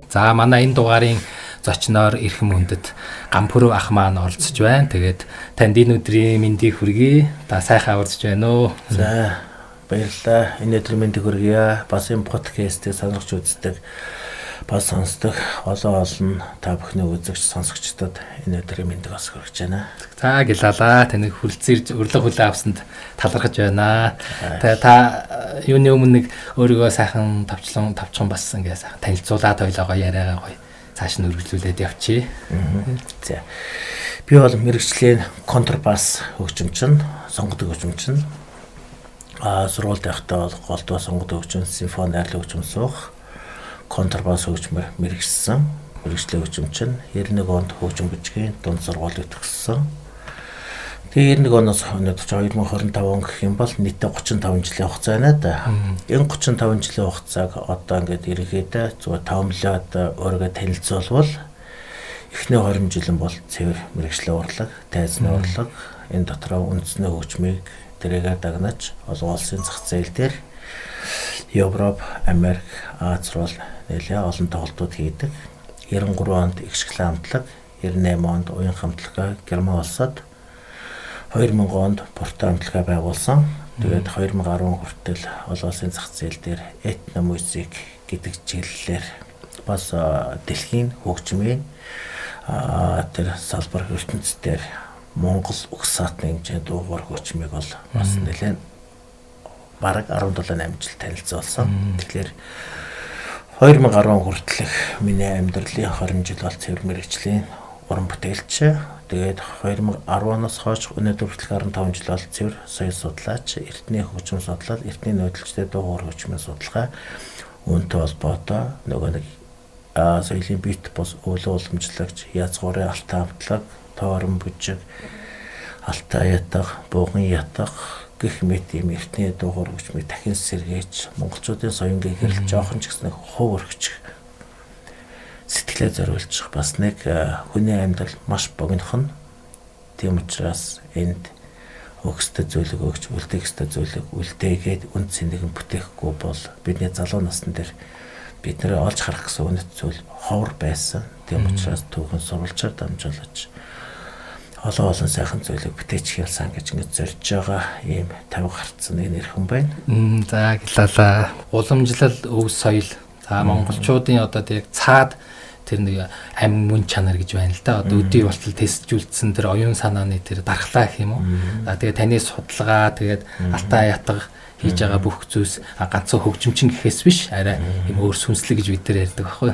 За манай энэ дугаарын зочноор Эрхэм хүндэт Гампүрв ах маань оролцож байна. Тэгээд танд энэ өдрийн мэндийг хүргэе. Та сайхан аварч байна уу? За баярлалаа. Энэ өдрийн мэндийг хүргье. Бас энэ подкастыг сонирхож үздэг, бас сонсдог олон олон та бүхний үзэгч сонсогчдод энэ өдрийн мэндийг бас хүргэж байна. За гялалаа. Таныг хүрэлцэн ирж урилга хүлээн авсанд талархаж байна. Тэгээ та юуны өмнө нэг өөрийгөө сайхан тавчлан тавчхан бас ингээ сайхан танилцуулаад ойлоогоо яриагаа гоё цааш нь үргэлжлүүлээд явчих. За. Би бол мэргэжлийн контрбас хөгжимчин, сонгодог хөгжимчин. Сургуульд байхдаа бол голдуу сонгодог хөгжим, симфони найрлаг хөгжим суух, контрбас хөгжмөр мэргэжсэн. Мэргэжлийн хөгжимчин 91 онд хөгжим бүжгийн дунд сургуулийг төгссөн. Тэгээ 91 оноос өнөөдөр 2025 он гэх юм бол нийтдээ 35 жилийн хугацаа байна да. Энэ 35 жилийн хугацааг одоо ингээд ерөнхийдөө зүгээр тоомлоод өөрийгөө танилцуулбал эхний 20 жил нь бол цэвэр мэргэжлийн урлаг, тайзны урлаг, энэ дотроо үндэсний хөгжмийг тэрээгээр дагнаж олон улсын зах зээл дээр Европ, Америк, Аз руу нэлээ олон тоглолтууд хийдэг. 93 онд их шиглэн хамтлаг, 98 онд уян хамтлагаа Герман улсад, 2000 онд Порто хамтлагаа байгуулсан. Тэгээд 2010 хүртэл олон улсын зах зээл дээр этномузик гэдэг чиглэлээр бас дэлхийн хөгжмийн тэр салбар ертөнцийн Монгол угсаатны хэмжээнд дуугар хөгжмийг бол бас нэлээд бараг 17 8 жил танилцуулсан. Тэгэхээр 2010 хүртэлх миний амьдралын 20 жил бол цэвэр мэргэжлийн уран бүтээлч. Тэгээд 2010-наас хойш өнөөдөр хүртэлх 15 жил бол цэвэр соёл судлаач, эртний хөгжим судлал, эртний нүүдэлчтэй дуугар хөгжмийн судалгаа, үүнтэй холбоотой нөгөө нэг соёлын бит бус өвлөн уламжлагч, язгуурын алтан хамтлаг, тоорон бүжиг, алтай ятга, бууган ятга гэх мэт ийм эртний дуугар хөгжмийг дахин сэргээч, монголчуудын соёнгийн хэрэл жоохон ч гэсэн хувь өргөчих сэтгэлээ зориулчих бас нэг хүний амьдрал маш богинохон. Тийм учраас энд өгөх ёстой зүйлийг өгч, үлдээх ёстой зүйлийг үлдээгээд үн цэнийг нь бүтээхгүй бол бидний залуу насн дээр бид нэр олж харах гэсэн үнэт зүйл ховор байсан. Тийм учраас түүхэн сурвалжаар дамжуулж олон олон сайхан зүйлийг бүтээчих ялсан гэж ингэж зорж байгаа ийм 50 гарцсан нэг нэрхэн байна. За гэлалаа. Уламжлал, өв соёл. За монголчуудын одоо тэг цаад тэр нэг ам мөн чанар гэж байна л да. Одоо өдий болтол тестжүүлсэн тэр оюун санааны тэр дархлаа гэх юм уу. За тэгээ таны судалгаа, тэгээд алтай ятга хийж байгаа бүх зүйлс ганцхан хөгжимчин гэхээс биш арай юм өөр сүнслэг гэж бид нар ярьдаг байхгүй.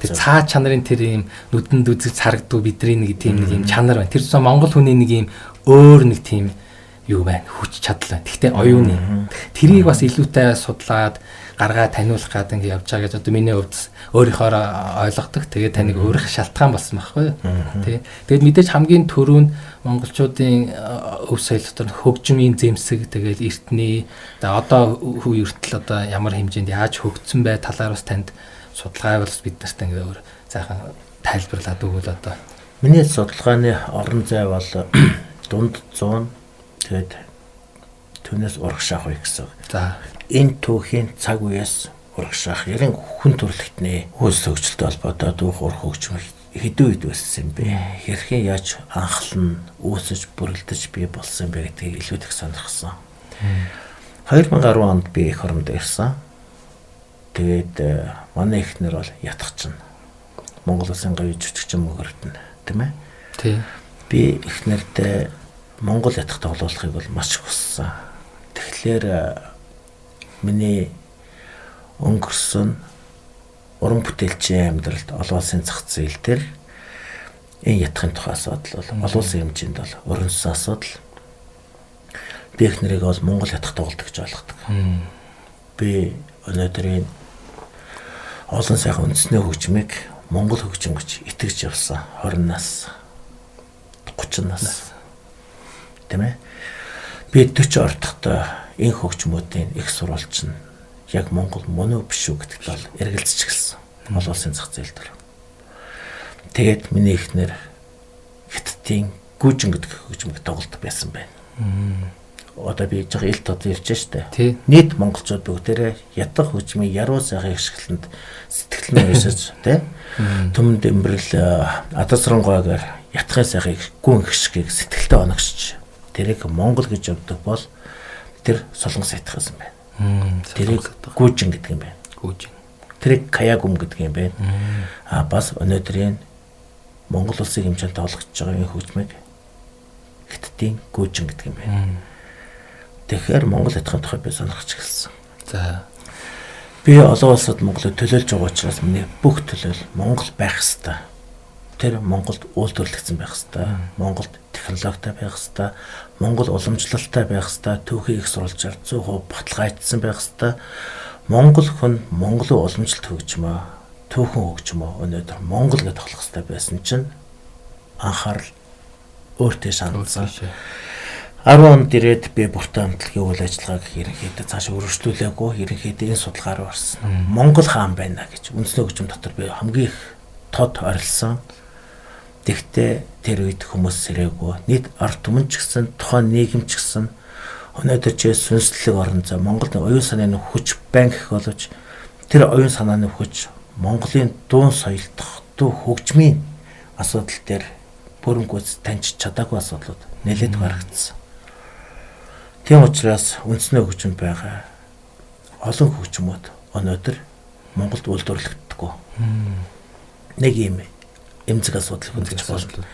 Тэр цаа чанарын тэр юм нүдэнд үзэж харагддаг бидний нэг тийм нэг юм чанар байна. Тэр тусам монгол хүний нэг юм өөр нэг тийм юу байна, хүч чадал байна. Гэхдээ оюуны. Тэрийг бас илүүтэй судлаад гаргаа таниулах гэдэг ингэ явж байгаа гэж одоо миний хувьд өөрийнхөө ойлгодог. Тэгээд таныг өөрөх шалтгаан болсон байхгүй тий. Тэгээд мэдээж хамгийн түрүүнд монголчуудын өв соёл дотор хөгжмийн зэмсэг, тэгэл эртний одоо хүү эртэл одоо ямар хэмжээнд яаж хөгжсөн бай талаар бас танд судалгаа бас бид нарт ингэ өөр сайхан тайлбарлаад өгвөл одоо. Миний судалгааны орон зай бол дунд зуун, тэгээд түүнээс урагшаах үе гэсэн. За энэ түүхийн цаг үеэс урагшаах ярин хүн төрөлхтний хөөс хөгжилтэй холбоотой дүүх ур хөгжим хэдэн үед үүссэн юм бэ? Хэрхэн яаж анхлан үүсэж бүрэлдэж бий болсон юм бэ гэдгийг илүү их сонирхсон. 2010 онд би эх оронд ирсэн. Тэгээд манай эхнэр бол ятгах чинь. Монгол улсын говийн жүжигчин мөгөрдөн, тийм ээ? Тий. Би эхнэрдээ Монгол ятгах тоглуулахыг бол маш их хүссэн. Тэгэхээр миний өнгөрсөн уран бүтээлчийн амьдралд олон улсын зах зээл дээр энэ ятгахын тухай асуудал бол олон улсын хэмжээнд бол өрнөссөн асуудал. Би их нэрийг бол Монгол ятгах тоглолт гэж ойлгодог. Би өнөөдрийн олон сайхан үндэсний хөгжмийг Монгол хөгжим гэж итгэж явсан 20 нас, 30 нас. Тийм ээ. Би 40 ордохдоо энэ хөгжмүүдийн их сурвалж нь яг Монгол мөн үү биш үү гэдэгт бол эргэлзэж эхэлсэн. Олон улсын зах зээл дээр. Тэгээд миний эхнэр Хятадын гүүжин гэдэг хөгжмөг тоглолт байсан байна. Одоо би жоо ил тод ирж штэ. Нийт монголчууд бүгдээрээ ятгах хөгжмийн яруу сайхыг ашигланд сэтгэл нь уншиж тий. Түмэн дэмбэрэл Адасрангойгээр ятгахын сайхыг гүн гიშгийг сэтгэлдээ оногсч тэрийг Монгол гэж явдаг бол тэр Солонгос ятгах юм байна. Тэрийг гүүжин гэдэг юм байна. Гүүжин. Тэрийг каягум гэдэг юм байна. А бас өнөөдрийн Монгол улсын хэмжээнд тоглогдож байгаа энэ хөгжмийг Хятадын гүүжин гэдэг юм байна. Тэгэхээр Монгол ятгахын тухай би сонирхож эхэлсэн. За. Би олон улсад Монголыг төлөөлж байгаа учраас миний бүх төлөөл Монгол байх ёстой. Тэр Монголд үйлдвэрлэгдсэн байх ёстой. Монголд технологитой байх ёстой. Монгол уламжлалтай байх ёстой. Түүхийг их сурвалжаар 100% баталгаажсан байх ёстой. Монгол хүн Монголын уламжлалт хөгжмөө, түүхэн хөгжмөө өнөөдөр Монгол гэж тоглох ёстой байсан чинь анхаарал өөртөө шаналсан. 10 онд ирээд би бүртэн амтлагийн үйл ажиллагааг ерөнхийдөө цааш өргөжлүүлээгүй, ерөнхийдөө энэ судалгаа руу орсон. Монгол хаан байна гэж үндэсний хөгжим дотор би хамгийн их тод орилсон. Тэгтээ тэр үед хүмүүс сэрээгүй. Нийт ард түмэн ч гэсэн тухайн нийгэм ч гэсэн өнөөдөр ч сүнслэг орон зай Монголд оюун санааны хүч байн гэх боловч тэр оюун санааны хүч Монголын дуун соёл дох хөгжмийн асуудал дээр бүрэн гүйц таньж чадаагүй асуудлууд нэлээд гаргацсан. Тийм учраас үндэсний хөгжим байгаа олон хөгжмүүд өнөөдөр Монголд үйлдвэрлэгддэггүй. Нэг юм эмзэг асуудал хөндөж болно.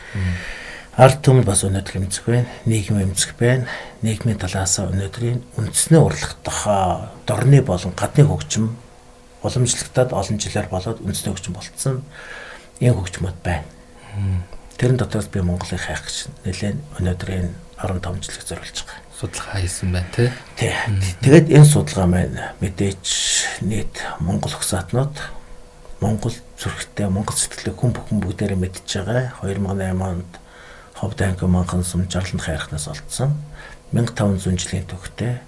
Ард түмэн бас өнөөдөр эмзэг байна, нийгэм эмзэг байна. Нийгмийн талаас өнөөдрийн үндэсний урлаг дох дорны болон гадны хөгжим уламжлагдаад олон жилээр болоод үндэсний хөгжим болцсон энэ хөгжмүүд байна. Тэрэн дотроос би Монголыг хайх гэж нэлээд өнөөдрийн 15 жилийг зориулж байгаа. Судалгаа хийсэн байна тий. Тий. Тэгээд энэ судалгаа маань мэдээж нийт Монгол хөсаатнууд Монгол зүрхтэй, Монгол сэтгэлийг хүн бүхэн бүгдээрээ мэдж байгаа. 2008 онд Ховд анги манхан сум жарланд хайрхнаас олдсон 1500 жилийн түүхтэй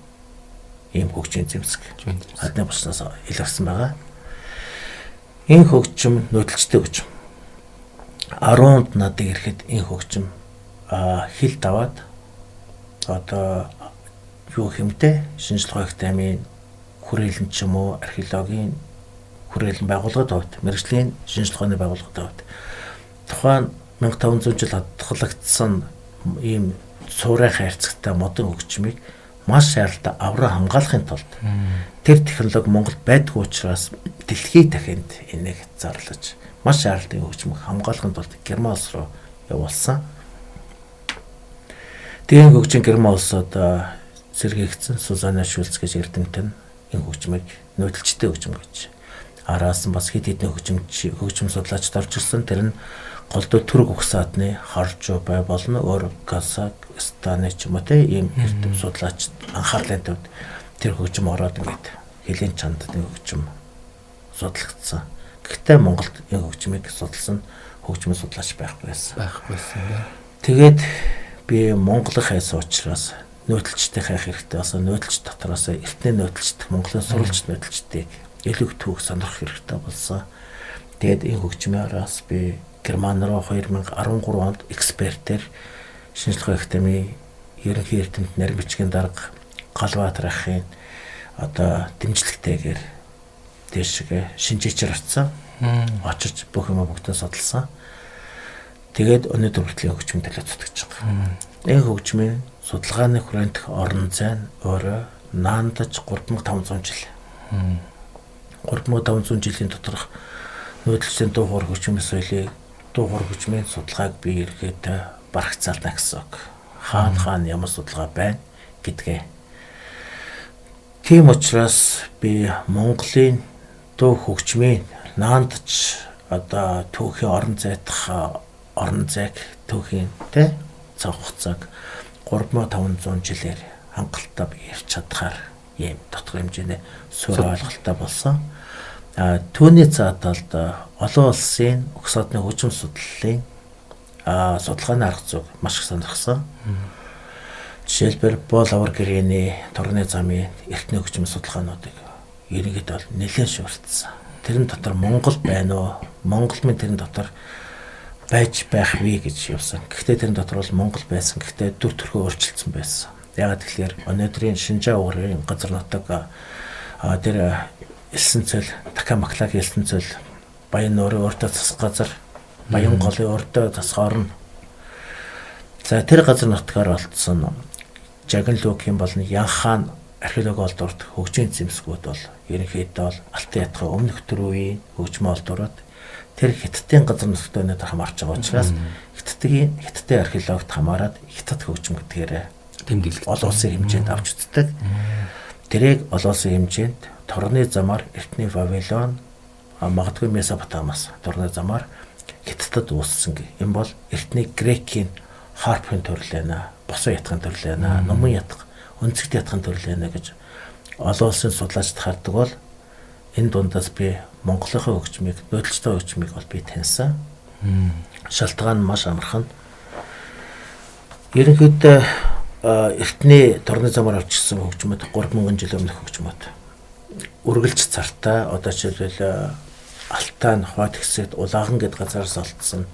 ийм хөгжийн зэмсэг адны булчнаас илэрсэн байгаа. Энэ хөгжим нүүдэлчтэй хөгжим. 10-нд надад ирэхэд энэ хөгжим хил даваад одоо юу хэмтэй шинжлэх ухааны хүрээлэн ч юм уу археологийн хүрээлэн байгууллагын хувьд мэргэжлийн шинжлэх ухааны байгууллагын хувьд тухайн 1500 жил хадгалагдсан ийм цуурай хайрцагтай модон хөгжмийг маш шаардлагатай авраа хамгаалахын тулд тэр технологи Монголд байдгүй учраас дэлхийд дахинд энийг зарлаж маш шаардлагатай хөгжмийг хамгаалахын тулд Герман улс руу явуулсан. Тэгээ хөгжим Герман улсад сэргээгдсэн Сузана Шульц гэж эрдэмтэн энэ хөгжмийг нүүдэлчтэй хөгжим гэж араас нь бас хэд хэдэн хөгжим судлаачид орж ирсэн. Тэр нь голдуу түрэг угсаадны Харжуу бай болно, өөр Казахстаны ч юм уу те ийм эрдэм судлаачид анхаарлын төвд тэр хөгжим ороод ингээд хэлийн чандны хөгжим судлагдсан. Гэхдээ Монголд энэ хөгжмийг судалсан хөгжмийн судлаач байхгүй байсан. Байхгүй байсан. Тэгээд би Монголын хайсан учраас нүүдэлчтэй хайх хэрэгтэй болсон. Нүүдэлч дотроос эртний нүүдэлчд, Монголын сурвалж нүүдэлчдийг илүү их түүх сонирхох хэрэгтэй болсон. Тэгээд энэ хөгжмийн араас би Герман руу 2013 онд экспертээр шинжлэх ухааны академийн ерөнхий эрдэмт нарийн бичгийн дарга Галбаатар ахын одоо дэмжлэгтэйгээр дээшгээ шинжээчээр очсон. Очиж бүх юм бүгдээ судалсан. Тэгээд өнөөдөр хүртэл хөгжмийн төлөө зүтгэж байгаа. Энэ хөгжмийн судалгааны хүрээндх орон зай нь өөрөө наандаж 3500 жил. 3500 жилийн доторх нүүдэлчдийн дуу хоор хөгжмийн соёлыг дуу хоор хөгжмийн судалгааг би ерөөдөө барагцаална гэсэн үг. Хаана хаана ямар судалгаа байна гэдгээ. Тийм учраас би Монголын дуу хөгжмийн наандаж одоо түүхийн орон зайдах орон зайг түүхийн тэ цаг хугацааг 3500 жилээр хангалттай би ярьж чадхаар ийм дотор хэмжээний суурь ойлголттой болсон. Түүний цааталд олон улсын угсаадны хөгжим судлалын судалгааны арга зүйг маш их сонирхсон. Жишээлбэл Боол авар гэрээний торгоны замын эртний хөгжим судалгаануудыг ерөнхийдөө бол нэлээд шууртсан. Тэрэн дотор Монгол байна уу? Монгол минь тэрэн дотор байж байх вэ гэж явсан. Гэхдээ тэрэн дотор бол Монгол байсан. Гэхдээ дүр төрхөө өөрчлөлдсөн байсан. Яагаад тэгэхээр өнөөдрийн Шинжаа угрын газар нутаг тэр элсэн цөл, Такамаклаг элсэн цөл, Баян нуурын өөртөө засах газар, Баян голын өөртөө засах орно. За тэр газар нутгаар олдсон Жагнлуугийн болон Янхаан археологи олдворт хөгжийн зэмсгүүд бол ерөнхийдөө бол Алтан ятгын өмнөх төр үеийн хөгжмөн олдворууд тэр Хятадын газар нутагт өнөөдөр хамаарч байгаа учраас Хятадын археологид хамаарат Хятад хөгжим гэдгээр тэмдэглэх олон улсын хэмжээнд авч үздэг. Тэрийг олон улсын хэмжээнд торгоны замаар эртний Вавилон, магадгүй Месопотамаас торгоны замаар Хятадд үүссэн. Энэ бол эртний Грекийн харпын төрөл байна, босон ятгын төрөл байна, нумын ятга, өнцөгт ятгын төрөл байна гэж олон улсын судлаачид хардаг бол энэ дундаас би Монголынхаа хөгжмийг, нүүдэлчтэй хөгжмийг бол би таньсан. Шалтгаан нь маш амархан. Ерөнхийдөө эртний торны замаар авчирсан хөгжмөд 3000 жил өмнөх хөгжмөд үргэлж цартай. Одоо жишээлбэл Алтан хойд хэсэгт Улааган гэд газараас олдсон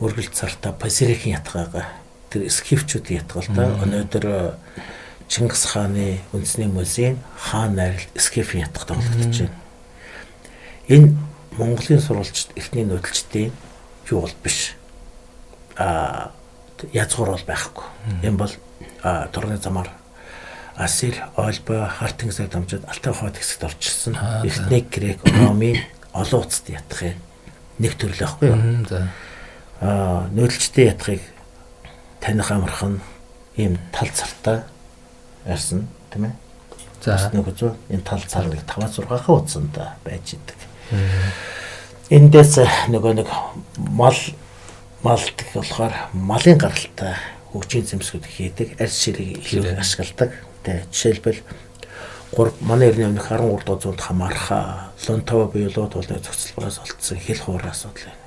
үргэлж цартай Пасирикийн ятгаагаа тэр скифчүүдийн ятгаа л да. Өнөөдөр Чингис хааны үндэсний музейн хаан найралт скифийн ятгад тоглогдож байна. Энэ Монголын сурвалжид эртний нүүдэлчдийн юу бол биш. Язгуур бол байхгүй. Энэ бол торгоны замаар Асир, Ольбо, Хар тэнгисээр дамжаад Алтай хойд хэсэгт орчилсан. Эртний Грек, Ромын олон улсад ятгахын нэг төрөл байхгүй юу? Нүүдэлчдийн ятгахыг таних амархан ийм тал цартай ярьсан, тийм ээ. За нэг үзүү энэ тал цар нэг 5-6 утсанд байж идэг. Эндээс нөгөө нэг мал малдаг болохоор малын гаралтай хөгжийн зэмсгүүд хийдэг, арьс ширийг илүү ашигладаг. Тэ жишээлбэл манай эртний өмнөх 13 дугаар зуунд хамаарах Лонтова буюу туулны зохицолбороос олдсон хэл хуурай асуудал байна.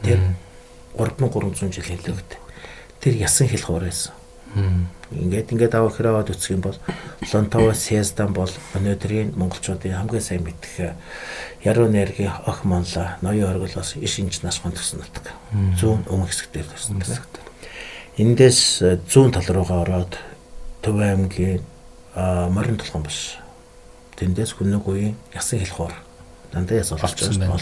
Тэр 3300 жилийн лөгд. Тэр ясан хэл хуурай байсан. Ингээд аваа хэрэг аваад үсэх юм бол Лонтова Сездан бол өнөөдрийн монголчуудын хамгийн сайн мэдэх Яруу найргийн ох манла ноён оргилоос иш инж нас гон төсөн нутаг. Зүүн өмнөх хэсэг дээр төсөн. Эндээс зүүн тал руугаа ороод Төв аймгийн морин толгон биш. Тэндээс хүннүг үеийн ясан хэл хуур дандаа яс олцсон байна.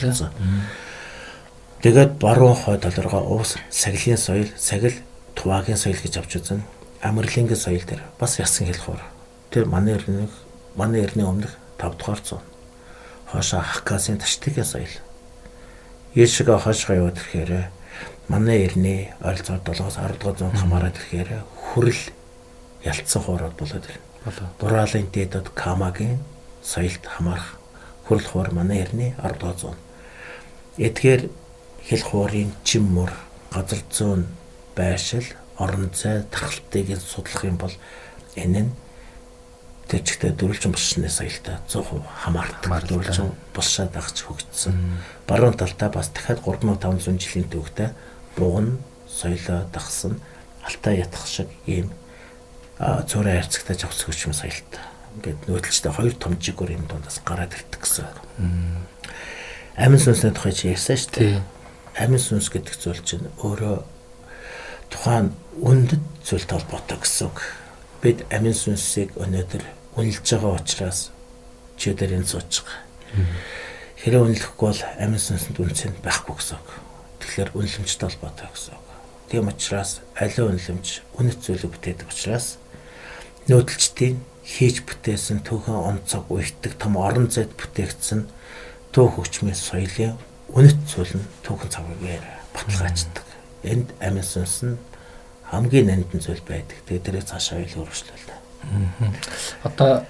Тэгээд баруун хой тал руугаа увс сагилын соёл, сагил тувагийн соёл гэж авч үзэн. Амарлингийн соёл дээр бас ясан хэл хуур. Тэр манай эртний өмнөх 5 дугаар зуун. Хоошоо Хакасын Таштигийн соёл. Ийшээ хойшоо яваад ирэхээр манай эртний ойролцоогоор 7-оос 10 дугаар зуунд хамаарат ирэхээр хүрэл ялцсан хуурууд болоод ирнэ. Бураалын дээдэд Камагийн соёлд хамаарах хүрэл хуур манай эртний 10 дугаар зуун. Эдгээр хэл хуурын чим мөр, газар зүүн байршил, орон зай, тархалтыг судлах юм бол энэ нь тэр чигтээ дөрвөлжин булшны соёлтой 100% хамаардаг. Дөрвөлжин булшаа дагч хөгжсөн. Баруун талдаа бас дахиад 3500 жилийн төвөгтэй буган соёлоо дагсан Алтай ятгах шиг ийм цөөрэй хайрцагтай жавц хөгжмөн соёлтой. Ингээд нүүдэлчтэй хоёр том жигүүр юм дундаас гараад ирдэг гэсэн. Амин сүнсний тухай чи ярьсан шүү дээ. Амин сүнс гэдэг зүйл чинь өөрөө тухайн үндэт зүйлтэй холбоотой гэсэн үг. Бид амин сүнсийг өнөөдөр үнэлж байгаа учраас чи өдөр энэ сууж байгаа. Хэрэг үнэлэхгүй бол амин сүнсэнд үнцэн байхгүй гэсэн үг. Тэгэхээр үнэлэмжтэй холбоотой гэсэн үг. Тийм учраас аливаа үнэлэмж үнэт зүйлийг бүтээдэг учраас нүүдэлчдийн хийж бүтээсэн түүхэн онцог уйтдаг том орон зайд бүтээгдсэн түүх хөгжмийн соёлын үнэт зүйл нь түүхэн цагаар баталгааждаг. Энд амин сүнс нь хамгийн нандин зүйл байдаг. Тэгээд тэрийг цаашаа илүү өргөжлүүлнэ. Одоо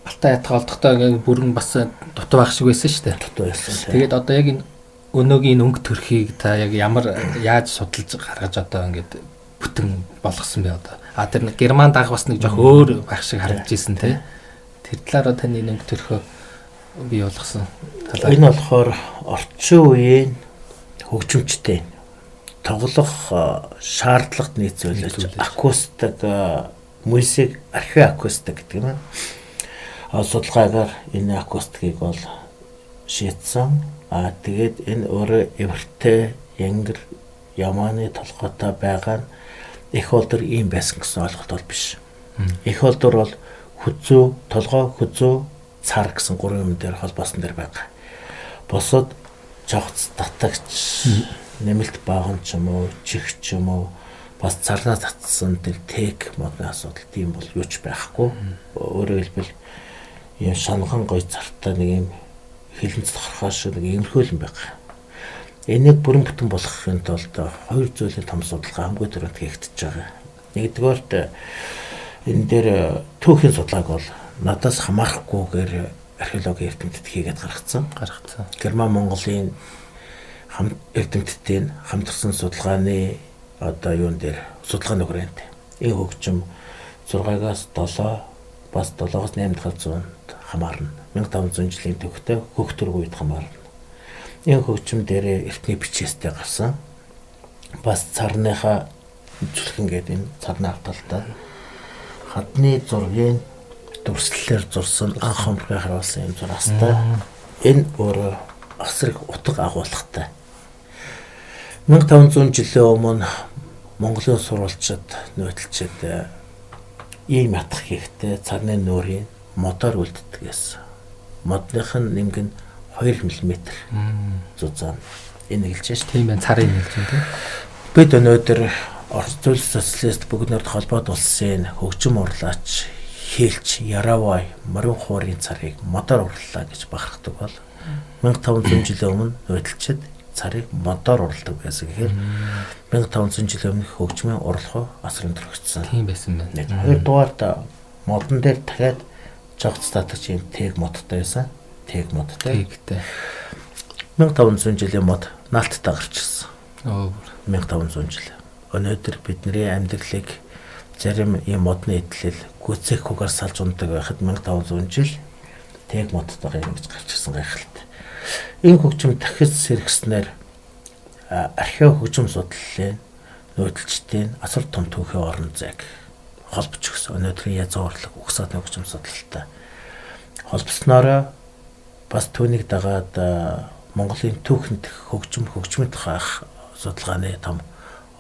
Алтай ятгаа олдохдоо бүрэн бас дутуу байх шиг байсан шүү дээ. Дутуу байсан. Тэгээд одоо яг энэ өнөөгийн өнгө төрхийг та яг ямар яаж судалж гаргаж одоо ингээд бүтэн болгосон бэ одоо? А тэр герман даг бас нэг жоох өөр байх шиг харагдаж ирсэн тий. Тэр талаараа таны өнгө төрхөө бий болгосон талаар. Энэ болохоор орчин үеийн хөгжимчтэй тоглох шаардлагат нийцүүлж акустик музик археоакустик гэдэг юм аа. Судалгаагаар энэ акустикийг бол шийдсэн. Аа тэгээд энэ өөрөө эвэртэй янгэр ямааны толгойтой байгаа нь их болдор ийм байсан гэсэн ойлголт бол биш. Их олдор бол хүзүү, толгой, хүзүү, цар гэсэн гурван юм дээр холбоосон дээр байгаа. Бусад жогц, татагч, нэмэлт бааган ч юм уу, чих ч юм уу, бас царнаа татсан тэр тег модны асуудал тийм бол юу ч байхгүй. Өөрөөр хэлбэл ийм шанган гой цартай нэг ийм хилэнц хорхоо шиг нэг иймэрхүү юм байна. Энийг бүрэн бүтэн болгохын тулд хоёр зүйлийн том судалгаа хамгийн түрүүнд хийгдэж байгаа. Нэгдүгээрт энэ дээр түүхийн судалгааг бол надаас хамаарахгүйгээр археологийн эрдэмтэд хийгээд гаргацсан. Герман Монголын эрдэмтдийн хамтарсан судалгааны одоо юун дээр судалгааны хүрээнд энэ хөгжим 6-аас 7 бас 7-оос 8 дахь зуунд хамаарна. 1500 жилийн төвхтэй хөх төрөг үед хамаарна. Энэ хөгжим дээр эртний бичээстэй гарсан. Бас царныхаа зүлхэн гэдэг энэ царны авталтаа хадны зургийн дүрслэлээр зурсан анх хомрыг харуулсан юм зураастай. Энэ өөрөө асар их утга агуулгатай. 1500 жилийн өмнө Монголын сурвалжид нүүдэлчид ийм ятгах хийхдээ царны нүүрийн модоор үлддэг гэсэн. Модных нь нэмг нь 2 мм зузаан. Энэ хэлж шээ. Тийм байна, царын хэлж байна тийм. Бид өнөөдөр Орос зүйл социалист бүгд нарт холбоот улсын хөгжим урлаач хийлч Яравай морин хуурын царыг модоор урлаа гэж бахархдаг бол 1500 жилийн өмнө нүүдэлчид царыг модоор уралдаг байсан гэхээр 1500 жилийн өмнө хөгжмийн урлах асар өндөр өгсөн. Тийм байсан байна. Хоёрдугаарт модон дээр дахиад жогц татагч юм тэг модтой байсан. Тэг модтой. Тэгтэй. 1500 жилийн мод наалттай гарч ирсэн. 1500 жил. Өнөөдөр бидний амьдралыг зарим ийм модны эдлэл гүйцэхгүйгээр салж ундаг байхад 1500 жил тэг модтойгоо ингэж гарч ирсэн гайхалтай. Энэ хөгжим дахиж сэргэснээр архео хөгжим судлалын нүүдэлчдийн асар том түүхийн орон зайг холбож өгсөн. Өнөөдрийн язуу урлаг угсаатны хөгжим судалтай холбоснороо бас түүнийг дагаад Монголын түүхэнд хөгжим хөгжмийн тухай судалгааны том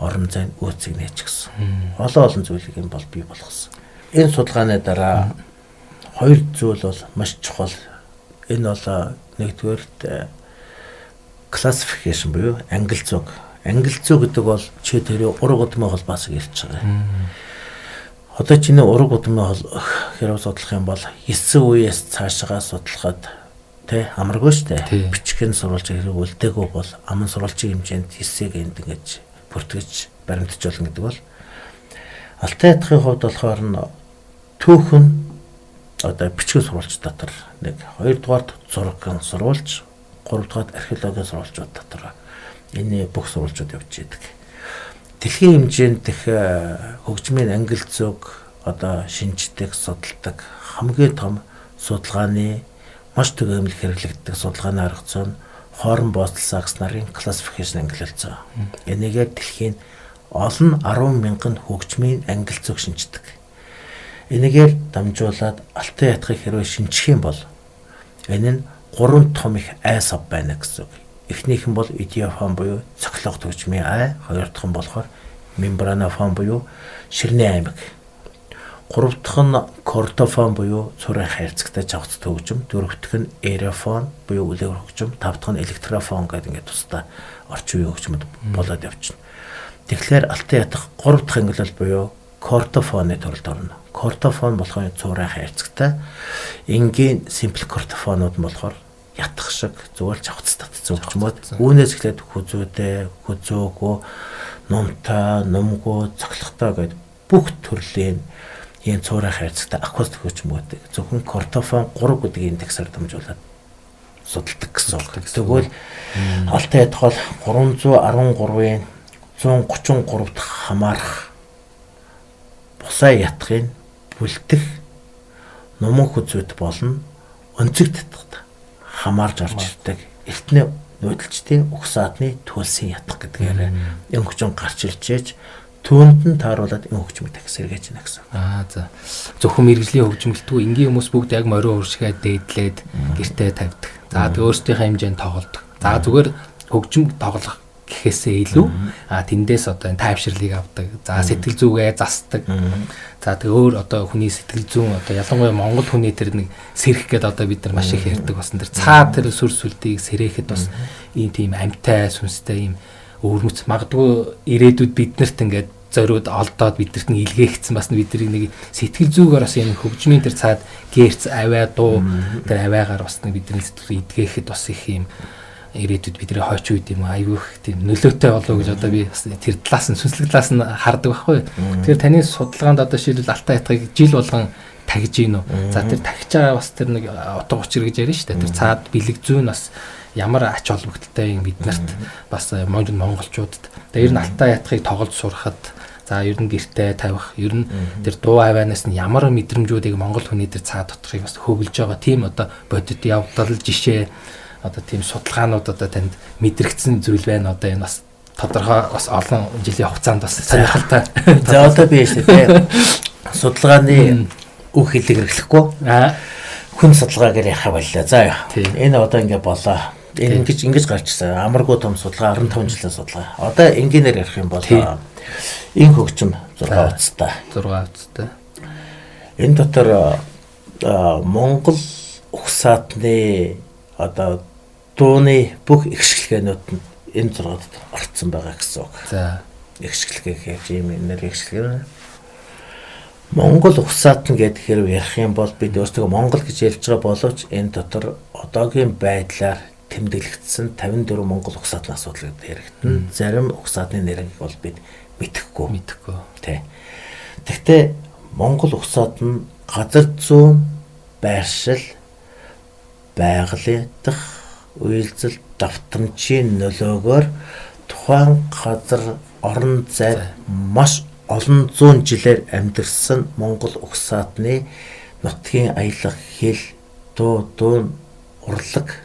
орон зайн үүсгийг нээж гисэн. Олон олон зүйлийг юм бол бий болгосон. Энэ судалгааны дараа хоёр зүйл бол маш чухал. Энэ бол нэгдүгээрт classification буюу англи зүг. Англи зүг гэдэг бол чи тэрийг ураг удмын холбоосыг ярьж байгаа. Одоо чиний ураг удмын хэрэг судлах юм бол 9 үеэс цаашгаа судлахад тэ амаргүй шүү дээ. Бичгэн сурвалж хэрэг үлдээгүй бол аман сурвалжийн хэмжээнд 9-ийг энд ингэж бүртгэж баримтж болно гэдэг бол Алтай ятгахын хувьд болохоор нь түүхэн одоо бичгэн сурвалж дотор нэг, хоёрдугаарт зургийн сурвалж, гуравдугаарт археологийн сурвалжууд дотор энэ бүх сурвалжууд явж идэг. Дэлхийн хэмжээнд их хөгжмийн англи зүг одоо шинждэг, судалдаг хамгийн том судалгааны маш түгээмэл хэрэглэгддэг судалгааны арга зүй нь Хорн Бослсакс нарын classification ангилалцоо. Энийгээр дэлхийн олон 10 мянган хөгжмийн англи зүг шинждэг. Энийгээр дамжуулаад Алтай ятгахыг хэрвээ шинжих юм бол энэ нь гурван том их ай сав байна гэсэн үг. Эхнийх нь бол идиофон буюу цохилоох хөгжмийн ай, хоёр дахь нь болохоор мембранофон буюу ширний аймаг. Гурав дахь нь кортофон буюу цурын хайрцагтай жавхц хөгжим, дөрөв дэх нь эрофон буюу үлээгүр хөгжим, тав дахь нь электрофон гэдэг ингээд тусдаа орчин үеийн хөгжмөд болоод явчихна. Тэгэхээр Алтай ятгах гурав дахь ангилал буюу кортофоны төрөлд орно. Кортофон болохоор цуурай хайрцагтай. Энгийн simple кортофонууд нь болохоор ятгах шиг зүгээр л жавхц татсан хөгжмөд. Үүнээс эхлээд хүзүүдээ, хүзөөгөө, нумтай, нумгүй, цохилохтой гэдэг бүх төрлийн ийм цуурай хайрцагтай акустик хөгжмүүдийг зөвхөн кортофон 3 гэдэг индексээр дамжуулаад судалдаг гэсэн үг. Тэгвэл Алтай ятгах бол 313-ын 133 дахь хамаарах бусаа ятгахын бүлтэх нуман хүзүүд болон өнцөг татгад хамаарж орж ирдэг. Эртний нүүдэлчдийн угсаадны төлсөн ятгах гэдгээр энэ хөгжим гарч ирж ээж түүнд нь тааруулаад энэ хөгжмийг дахиж сэргээж байна гэсэн. Аа за. Зөвхөн мэргэжлийн хөгжимэлтгүй энгийн хүмүүс бүгд яг морин уршигаа дээдлээд гэртээ тавьдаг. За тэг өөрсдийнхээ хэмжээнд тоглодог. За зүгээр хөгжим тоглох гэхээсээ илүү тэндээс одоо энэ тайвширлыг авдаг. За сэтгэл зүгээ засдаг. За тэгээ өөр одоо хүний сэтгэл зүйн одоо ялангуяа монгол хүний тэр нэг сэрэх гэдэг одоо бид нар маш их ярьдаг болсон. Тэр цаа тэр сүр сүлдийг сэрэхэд бас ийм тийм амьтай сүнстэй ийм өвөрмөц магадгүй ирээдүйд биднэрт ингээд зориуд олдоод биднэрт нэг илгээгдсэн бас бидний нэг сэтгэл зүйгээр бас энэ хөгжмийн тэр цаад гэрц авиа дуу тэр авиагаар бас нэг бидний сэтгэл эдгээхэд бас их юм ирээдүйд бидний хойч үед юм айгүй их тийм нөлөөтэй болов гэж одоо би бас тэр талаас нь сүнслэг талаас нь хардаг байхгүй. Тэгэхээр таны судалгаанд одоо шийдвэл Алтай хятгыг жил болгон тагж гин үү. За тэр тагж байгаа бас тэр нэг утга учир гэж ярина шүү дээ. Тэр цаад бэлэг зүүн бас ямар ач холбогдолтой юм биднэрт бас монголчуудад. Тэгээ ер нь Алтай хятгыг тоглож сурахад за ер нь гэртээ тавих, ер нь тэр дуу авианаас нь ямар мэдрэмжүүдийг монгол хүний тэр цаад доторхыг бас хөглөж байгаа тийм одоо бодит явдал жишээ одоо тийм судалгаанууд одоо танд мэдрэгдсэн зүйл байна. Одоо энэ бас тодорхой бас олон жилийн хугацаанд бас сонирхолтой. За одоо би шүү дээ. Судалгааны үг хэлийг хэрэглэхгүй. Хүн судалгаагаар ярих боллоо. За энэ одоо ингэ болоо. Энэ ингэж гарчсан. Амаргүй том судалгаа 15 жилийн судалгаа. Одоо энгийнээр ярих юм бол энэ хөгжим 6 утастай. 6 утастай. Энэ дотор Монгол угсаатны одоо дууны бүх ихшгэлгээнүүд нь энэ 6 дотор орцсон байгаа гэсэн үг. За ихшгэлгээ гэж ийм нэр ихшгэлгээ. Монгол угсаатна гэдэг хэрэг ярих юм бол бид өөрсдөө Монгол гэж ярьж байгаа боловч энэ дотор одоогийн байдлаар тэмдэглэгдсэн 54 Монгол угсаатны асуудал гэдэг яригдана. Зарим угсаатны нэрийг бол бид мэдэхгүй. Тэ. Гэхдээ Монгол угсаат нь газар зүүн байршил байгалийн дах уялзал давтамжийн нөлөөгөөр тухайн газар орон зайд маш олон зуун жилээр амьдарсан Монгол угсаатны нутгийн аялга, хэл, дуу, дуун, урлаг,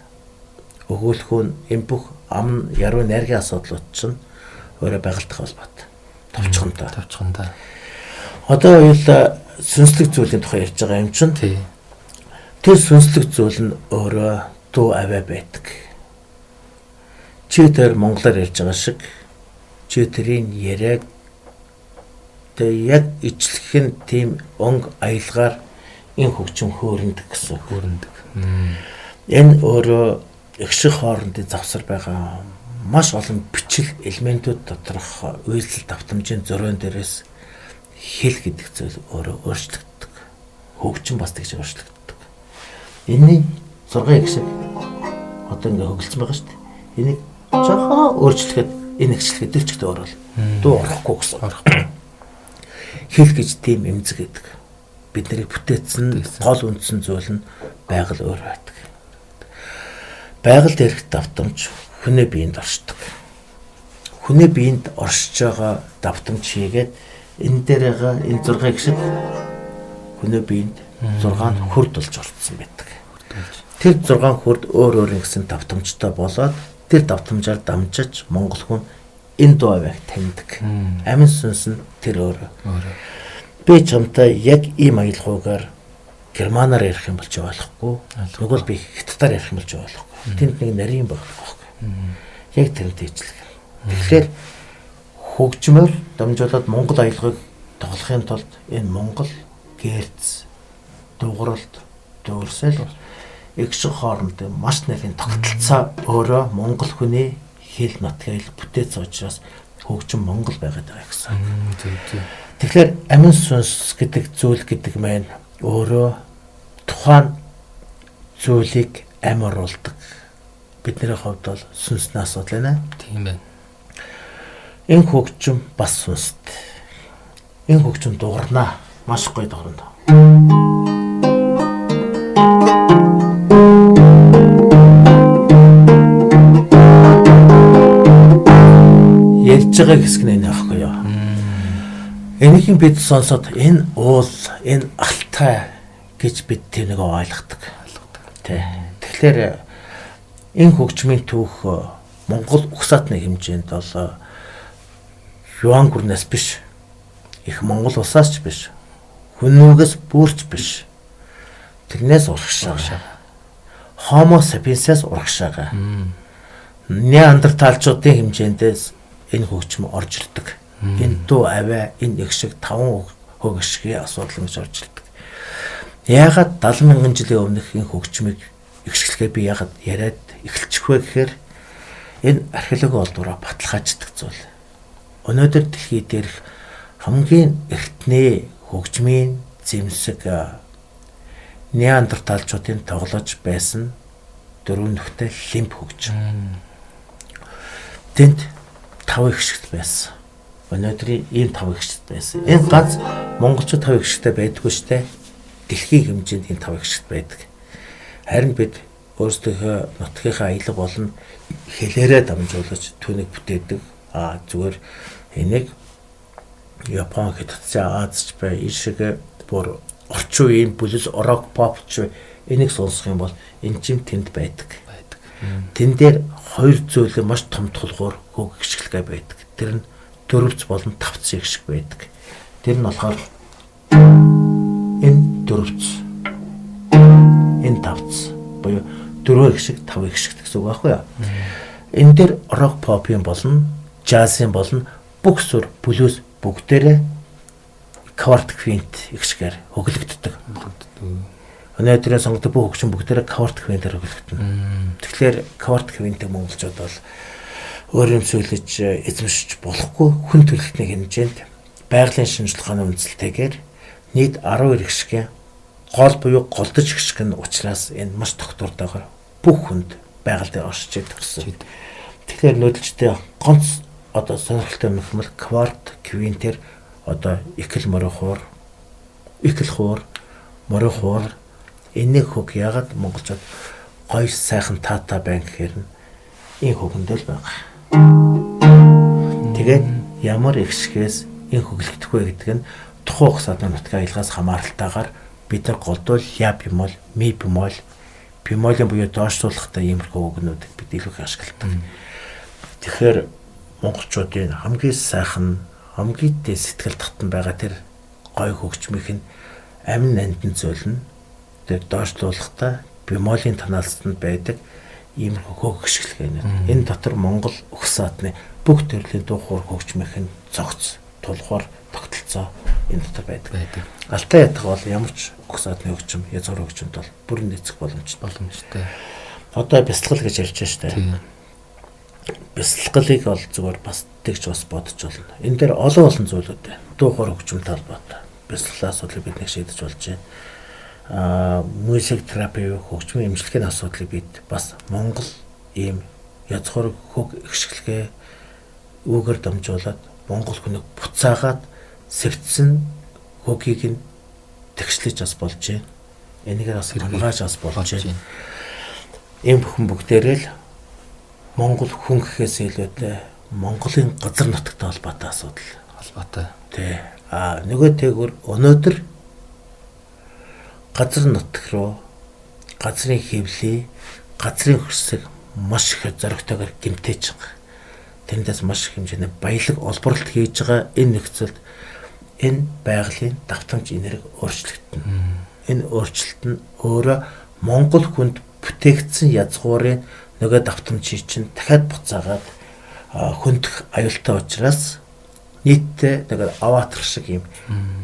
өгөөлхүүн энэ бүх ам яруу найргийн асуудлууд чинь өөрөө байгальтай холбоотой. Товчхондоо. Одоо хоёулаа сүнслэг зүйлийн тухай ярьж байгаа юм чинь. Тэр сүнслэг зүйл нь өөрөө дуу авиа байдаг. Чи тэр монголоор ярьж байгаа шиг чи тэрийн яриаг тэг яг ижлэх нь тийм өнг аялгаар энэ хөгжим хөөрөндөг гэсэн. Хөөрөндөг. Энэ өөрөө эгшиг хоорондын завсар байгаа маш олон бичил элементүүд доторх үйлсэл давтамжийн зөрөөн дээрээс хэл гэдэг зүйл өөрөө өөрчлөгддөг. Хөгжим бас тэгж өөрчлөгддөг. Энэний 6 эгшиг одоо ингээ хөглөсөн байгаа шүү дээ. Энийг жоохон өөрчлөхөд энэ эгшлэхэд тэр чигтээ орвол дуу орохгүй гэсэн. Орохгүй. Хэл гэж тийм эмзэг гэдэг. Бид нарыг бүтээсэн гол үндсэн зүйл нь байгаль өөр байдаг. Байгаль дээрх давтамж хүний биед оршдог. Хүний биед оршиж байгаа давтамж хийгээд энэ дээр байгаа энэ 6 эгшиг хүний биед 6 хөрд болж орцсон байдаг. Тэр 6 хөрд өөр өөр ингэсэн давтамжтай болоод тэр давтамжаар дамжиж монгол хүн энэ дуу авиаг таньдаг. Амин сүнс нь тэр өөрөө. Би чамтай яг ийм аялгаугаар германаар ярих юм бол чи ойлгохгүй. Нөгөө л би хятадаар ярих юм бол чи ойлгохгүй. Тэнд нэг нарийн байх байхгүй. Яг тэрнтэй ижилхэн. Тэгэхээр хөгжмөөр дамжуулаад монгол аялгыг тоглохын тулд энэ монгол гэрц, дууралт, дүүрсэл эгшиг хоорондын маш нарийн тогтолцоо өөрөө монгол хүний хэл нутгийн аялга бүтээц учраас хөгжим монгол байгаад байгаа гэсэн. Зөв. Тэгэхээр амин сүнс гэдэг зүйл гэдэг маань өөрөө тухайн зүйлийг ам оруулдаг. Бидний хувьд бол сүнсний асуудал байна. Тийм байна. Энэ хөгжим бас сүнстэй. Энэ хөгжим дуурнаа. Маш гоё дуурна. Ярьж байгаа хэсэг нь энэ аахгүй юу? Энийг бид сонсоод энэ уул, энэ алтай гэж бид тэрнийг ойлгодог. Тэ. Тэгэхээр энэ хөгжмийн түүх Монгол угсаатны хэмжээнд бол Юан гүрнээс биш, их Монгол улсаас ч биш, хүннүүгээс бүрч биш. Тэрнээс урагшаа. Homo sapiens-аас урагшаага. Неандерталчуудын хэмжээндээс энэ хөгжим орж ирдэг. Энэ дуу авиа, энэ их шиг 5 хөг ишгийн асуудал ингэж орж ирдэг. Яагаад 70 мянган жилийн өмнөх энэ хөгжмийг ихшгэлгээ би яагаад яриад эхэлчих вэ гэхээр энэ археологийн олдвроо баталгааждаг зүйл. Өнөөдөр дэлхий дээрх хамгийн эртний хөгжмийн зэмсэг неандерталчуудын тоглож байсан дөрвөн нөхтэй лимп хөгжим. Тэнд 5 ихшигт байсан. Өнөөдрийн ийм 5 ихшигт байсан. Энэ ганц монголчууд 5 ихшигтэй байдаггүй шүү дээ. Дэлхийн хэмжээнд энэ 5 ихшигт байдаг. Харин бид өөрсдийнхөө нутгийнхаа аялга болон хэлээрээ дамжуулаж түүнийг бүтээдэг. А зүгээр энийг Япон, Хятад, Аз ч бай, ийшээгээ бүр орчин үеийн блюз, рок, поп ч энийг сонсох юм бол эн чинь тэнд байдаг. Тэн дээр хоёр зүйлээ маш том тулгуур хөг гიშгэлгээ байдаг. Тэр нь дөрвц болон тавц их шиг байдаг. Тэр нь болохоор энэ дөрвц, энэ тавц буюу дөрөв их шиг, тав их шиг гэсэн үг байхгүй юу? Энэ дээр рок, попын болон жазын болон бүх сүр блюз бүгдээрээ кварт квинт их шигээр хөглөгддөг. Өнөөдрийн сонгодог бүх хөгжим бүгдээрээ кварт квинтээр хөглөгдөнө. Тэгэхээр кварт квинтийг монголчууд бол өөрөмсөөлөж эзэмшиж болохгүй хүн төрөлхтний хэмжээнд байгалийн шинжилгээ ухааны үндэслэлтэйгээр нийт 12 их шигийн гол буюу голдож их шиг нь учраас энэ маш тогтвортойгоор бүх хүнд байгаль дээр оршиж төрсөн. Тэгэхээр нүүдэлчтэй гонц одоо сонирхолтой юм бол кварт квинтер одоо ихэл морин хуур, ихэл хуур, морин хуур энийг хөг ягаад монголчууд гоё сайхан таата байна гэхээр нь энэ хөгөндөө л байгаа. Тэгээд ямар их шигээс энэ хөглөгдөх вэ гэдэг нь тухайн хугацааны нутгийн аялгаас хамааралтайгаар бид нар голдвол ля бемол, ми бемол, бемолийн буюу доошлуулгатай иймэрхүү үгнүүдийг бид илүү их ашигладаг. Тэгэхээр монголчуудын хамгийн сайхан, хамгийн дээд сэтгэл татан байгаа тэр гоё хөгжмийнх нь амин нандин зүйл нь тэр доошлуулгатай бемолийн тоналцтанд байдаг иймэрхүү хөгжиглэгээ. Энэ дотор Монгол өгс саатны бүх төрлийн дуу хуур хөгжмийнх нь цогц тулгуур тогтолцоо энэ дотор байдаг. Алтай ятга бол ямар ч өгс саатны хөгжим, язгуур хөгжимд бол бүрэн нийцэх боломжтой. Одоо бясалгал гэж ярьж байна шүү дээ. Бясалгалыг бол зүгээр бас тэгж бас бодож болно. Энэ дээр олон олон зүйлүүд байна. Дуу хоор хөгжимтэй холбоотой. Бясалгалын асуудлыг бид нэг шийдэж болж байна. Музик терапи, хөгжмийн эмчилгээний асуудлыг бид бас Монгол ийм язгуур хөг ихшгэлгээ үүгээр дамжуулаад Монгол хүнийг буцаагаад сэвтсэн хөгийг нь тэгшлэж бас болж байна. Энийгээр бас хамгааж бас болж байна. Энэ бүхэн бүгдээрээ л Монгол хүн гэхээс илүүтэй Монголын газар нутагтай холбоотой асуудал. Холбоотой. Тий. А нөгөө тэгвэр өнөөдөр газар нутаг руу газрын хэвлээ, газрын хөрсөг маш их зоригтойгоор гэмтээж байгаа. Тэндээс маш их хэмжээний баялаг олборлолт хийж байгаа энэ нөхцөлд энэ байгалийн давтамж энерги өөрчлөгдөнө. Энэ өөрчлөлт нь өөрөө Монгол хүнд бүтээгдсэн язгуурын нөгөө давтамжийг чинь дахиад буцаагаад хөндөх аюултай учраас нийтдээ нөгөө аватар шиг юм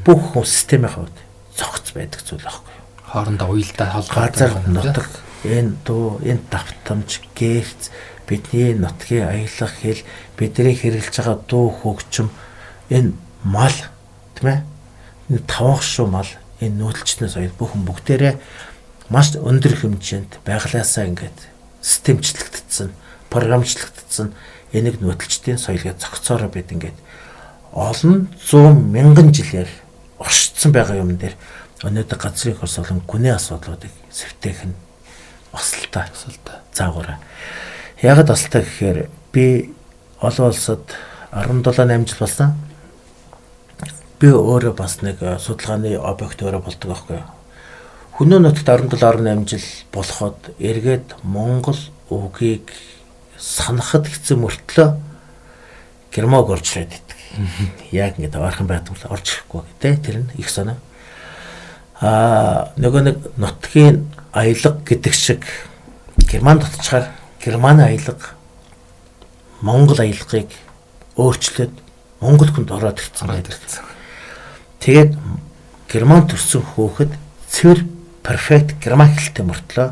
бүх хүн системийн хувьд цогц байдаг зүйл байхгүй юу? Хоорондоо уялдаа холбоотой газар нутаг энэ дуу, энэ давтамж, гэрц, бидний нутгийн аялах хэл, бидний хэрэглэж байгаа дуу хөгжим, энэ мал тийм ээ? Энэ таван хшуу мал, энэ нүүдэлчний соёл бүхэн бүгдээрээ маш өндөр хэмжээнд байгалиасаа ингээд системчлэгдсэн, програмчлагдсан энийг нүүдэлчдийн соёлыг зохицоороо бид ингээд олон зуун мянган жилээр оршигдсан байгаа юм дээр өнөөдөр газрын хөрс болон гүний асуудлуудыг сэвтээх нь осолтой. Заагаараа. Яагаад осолтой гэхээр би олон улсад 17 8 жил болсон. Би өөрөө бас нэг судалгааны объект өөрөө болдог байхгүй юу. Хөнөө нутагт 17 18 жил болоход эргээд Монгол үгийг санахад хэцүү мөртлөө гермог орж ирээд байдаг. Яг ингээд ойрхон байдаг бол орж ирэхгүй гэдэг тэр нь их санаа. Нөгөө нэг нутгийн аялга гэдэг шиг Германд очичаар Германы аялга, Монгол аялгыг өөрчлөөд Монгол хүнд ороод ирсэн байдаг. Тэгээд герман төрсэн хөөхөд цэвэр перфект герман хэлтэй мөртлөө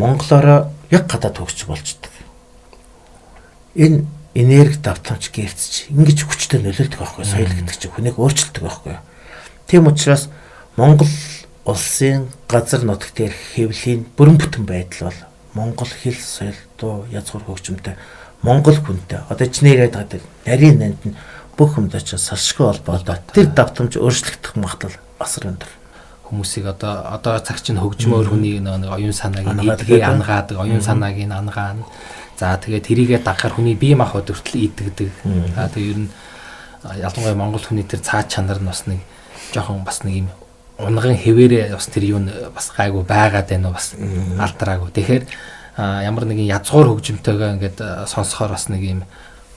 монголоороо яг гадаад хөгжиж болчдөг. Энэ энерги давтамж гэрцч ингэж хүчтэй нөлөөлдөг байхгүй, соёл гэдэг чинь хүнийг өөрчилдөг байхгүй. Тийм учраас Монгол улсын газар нутаг дээр хэвлийн бүрэн бүтэн байдал бол монгол хэл, соёл, дуу, язгуур хөгжмөнтэй монгол хүнтэй. Одоо чиний яриад байгаа нарийн нанд нь бүх юмдаа чинь салшгүй холбоотой. Тэр давтамж өөрчлөгдөх магадлал асар өндөр. Хүмүүсийг одоо цаг чинь хөгжмөөр хүнийг нэг оюун санааг нь идгээ ангаадаг, оюун санааг нь ангаана. За тэгээд тэрийгээ дагахаар хүний бие махбод хүртэл идэгдэг. За тэгээд ер нь ялангуяа монгол хүний тэр цаад чанар нь бас нэг жоохон бас нэг юм унган хэвээрээ бас тэр юу бас гайгүй байгаад байна уу, бас алдраагүй. Тэгэхээр ямар нэгэн язгуур хөгжимтэйгээ ингээд сонсохоор бас нэг юм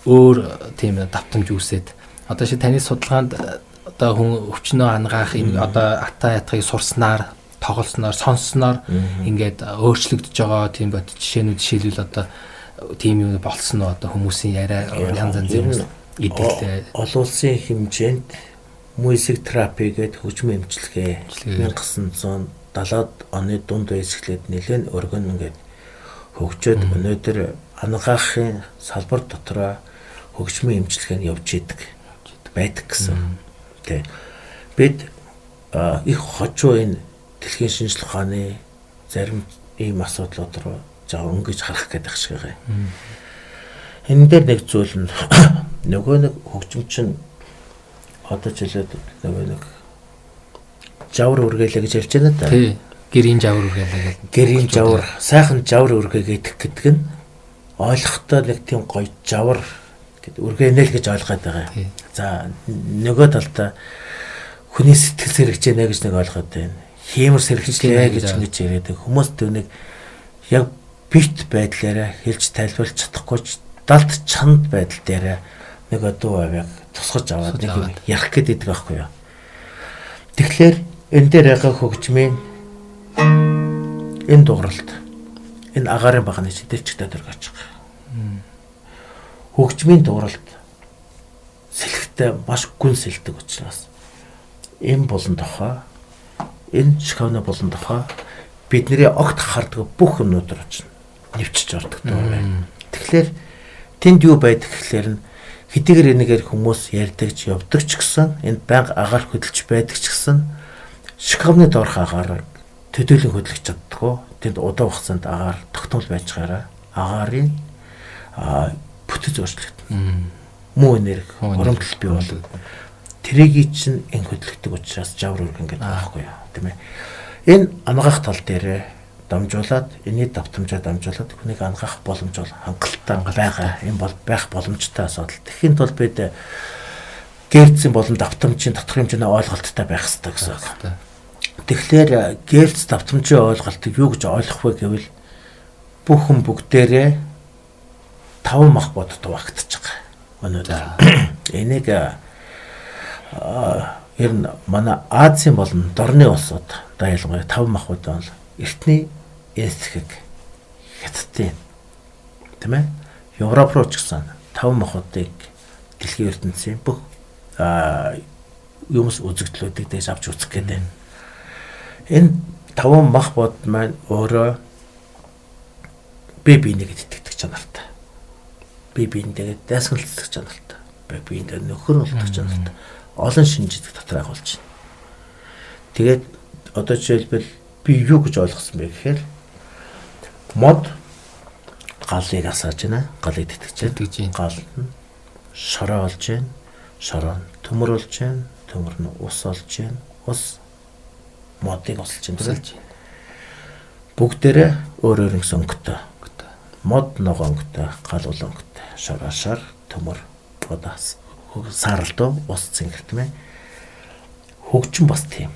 өөр тийм давтамж үүсээд одоо шиг таны судалгаанд одоо хүн өвчнөө ангаах энэ одоо ата ятгыг сурснаар, тоглосноор, сонссноор ингээд өөрчлөгдөж байгаа тийм бод жишээнүүд жишээлбэл одоо тийм юм болсон уу, одоо хүмүүсийн яриа янз янзын идэглээ. Олон улсын хэмжээнд music therapy гэдэг хөгжмийн эмчилгээ 1970-ад оны дунд үеэс эхлээд нэлээд өргөн ингээд хөгжөөд өнөөдөр ангаахын салбар дотроо хөгжмийн эмчилгээ нь явж идэг байдаг гэсэн. Тэ. Бид их хожуу энэ дэлхийн шинжлэх ухааны зарим ийм асуудлууд руу жаа өнгөж харах гэдэг шиг байгаа юм. Энэ дээр нэг зүйл нь нөгөө нэг хөгжим чинь одоо жишээлбэл нөгөө нэг жавар үргэлээ гэж ярьж байна да. Тий. Гэрийн жавар үргэлээ гэдэг. Гэрийн жавар, сайхан жавар үргээгээд гэдэг нь ойлгохдоо нэг тийм гоё жавар гэд үргээнэ л гэж ойлгоод байгаа. За нөгөө талдаа хүний сэтгэл сэргэж байна гэж нэг ойлгоод байна. Хиймэр сэргэлжлээ гэж ингэж яриад хүмүүс түүнийг яг бит байдлаараа хэлж тайлбарлаж чадахгүй ч далд чанд байдал дээрээ нэг дуу авяаг тусгаж аваад нэг юм ярих гээд идэг байхгүй юу. Тэгэхээр энэ дээр байгаа хөгжмийн энэ дууралт энэ агаарын багны чидэлчтэй дөргөж байгаа. Хөгжмийн дууралт сэлхтэй маш гүн сэлдэг учраас энэ булан тохой, энэ шкавны булан тохой бидний огт хардаг бүх юмнууд руу чинь нэвчиж ордог дуу байна. Тэгэхээр тэнд юу байдаг гэхлээр нь хэдийгээр энэгээр хүмүүс ярьдаг ч явдаг ч гэсэн энд байнга агаар хөдөлж байдаг ч гэсэн шкавны доорх агаарыг төдийлөн хөдлөж чаддаггүй. Тэнд удаан хугацаанд агаар тогтмол байж байгаараа агаарын бүтэц өөрчлөгдөнө. Муу энерги, урамтлал бий болдог. Тэрийг чинь ин хөдлөгдөг учраас жавар үргэн гэдэг байхгүй юу, тийм ээ. Энэ ангаах тал дээрээ дамжуулаад, энэний давтамжаа дамжуулаад хүнийг ангаах боломж бол хангалттай байгаа. Энэ бол байх боломжтой асуудал. Тэгэхийн тулд бид герцийн болон давтамжийн дотор хэмжээний ойлголттой байх хэрэгтэй гэсэн үг. Тэгэхээр герц давтамжийн ойлголтыг юу гэж ойлгох вэ гэвэл бүх хүн бүгдээрээ 5 мах бод дуваагдчих байгаа. Өнөөдөр энийг ер нь манай Азийн болон дорны улсууд да ялангуяа 5 мах бод бол эртний энсхэг хятадын тийм ээ Европ руу ч гэсэн 5 махбодыг дэлхийн ертөнцийн бүх юмс үзэгдлүүдийг дээш авч үзэх гэдэг. Энэ 5 мах бод маань өөрөө бие биенийгээ итгэдэг чанартай. Бие биендээ дайсагналцдаг чанартай. Бие биендээ нөхөр болдог чанартай. Олон шинждэг дотор агуулж байна. Тэгээд одоо жишээлбэл би юу гэж ойлгосон бэ гэхээр мод галыг асааж байна. Галыг тэтгэж байна. Гал нь шороо олж байна. Шороо нь төмөр болж байна. Төмөр нь ус олж байна. Ус модыг осолж байна. Бүгдээрээ өөр өөр ингэсэн өнгөтэй. Мод ногоон өнгөтэй, гал улаан өнгөтэй, шороо шар, төмөр одоо сааралдуу, ус цэнгэр тийм ээ. Хөгжим бас тийм.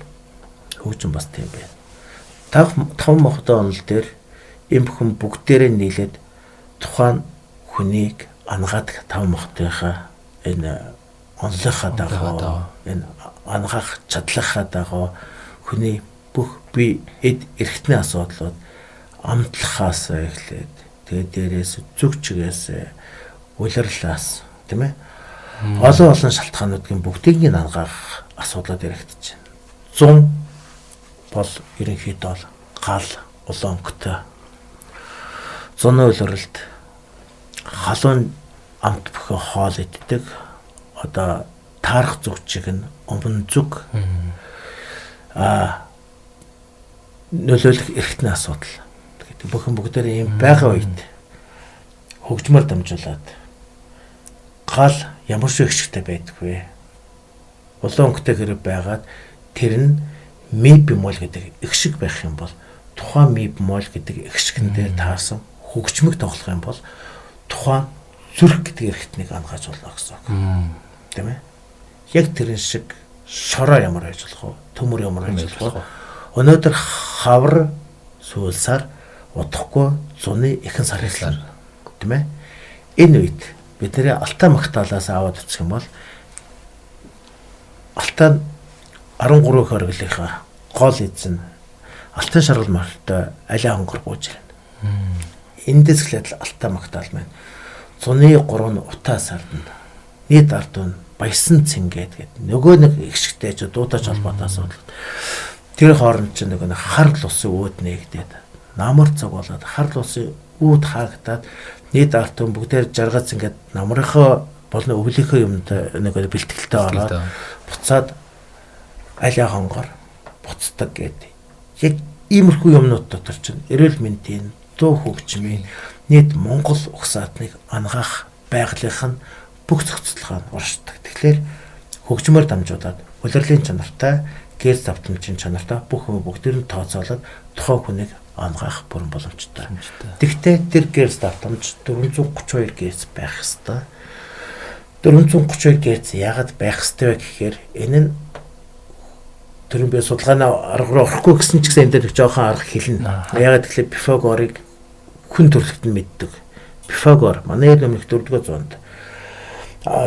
Хөгжим бас тийм байна. 5 мохдоо онол дээр энэ бүхэн бүгдээрээ нийлээд тухайн хүнийг ангаадаг 5 мохтынхаа энэ онлынхаа дагуу энэ ангаах чадлынхаа дагуу хүний бүх бие эд эрхтний асуудлууд амтлахаас эхлээд тэгээд дээрээс зүг чигээс Улирлаас тийм ээ. Олон олон шалтгаануудын бүгдийг нь ангаах асуудлууд яригдчих. 100 бол ерөнхийдөө бол гал улаан өнгөтэй. Зуны улиралд халуун амт бүхэн хоол иддэг. Одоо таарах зүг чиг нь өмнө зүг нөлөөлөх эрхтний асуудал. Тэгэхээр бүхэн бүгдээрээ ийм байгаа үед хөгжмөр дамжуулаад гал ямар шиг ихтэй байдаггүй. Улаан өнгөтэй хэрэг байгаад тэр нь ми бемол гэдэг их шиг байх юм бол тухайн ми бемол гэдэг их шигэн дээр таарсан хөгжмөг тоглох юм бол тухайн зүрх гэдэг эрхтнийг ангааж болно гэсэн үг. Тийм ээ. Яг тэрэн шиг шороо ямар байж болох вэ? Төмөр ямар байж болох вэ? Өнөөдөр хавар сүүл сар удахгүй зуны ихэнх сар эхэлнэ. Тийм ээ. Энэ үед бидний Алтай магтаалаас аваад үзэх юм бол Алтай 13 хоригдлынхаа гол эзэн Алтан шаргал морьтой алиа хонгор бууж ирнэ. Эндээс эхлээд Алтай магтаал маань зуны 3 нь утаа сард нь нийт ард нь баясан цэнгээд гээд нөгөө нэг их шигтэй ч дуудаж холбоотой асуудал. Тэр хооронд чинь нөгөө нэг хар лусын үүд нээгдээд намар цаг болоод хар лусын үүд хаагдаад нийт ард түмэн бүгдээр жаргац ингээд намрынхаа болон өвлийнхөө юмд нэг бэлтгэлтэй ороод буцаад алиа хонгор буцдаг гэдэг. Яг иймэрхүү юмнууд дотор чинь эрүүл мэндийн, дуу хөгжмийн нийт Монгол угсаатныг ангаах байгалийнх нь бүх зохицолгоо нь оршдог. Тэгэхээр хөгжмөөр дамжуулаад улирлын чанартай, гэрс давтамжийн чанартай бүх юм бүгдээр нь тооцоолоод тухайн хүнийг ангаах бүрэн боломжтой. Тэгтээ тэр гэрс давтамж 432 герц байх ёстой. 432 герц яагаад байх ёстой вэ гэхээр энэ нь түрүүн би судалгааны арга руу орохгүй гэсэн ч гэсэн энэ дээр нэг жоохон арга хэлнэ. Яагаад гэвэл Пифагорыг хүн төрөлхт нь мэддэг. Пифагор манай өмнөх 4-р зуунд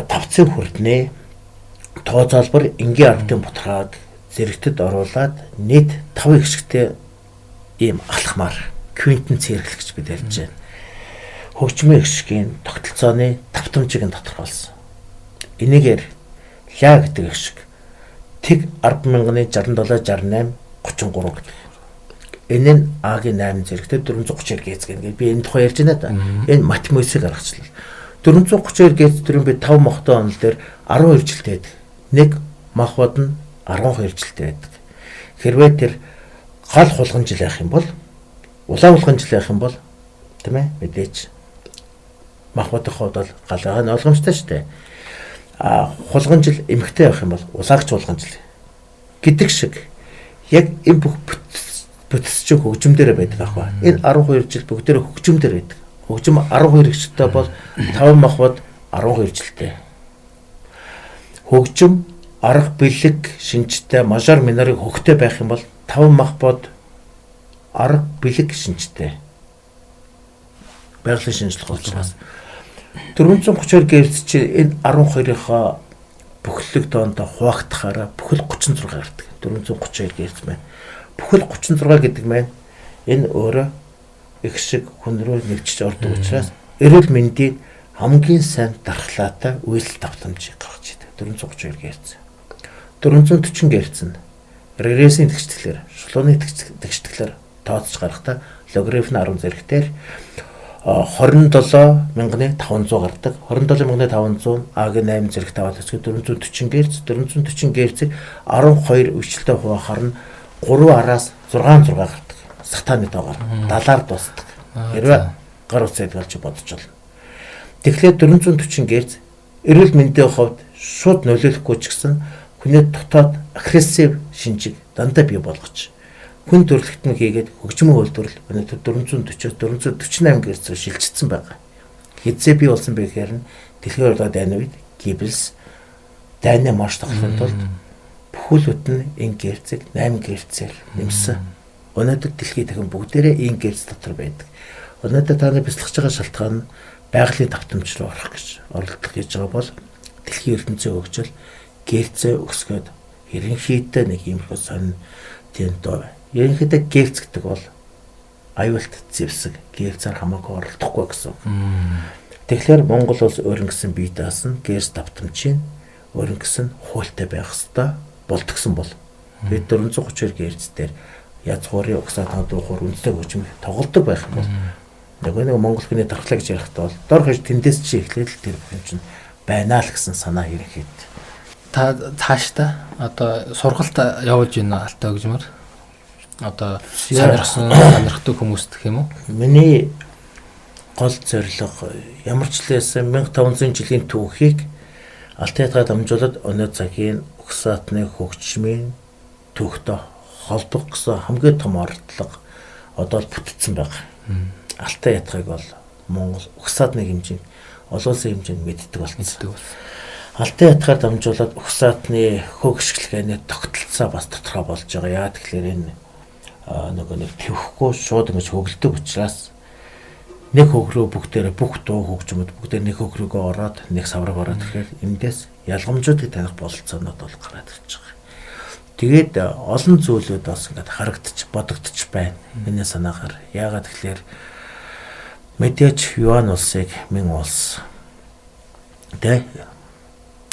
тавцын хүрднээ тооцоолбор энгийн ардын бутрааг зэрэгтэд оруулаад нийт 5 хэсэгтэй ийм алхмаар квинтэн циркл гэж бид ярьж байна. Хөгжмийн хэсгийн тогтолцооны давтамжийг нь тодорхойлсон. Энийгээр ля гэдэг хэсэг тэг 100067 68 33 гэдэг. Энэ нь А-гийн 8 зэрэгтэй 432 Гц гэнэ. Би энэ тухай ярьж байна да. Энэ математик аргачлал. 432 Гц төрийн би 5 мохтой онол дээр 12 жилтэй байдаг. Нэг мах бод нь 12 жилтэй байдаг. Хэрвээ тэр гал хулган жил байх юм бол улаан хулган жил байх юм бол тийм ээ мэдээч мах бодын хувьд бол гал байгаа нь ойлгомжтой шүү дээ. А хулган жил эмэгтэй байх юм бол улаагч хулган жил гэдэг шиг яг энэ бүх бүтцчин хөгжим дээр байдаг аахгүй. Энэ 12 жил бүгдээрээ хөгжим дээр байдаг. Хөгжим 12 гişтэй бол 5 мах бод 12 жилтэй. Хөгжим арга бэлэг шинжтэй мажор минорыг хөгтэй байх юм бол 5 мах бод арга бэлэг шинжтэй. Байгалийн шинжлэх учраас 432 Гц чи энэ 12-ийнхоо бүхлэг тоонд хуваагдахаараа бүхэл 36 гардаг. 432 Гц маань. Бүхэл 36 гэдэг маань энэ өөрөө их шиг хүн рүү нэвчж ордог учраас эрүүл мэндийн хамгийн сайн дархлаатай үйлдэл давтамжийг гаргаж идэг. 432 Гц. 440 Гц нь регрессийн тэгштэглэр, шулууны тэгштэглэр тооцож гарахдаа логарифм 10 зэрэгтэр 27500 гардаг. 27500 А-гийн 8 зэрэгт аваад өсгөө 440 Гц, 440 Гц-ийг 12 өвчлөлтөй хуваахаар нь 3 араас 6 6 гардаг. Сатаны тоогоор 70-аар дуусдаг. Хэрвээ гар утсаа идэл чи бодож болно. Тэгэхээр 440 Гц эрүүл мэндийн хувьд шууд нөлөөлөхгүй ч гэсэн хүний дотоод агрессив шинжийг дандаа бий болгож хүн төрөлхтөн хийгээд хөгжмөн үйлдвэрлэл өнөөдөр 440-оос 448 Гц рүү шилжчихсэн байгаа. Хэзээ бий болсон бэ гэхээр нь дэлхийн урлагийн дайны үед Геббелс дайны марш тоглохын тулд бүхэл бүтэн энэ Герцийг 8 Герцээр нэмсэн. Өнөөдөр дэлхийд дахин бүгдээрээ энэ Герц дотор байдаг. Өнөөдөр та нар бяцлагж байгаа шалтгаан нь байгалийн давтамж руу орох гэж оролдох гэж байгаа бол дэлхийн ертөнцийн хөгжил Герцээ өсгөөд ерөнхийдөө нэг иймэрхүү сонин тийм доо. Ерөнхийдөө Герц гэдэг бол аюулт зэвсэг. Герцээр хамаагүй оролдохгүй гэсэн үг. Тэгэхээр Монгол улс өөрөнгөсөн бие даасан гэрс давтамжийн өөрөнгөсөн хуультай байх ёстой болдгсон бол бид 432 гэрц дээр язгуурын угсаатан дуухуур үндэсний хөгжим тоглодог байх юм бол нөгөө нэг монгол хүний дархлаа гэж ярихдаа бол дор хаяж тэндээс чи эхлээд л тэр бүх юм чинь байна л гэсэн санаа ерөнхийд. Та цаашдаа одоо сургалт явуулж байна алтай хөгжмөр. Одоо сонирхсан сонирхдаг хүмүүст гэх юм уу? Миний гол зорилго ямар ч лээсэн 1500 жилийн түүхийг алтай ятгаа дамжуулаад өнөө цагийн угсаатны хөгжмийн түүхтэй холбох гэсэн хамгийн том оролдлого одоо л бүтцэн байгаа. Алтай ятгыг бол Монгол угсаатны хэмжээнд олон улсын хэмжээнд мэддэг болсон. Алтай ятгаар дамжуулаад угсаатны хөгжиглэгээний тогтолцоо бас тодорхой болж байгаа. Яа тэгэхээр энэ нөгөө нэг тэвхгүй шууд ингэж хөглөдөг учраас нэг хөг рүү бүгдээрээ бүх дуу хөгжмөд бүгдээр нэг хөг рүүгээ ороод нэг савраг ороод ирэхээр эндээс ялгамжуудыг таних бололцоонууд бол гараад ирж байгаа. Тэгээд олон зүйлүүд бас ингээд харагдчих, бодогдчих байна. Миний санаагаар. Яагаад тэгэхээр мэдээж Юан улсыг Мин улс тэ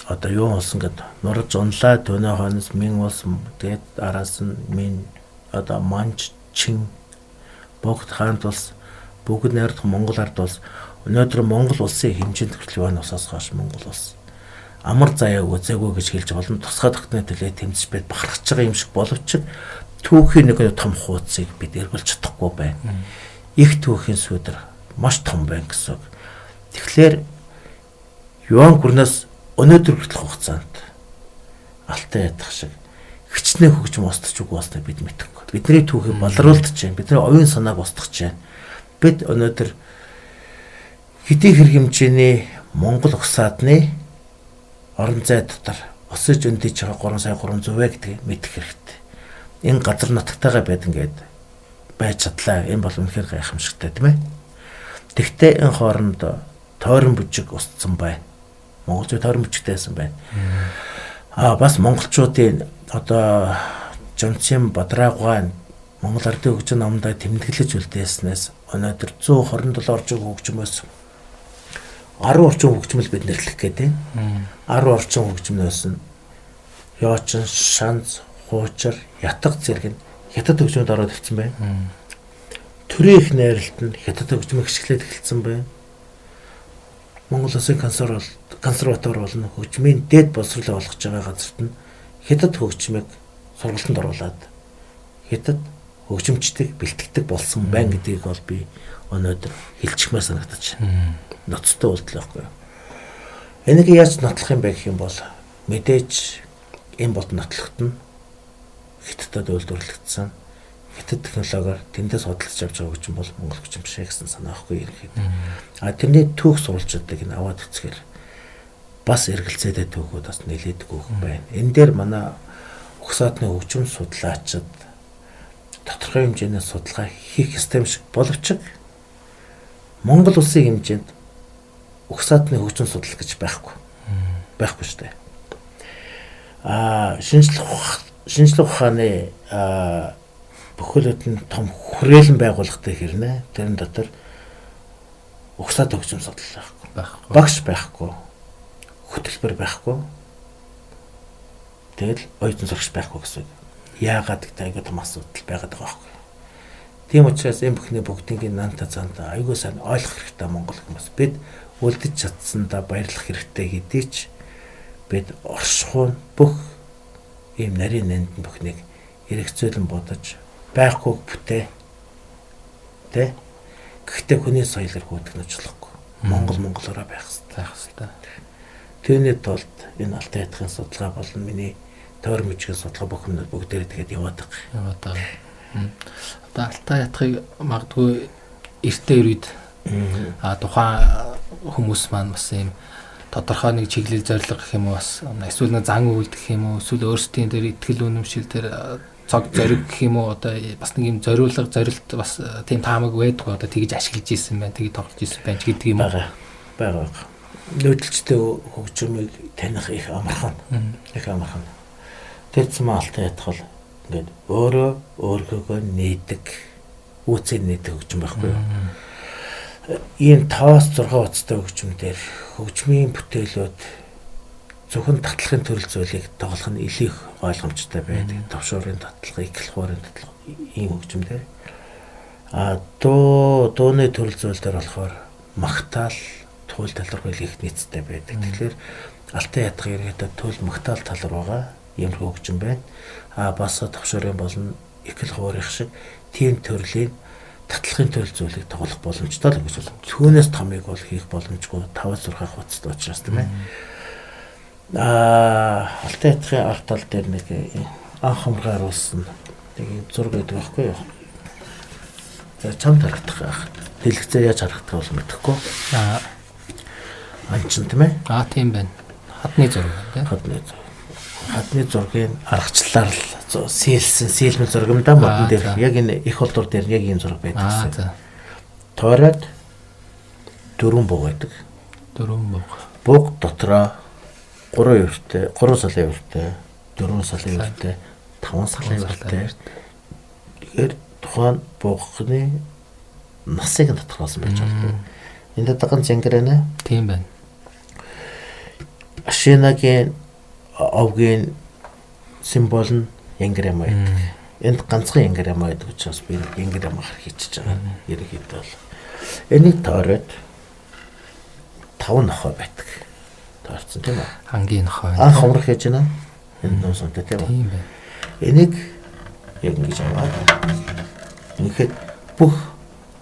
одоо Юан улс ингээд нурж унлаа, түүний хойноос Мин улс, тэгээд араас нь Мин одоо Манч, Чин, Богд хаант улс, бүгд найрамдах Монгол ард улс. Өнөөдөр Монгол улсын хэмжээнд хүртэл Юан улсаас хойш Монгол улс амар заяагүй зайгүй гэж хэлж болно. Тусгай тогтны төлөө тэмцэж байд бахархаж байгаа юм шиг боловч түүхийн нэг том хуудсыг бид эргүүлж чадахгүй байна. Их түүхийн сүүдэр маш том байна гэсэн үг. Тэгэхээр Юан гүрнээс өнөөдөр хүртэл хугацаанд алтай ядах шиг хичнээн хөгжим устдаж үгүй болсныг бид мэдэхгүй. Бидний түүхийг балруулж байна. Бидний оюун санааг устгах байна. Бид өнөөдөр хэдий хэрэг хэмжээний Монгол угсаадны орон зай дотор өсөж өндөж байгаа 3 сая 300 вэ гэдгийг мэдэх хэрэгтэй. Энэ газар нутагтайгаа байдаг ингээд байж чадлаа. Энэ бол үнэхээр гайхамшигтай тийм ээ. Тэгтээ энэ хооронд тойрон бүжиг устсан байна. Монголчууд тойрон бүжигтэй байсан байна. Аа бас монголчуудын одоо Жонцын Бадраагуй Монгол ардын хөгжим номдоо тэмдэглэж үлдээснээс өнөөдөр 127 орчим хөгжмөөс 10 орчим хөгжмөл бид нэрлэх гээд байна. 10 орчим хөгжмнөөс нь Йочин, Шанц, Хуучир, Ятаг зэрэг нь хятад хөгжмөд ороод ирсэн байна. Төрийн их найралт нь хятад хөгжмийг хэсгэлээд эхэлсэн байна. Монгол Улсын консерватор болон хөгжмийн дээд боловсролыг олгож байгаа газарт нь хятад хөгжмийг сургалтанд оруулаад хятад хөгжимчдийг бэлтгэдэг болсон байна гэдгийг бол би өнөөдөр хэлчихмээр санагдаж байна. Ноцтой үйлдэл байхгүй юу? Энийг яаж нотлох юм бэ гэх юм бол мэдээж энэ болд нотлоход нь хятадд үйлдвэрлэгдсэн хятад технологиор тэндээс худалдаж авч байгаа хөгжим бол монгол хөгжим биш гэсэн санаа байхгүй ерөнхийдөө. А тэрний түүх сурвалжуудыг нь аваад үзэхээр бас эргэлзээтэй түүхүүд бас нэлээдгүй байна. Энэ дээр манай угсаатны хөгжим судлаачид тодорхой хэмжээний судалгаа хийх ёстой юм шиг боловч Монгол улсын хэмжээнд угсаатны хөгжим судлал гэж байхгүй. Байхгүй шүү дээ. Аа шинжлэх ухааны бүхэлд нь том хүрээлэн байгууллагатай хэрнээ. Тэрэн дотор угсаат хөгжим судлал байхгүй. Багш байхгүй. Хөтөлбөр байхгүй. Тэгэл оюутан сурагч байхгүй гэсэн үг. Яагаад гэдэг айгүй том асуудал байгаад байгаа байхгүй. Тийм учраас энэ бүхний бүгднийг нанта цаанда айгүй сайн ойлгох хэрэгтэй монгол хүмүүс. Бид үлдэж чадсандаа баярлах хэрэгтэй хэдий ч бид оршихуун бүх ийм нарийн нандин бүхнийг эргэцүүлэн бодож байхгүй бүтээ. Тэ? Гэхдээ хүний соёлоор гүйтгэнэж болохгүй. Монгол монголоороо байх хэрэгтэй. Түүний тулд энэ алтай ятгахын судалгаа болон миний тойрон мөчгийн судалгаа бүх юмнууд бүгдээрээ тэгээд яваад байгаа. Яваад байгаа. Одоо алтай ятгахыг магадгүй эртээ үед тухайн хүмүүс маань бас ийм тодорхой нэг чиглэл зорилго гэх юм уу бас эсвэл нэг зан үйлдэх гэх юм уу эсвэл өөрсдийн тэр итгэл үнэмшил тэр цог зориг гэх юм уу одоо бас нэг юм зориулга зорилт бас тийм таамаг байдгүй одоо тэгж ашиглаж исэн байна тэгж тоглож исэн байна ч гэдэг юм уу байгаа. Нүүдэлчтэй хөгжмийг таних их амархан. Их амархан. Тэр зам алтай ятгал ингээд өөрөө өөргөөгөө нээдэг үүцээр нээдэг хөгжим байхгүй юу? Ийм 5-6 утастай хөгжим дээр хөгжмийн бүтээлүүд зөвхөн татлахын төрөл зүйлийг тоглох нь илүү их ойлгомжтой байдаг. Товшуурын татлага, ихлхуурын татлага ийм хөгжим дээр. А дууны төрөл зүйл дээр болохоор магтаал, туул тал руу их нийцтэй байдаг. Тэгэхээр алтан ятга ерөнхийдөө туул магтаал тал руугаа иймэрхүү хөгжим байна. А бас товшуурын болон ихэл хуурих шиг тийм төрлийн татлахын төрөл зүйлийг тоглох боломжтой л гэж байна. Түүнээс томыг бол хийх боломжгүй 5-6 хуцтай учраас тийм ээ. Алтан ятгын арт тал дээр нэг анх хамраа харуулсан нэг юм зураг байдаг байхгүй юу? За чамд харагдах байх. Дэлгэцээр яаж харагдах бол мэдэхгүй. Анчин тийм ээ? Тийм байна. Хадны зураг тийм. Хадны зураг. Хадны зургийн аргачлалаар л сэлсэн сэлмэн зураг юм да модон дээр. Яг энэ их олдор дээр яг ийм зураг байдаг гэсэн. Тойроод 4 буг байдаг. 4 буг. Буг дотроо 3 өвтэй, 3 салын өвтэй, 4 салын өвтэй, 5 салын өвтэй. Тэгэхээр тухайн бугны насыг нь тодорхойлсон байж байна. Энд ганц янгэр байна. Тийм байна. Ашинагийн овгийн символ нь янгэр юм байдаг. Энд ганцхан янгэр юм байдаг учраас би янгэр юм хийчихэж байгаа. Ерөнхийдөө бол энийг тойроод 5 нохой байдаг. Тойрсон тийм үү? Ангийн нохой. Анх хомрох хийж байна. Энэ нуус үнтэй тийм үү? Тийм байна. Энийг яг ингэж аваад ингээд бүх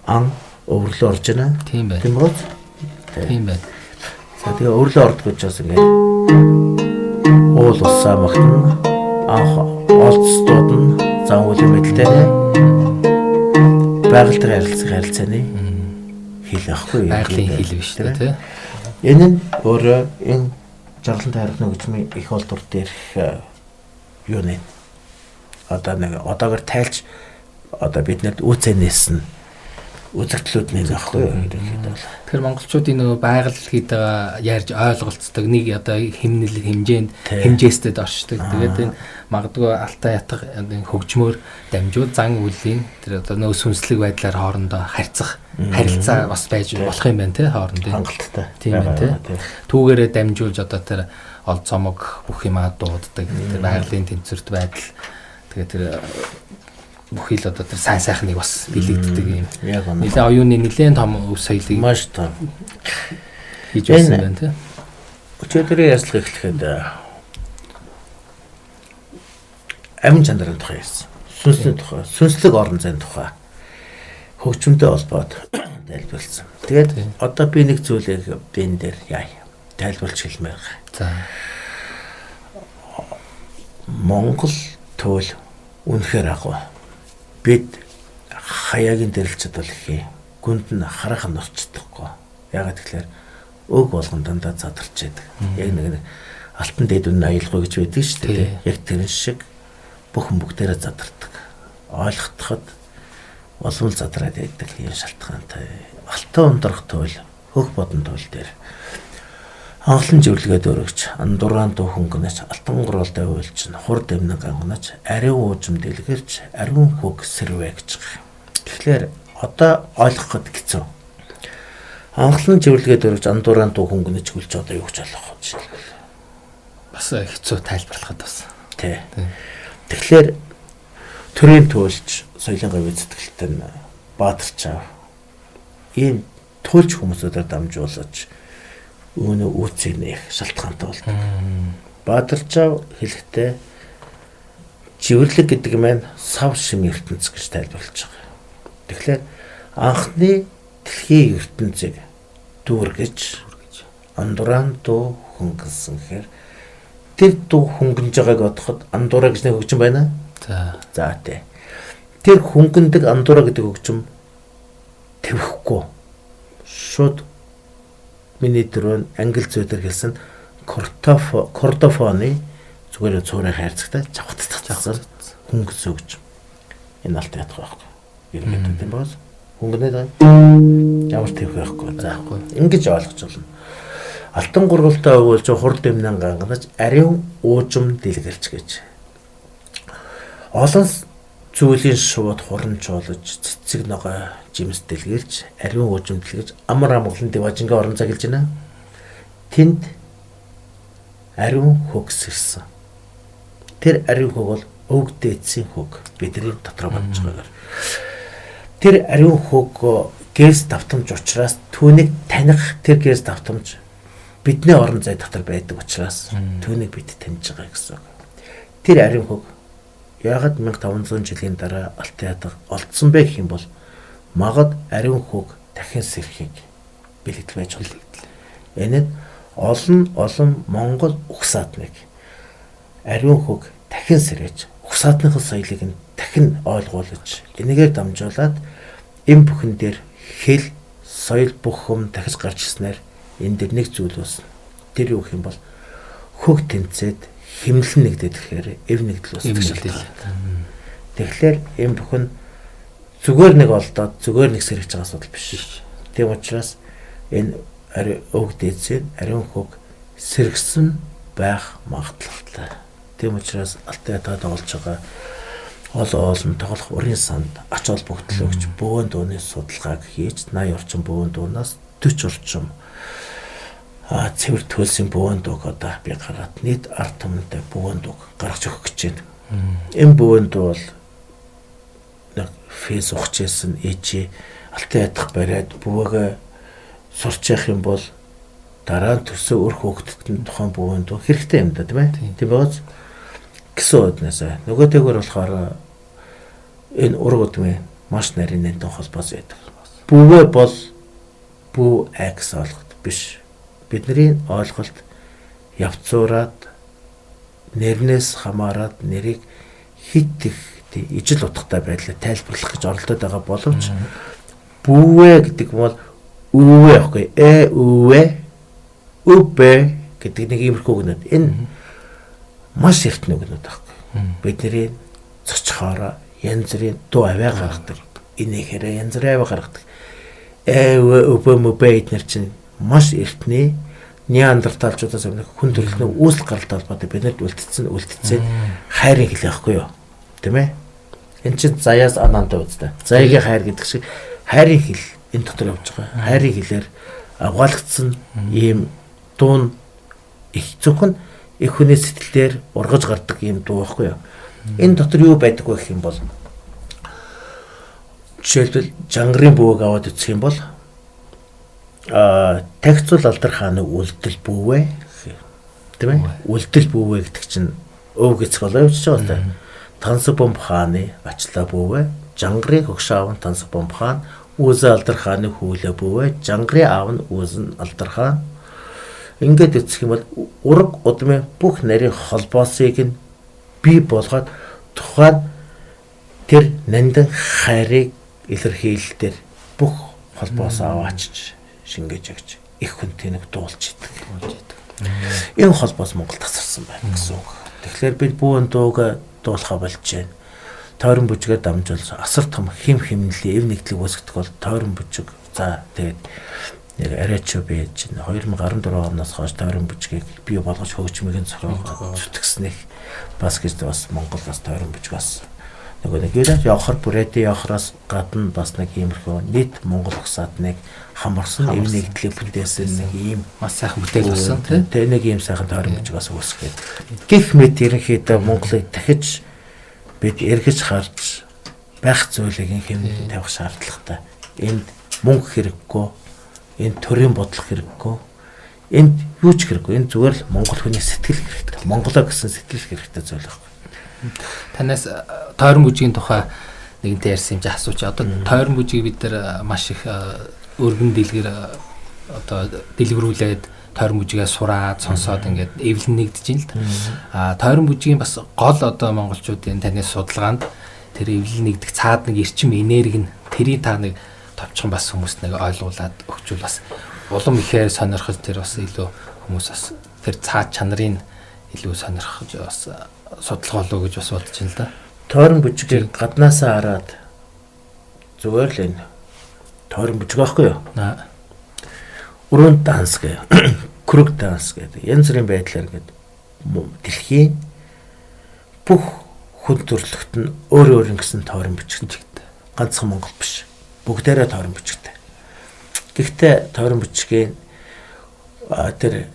ан өвөрлөө орж байна. Тийм байна. Тийм үү? Тийм байна. За тэгээ өвөрлөө ордог учраас ингээд уул усаа магтана. Анх олцдууд нь зан үеийн мэдэлтэй байгальтай харилцах харилцааны хэл ахгүй. Байгалийн хэл биш үү те? Энэ нь өөрөө энэ жаргалан тайрхны хөгжмийн их олдвор дээрх юу нэ? Одоо нэг одоогор тайлж одоо биднэрт үүцэнээс нь үзэгдлүүд нь аахгүй юу ерөнхийдөө бол. Тэгэхээр монголчуудын нөгөө байгаль гэдэг ярьж ойлголцдог нэг одоо хэмнэл хэмжээнд хэмжээстэд оршдог. Тэгээд энэ магадгүй алтан ятга хөгжмөөр дамжуул зан үйлийн тэр одоо нөгөө сүнслэг байдлаар хоорондоо харьцах харилцаа бас байж болох юм байна те хоорондын. Хангалттай. Тийм байна те. Түүгээрээ дамжуулж одоо тэр ол цомог бүх юмаа дууддаг. Тэр байгалийн тэнцвэрт байдал тэгээд тэр бүхий л одоо тэр сайн сайхныг бас бэлэгддэг юм. Нэлээ оюуны нэлээд том өв соёлыг маш том хийж байсан байна тий. Өчигдрийн ярилцлага эхлэхэд амин чанарын тухай ярьсан. Сүнсний тухай, сүнслэг орон зайн тухай хөгжмөнтэй холбоод тайлбарласан. Тэгээд одоо би нэг зүйлийг энэ дээр яа тайлбарлаж хэлмээр байна. За. Монгол туул үнэхээр агуу. Бид хаяагийн дэрэлцэд бол их юм. Гүнд нь хараахан орчдоггүй. Яагаад тэгэхээр өг болгон дандаа задарч яадаг. Яг нэг алтан дэд үнэ аялгүй гэж байдаг шүү дээ. Яг тэрэн шиг бүх хүн бүгдээрээ задардаг. Ойлгохдоход улам л задраад байдаг юм шалтгаантай. Алтан ундрах туул, хөх бодон туул дээр анхлан живлгээд өргөж, андураан дуу хөнгөнөч, алтан гурвалтай уйлчин, хур дэмнэг ганганач, ариун уужим дэлгэрч, ариун хөг сэрвэ гэж байгаа. Тэгэхээр одоо ойлгоход хэцүү. Анхлан живлгээд өргөж, андураан дуу хөнгөнөч гүлж одоо юу гэж ойлгох вэ? Жишээлбэл бас хэцүү тайлбарлахад бас. Тий. Тэгэхээр төрийн туйлч соёлын говийн зүтгэлтэй нь Баатарчаа ийм туйлч хүмүүсүүдээр дамжуулаж үүнээ үүцийг нээх шалтгаантай болдог. Баатарчаа хэлэхдээ живэрлэг гэдэг маань сав шим ертөнц гэж тайлбарлаж байгаа. Тэгэхээр анхны дэлхийн ертөнцийг дүүргэж андураан дуу хөнгөнсөн гэхээр тэр дуу хөнгөнж байгааг бодоход андураа гэж нэг хөгжим байна. За. За тий. Тэр хөнгөндөг андураа гэдэг хөгжим тэвхгүй. Шууд миний дөрөв англи зүйдэр хэлсэн кордофоны зүгээр цуурын хайрцагтай чавхтцсан хөнгөсөн хөгжим. Энэ алт ятах байхгүй. Ерөнхийдөө тийм боос. Хөнгөнөд ямар тэвх байхгүй. За ингэж ойлгож байна. Алтан гургалтай өвөлж хур дэмнэн ганганаж ариун уужим дэлгэрч гэж. Олон Зүйлийн шувууд хурамжуулж, цэцэг ногоо жимс дэлгэрч, ариун хөгжим дэлгэрч, амар амгалан диваажингийн орон зай гэлж байна. Тэнд ариун хөг сэрсэн. Тэр ариун хөг бол өвөг дээдсийн хөг, бидний дотроо бодож байгаагаар. Тэр ариун хөг гэрс давтамж учраас түүнийг таних тэр гэрс давтамж бидний орон зай дотор байдаг учраас түүнийг бид таньж байгаа гэсэн үг. Тэр ариун хөг яагаад 1500 жилийн дараа алтан ятга олдсон бэ гэх юм бол магад ариун хөг дахин сэрхийг бэлэгдэл байж болно. Энэ нь олон Монгол угсаатныг ариун хөг дахин сэрэж угсаатныхын соёлыг нь дахин ойлгуулж энэгээр дамжуулаад энэ бүхэн дээр хэл, соёл бүх юм дахиж гарч ирснээр энэ дэр нэг зүйл үүснэ. Тэр юу гэх юм бол хөг тэнцээд химнэл нэгдээд ирэхээр эв нэгдэл үүсдэг шалтгаан. Тэгэхээр энэ бүхэн зүгээр нэг олдоод зүгээр нэг сэргэж байгаа асуудал биш. Тийм учраас энэ өвөг дээдсийн ариун хөг сэргсэн байх магадлалтай. Тийм учраас алтан ятгаа тоглож байгаа олон тоглох урын санд ач холбогдол өгч бөөн дууны судалгааг хийж 80 орчим бөөн дуунаас 40 орчим цэвэр төлсөн бөөн дууг одоо би гаргаад нийт ард түмэндээ бөөн дууг гаргаж өгөх гэж байна. Энэ бөөн дуу бол нэг фэйс ухажсэн ээжээ алтан ятгах бариад бөвөөгөө сурч явах юм бол дараа нь төсөө өр хөөгдөд нь тухайн бөөн дуу хэрэгтэй юм да, тийм ээ. Тийм байгааз гэсэн уднаас нөгөөтэйгөр болохоор энэ ураг удмын маш нарийн нэнтэн холбоос байдаг. Бүүвэ бол бүү а гэсэн ойлголт биш. Бидний ойлголт явцуураад нэрнээс хамаарат нэрийг хит их ижил утгатай байдлаар тайлбарлах гэж оролдоод байгаа боловч бүүвэ гэдэг бол өвөө яахгүй өвөө өбэ гэдэг нэг иймэрхүү үгнүүд. Энэ маш эртний үгнүүд байхгүй. Бидний цочхоороо янз бүрийн дуу авиа гаргадаг. Инээхээрээ янз бүрийн авиа гаргадаг. Өвөө мөбэ эднэр чинь маш эртний неандерталчуудаас өмнө хүн төрөлхтний үүсэл гаралтай холбоотой биднэрт үлдсэн хайрын хэл байхгүй юу? Тийм ээ? Энд чинь заяас анантай үстэй. Заяагийн хайр гэдэг шиг хайрын хэл энэ дотор явж байгаа. Хайрын хэлээр авгаалгдсан ийм дуун их зөвхөн их хүний сэтгэлээр ургаж гардаг ийм дуу байхгүй юу? Энэ дотор юу байдаг вэ гэх юм бол жишээлбэл жангарын бүүг аваад үзэх юм бол тагцуул алдар хааны үлдэл бүүвэ тийм ээ? Үлдэл бүүвэ гэдэг чинь өвөг эцэг болоо явж байгаа та. Тансаг бомб хааны ачлаа бүүвэ, жангарын хөгш аав нь тансаг бомб хаан, Үүзэн алдар хааны хүүлээ бүүвэ, жангарын аав нь Үүзэн алдар хаан. Ингээд үзэх юм бол ураг удмын бүх нарийн холбоосыг нь бий болгоод тухайн тэр нандин хайрыг илэрхийлэлтээр бүх холбоос аваачиж шингээж өгч их хүн тэнэг дуулж идэг. Энэ холбоос Монголд тасарсан байна гэсэн үг. Тэгэхээр бид бүүн дууг дуулахаа болж байна. Тойрон бүжгээр дамжуулсан асар том хим химнэлийн эв нэгдлийг үүсгэх бол тойрон бүжиг. За тэгээд нэг арай ч би чинь 2014 оноос хойш тойрон бүжгийг бий болгож хөгжмийг нь зохиогоод зүтгэснэх бас гэж бас Монгол бас тойрон бүжиг бас нөгөө нэг юу явахар бүрээдээ явахараас гадна бас нэг иймэрхүү нийт Монгол угсаатныг хамарсан эв нэгдлийг бүтээсэн нэг ийм маш сайхан бүтээл болсон тийм нэг ийм сайхан тойрон бүжиг бас үүсгээд гэх мэт ерөнхийдөө Монголыг дахиж бид эргэж харж байх зүйлийг хэмнэн тавих шаардлагатай. Энд мөнгө хэрэггүй, энд төрийн бодлого хэрэггүй, энд юу ч хэрэггүй. Энэ зүгээр л монгол хүний сэтгэл хэрэгтэй. Монголоо гэсэн сэтгэл хэрэгтэй зүйл байхгүй. Танаас тойрон бүжгийн тухай нэгэнтээ ярьсан юм чи асууч. Одоо тойрон бүжгийг бид нар маш их өргөн дэлгэр одоо дэлгэрүүлээд тойрон бүжигээ сураад сонсоод ингээд эвлэн нэгдэж байна л да. А тойрон бүжгийн бас гол одоо монголчуудын таны судалгаанд тэр эвлэн нэгдэх цаад нэг эрчим энерги нь тэрийг та нэг товчхон бас хүмүүст нэг ойлгуулад өгчүүл бас улам ихээр сонирхож тэр бас илүү хүмүүс бас тэр цаад чанарыг илүү сонирхож бас судалгаа болов гэж бас бодож байна л да. Тойрон бүжгийг гаднаасаа хараад зүгээр л энэ тойрон бүжиг байхгүй юу? Өрөөнд данс гэх, крүг данс гэдэг янз бүрийн байдлаар ингээд дэлхийн бүх Хүн төрөлхт нь өөр өөр ингэсэн тойрон бичигтэй. Ганцхан Монгол биш. Бүгдээрээ тойрон бичигтэй. Гэхдээ тойрон бичгийн тэр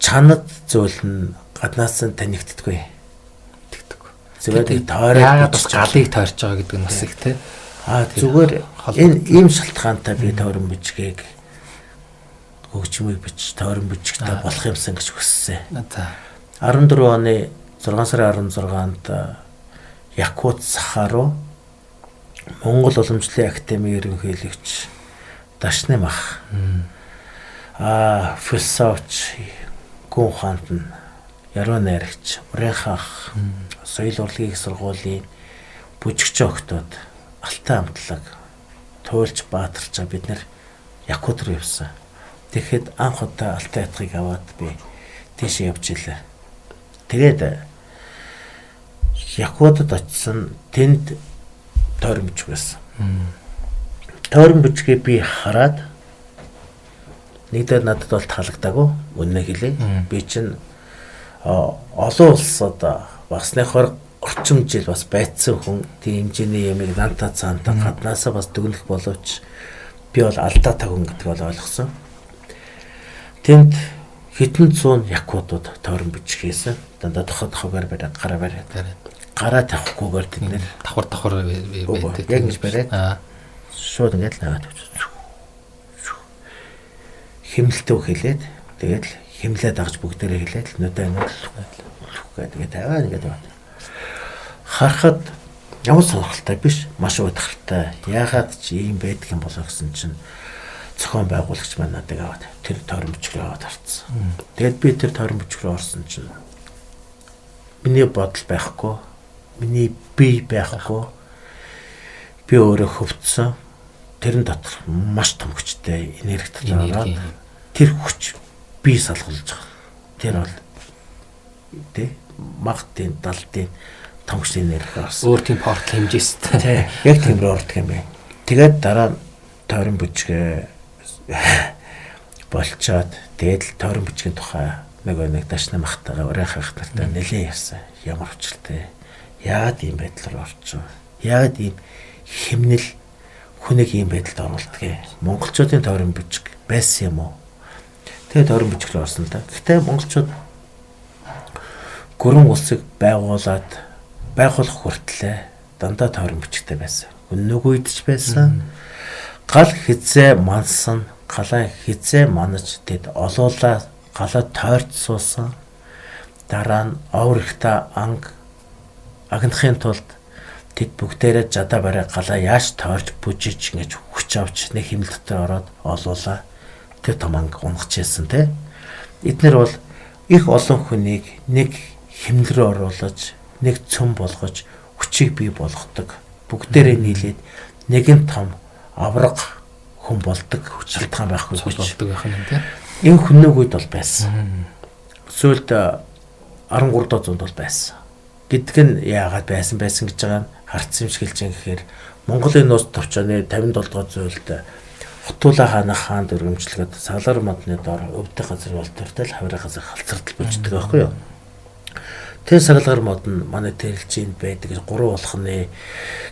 чанад зүйл нь гаднаас нь танигддаггүй. Тэгдэг. Зүгээр тойроо яагаад бас галыг тойрч байгаа гэдэг нь бас их те. Зүгээр энэ ийм шалтгаантай би тойрон бичгийг хөгжмийг бич тойрон бичгтэй болох юмсан гэж хүссэн. За. 14 оны 6 сарын 16-нд Якут Саха руу Монгол уламжлалын академийн ерөнхийлөгч Дашны мах философч Гүн хаант нь яруу найрагч Урынхаах соёл урлагийн их сургуулийн бүжигч охтууд Алтай амтлаг туйлч Баатарчаа бид нэр Якут руу явсан. Тэгэхэд анх удаа Алтай ятгыг аваад би тийш явж илээ. Тэгээд Якутад очисон, тэнд тойрон бичиг байсан. Тойрон бичгийг би хараад нэгдээ надад бол таалагдаагүй. Үнэнээ хэлье. Би чинь олон улсад басныхоор орчим жил бас байцсан хүн, тийм хэмжээний ямиг нанта цаанта гаднаасаа бас дүгнэх боловч би бол алдаатай хүн гэдэг бол ойлгосон. Тэнд хэдэн зуун якутууд тойрон бичиг хийсэн. Дандаа тохоо-тохоогоор бариад, гараа бариад. Гараа тавихгүйгээр тэд нэр давхар байдаг. Яг ингэж бариад. Шууд ингээд л наваад тавьчих. Химнэлтөө хэлээд тэгээд л химлээ дагаж бүгдээрээ хэлээд л нүдэ ингээд гэдэг тавиад ингээд яваад. Харахад ямар сонирхолтой биш, маш уйдгартай. Яагаад ч ийм байдаг юм болоо гэсэн чинь зохион байгуулагч маань надыг аваад тэр тойрон бичиг рүү аваад харцсан. Тэгээд би тэр тойрон бичиг рүү орсон чинь миний бодол байхгүй, миний бие байхгүй. Би өөрөө хөвцсөн. Тэрэн дотор маш том хүчтэй энерги дотор ороод тэр хүч бие салгуулж байгаа. Тэр бол тэ магтын далдын том хүчтэй энерги орсон. Өөр тийм портал хэмжээстэй. Тэ яг тийм рүү ордог юм байна. Тэгээд дараа нь тойрон бичгээ болчоод тэгээд л тойрон бичгийн тухай нөгөө нэг дашны махтайгаа урынхах нартай нэлээд ярьсан. Ямар учиртай. Яагаад ийм байдлаар орчих вэ? Яагаад ийм химнэл хүнийг ийм байдалд оруулдаг юм? Монголчуудын тойрон бичиг байсан юм уу? Тэгээд тойрон бичиг рүү орсон л да. Гэхдээ монголчууд гүрэн улсыг байгуулад байгуулах хүртлээр дандаа тойрон бичигтэй байсан. Өнөг үед ч байсан. Гал хизээ мансан, галаа хизээ манаж тэд олоолаа галаа тойрч суусан. Дараа нь овор ихта анг агнахын тулд тэд бүгдээрээ жадаа барай галаа яаж тойрч бүжиж ингэж хүч авч нэг химэл дотор ороод олоолаа тэр том анг унгачээсэн те. Эднэр бол их олон хүнийг нэг химэл рүү оруулаж, нэг цөм болгож хүчийг бий болгодог. Бүгдээрээ нийлээд нэгэн том авраг хүн болдог шалтгаан байхгүй хүч болдог байх юм те. Энэ хүннэг үед бол байсан. Сүүлд 13 дугаар зуунд бол байсан. Гэдг нь яагаад байсан гэж байгаа нь харцсан юм шиг хэлж байгаа гэхээр Монголын нууц товчооны 57 дугаар зүйлд Хотуулаа хааны хаанд өргөмжлөгд Салар модны дор өвдөх газар бол төртэй л хаврын газар халцардал бүждэг байхгүй юу? Тэр сагалгаар мод нь манай тэрэлжинд байдаг гэж гурван болгоны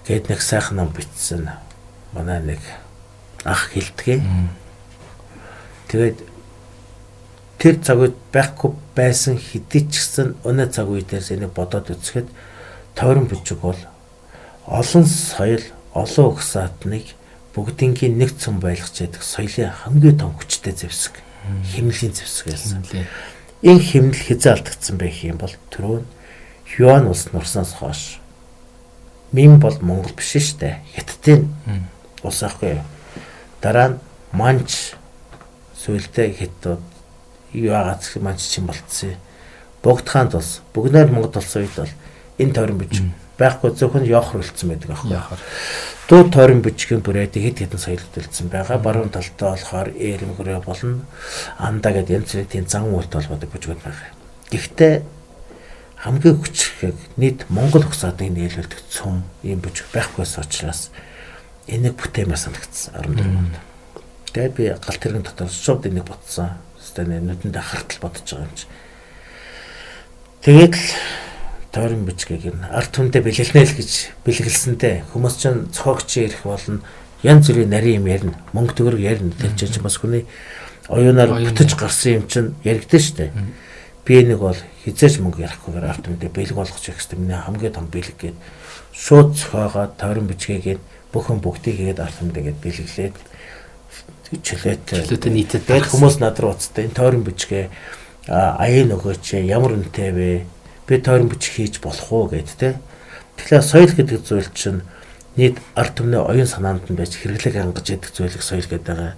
гээд нэг сайхан ном бичсэн. Манай нэг ах хэлдэг. Тэгээд тэр цаг үед байхгүй байсан хэдий ч гэсэн өнөө цаг үеэс энийг бодоод үзэхэд тойрон бичиг бол олон соёл, олон угсаатныг бүгдингийн нэг цөм байлгаж яадаг соёлын хамгийн том хүчтэй зэвсэг, химнэлийн зэвсэг байсан. Энэ химнэл хизээ алдагдсан байх юм бол түрүү нь Юан улс нурсанаас хойш Мин бол Монгол биш шүү дээ. Хятадын улс аахгүй юу. Дараа нь Манч сүүлдээ хятадууд яагаад Манч чинь болцсон. Богд хаанд улс, бүгнээр Монгол болсон үед бол энэ тойрон бичиг байхгүй, зөвхөн Йохор үлдсэн байдаг аахгүй. Дуу тойрон бичгийн бүрээд хэд хэдэн соёлд үлдсэн байгаа. Баруун талдаа болохоор Эрэмгөрөө болно. Андаа гэдэг янз бүрийн тийм зан үйлт холбоотой бичгүүд байгаа. Гэхдээ хамгийн хүчрхэг нийт Монгол угсаадыг нийлүүлдэг цөм ийм бичиг байхгүйс учраас энийг бүтээмээр санагдсан 14 онд. Тэгээд би галт тэрэгэн дотор шууд энийг ботсон. Хэвээ нүдэндээ хартал бодож байгаа юм чи. Тэгээд л Тойрон бичгийг нь ард түмэндээ бэлгэлнэ л гэж бэлгэлсэнтэй хүмүүс чинь цогч ирэх болно, янз бүрийн нарийн юм ярина, мөнгө төгрөг ярина. Тэр чинь бас хүний оюунаар бүтэж гарсан юм чинь яригдэн штэ. Би нэг бол хизээч мөнгө ярихгүйгээр ард түмэндээ бэлэг болгож өгөх хэрэгтэй. Миний хамгийн том бэлэг гээд шууд цохоогоод тойрон бичгийг бүхэн бүгдийг хийгээд ард түмэндээ гээд бэлэглээд чөлөөтэй нийтэд. Тэгээд хүмүүс над руу уцтай энэ тойрон бичгээ аян өгөөч, ямар үнэтэй вэ? Би тойрон бичиг хийж болох уу гэд тэ. Тэгэхээр соёл гэдэг зүйл чинь нийт ард түмний оюун санаанд нь байж хэрэглээг хангаж идэх зүйлийг соёл гэдэг байгаа.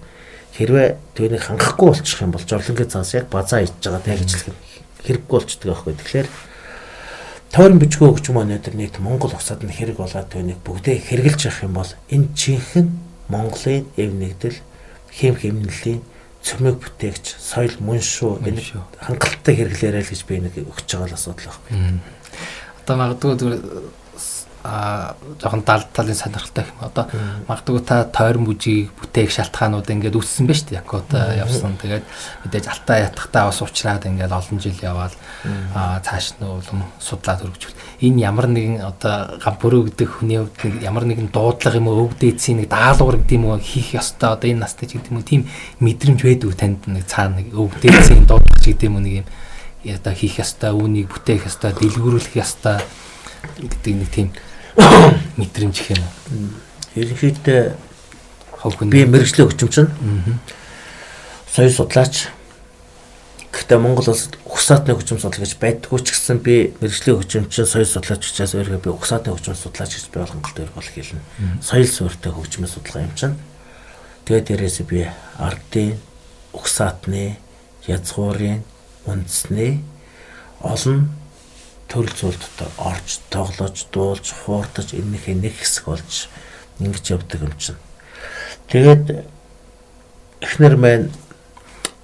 Хэрвээ түүнийг хангахгүй болчих юм бол жорлонгийн цаас яг базаа ичж байгаа тэ гэж хэлэх хэрэггүй болчдөг байхгүй. Тэгэхээр тойрон бичгөө өгч юм өнөөдөр нийт Монгол улсад нь хэрэг болоод түүнийг бүгдээ хэрэгжилж явах юм бол энэ жинхэнэ Монголын эв нэгдэл, хэм хэмнэлийн цөмөг бүтээгч соёл мөн шүү, энэ хангалттай хэрэглээрэй л гэж би нэг өгч байгаа л асуудал байхгүй. Одоо магадгүй зүгээр жоохон дал талын сонирхолтой юм. Одоо магадгүй та тойрон бүжгийг бүтээх шалтгаанууд ингээд үүссэн ба шүү дээ. Якут явсан. Тэгээд мэдээж алтаа ятгахтаа бас уучраад ингээд олон жил яваал цааш нь улам судлаад хөргөжүүл. Энэ ямар нэгэн одоо гампөрөө гэдэг хүний хувьд нэг ямар нэгэн дуудлага юм уу, өвд дээдсийн нэг даалгавар гэдэг юм уу хийх ёстой одоо энэ настай ч гэдэг юм уу тийм мэдрэмж байдаг танд нэг цаана нэг өвд дээдсийн дуудлага ч гэдэг юм уу нэг юм одоо хийх ёстой, үүнийг бүтээх ёстой, дэлгүүрүүлэх ёстой гэдэг нэг тийм мэдрэмж гэх юм уу? Ерөнхийдөө би мэргэжлийн хөгжимчин, соёл судлаач. Гэхдээ Монгол улсад угсаатны хөгжим судлаач байдаггүй ч гэсэн би мэргэжлийн хөгжимчин, соёл судлаач учраас өөрийгөө би угсаатны хөгжим судлаач гэж би бол хангалттай бол хэлнэ. Соёл суурьтай хөгжмийн судалгаа юм чинь. Тэгээд дээрээс би ардын, угсаатны, язгуурын, үндэсний олон төрөл зүйл дотор орж, тоглож, дуулж, хуурдаж энэнийхээ нэг хэсэг болж ингэж явдаг юм чинь. Тэгээд эхнэр маань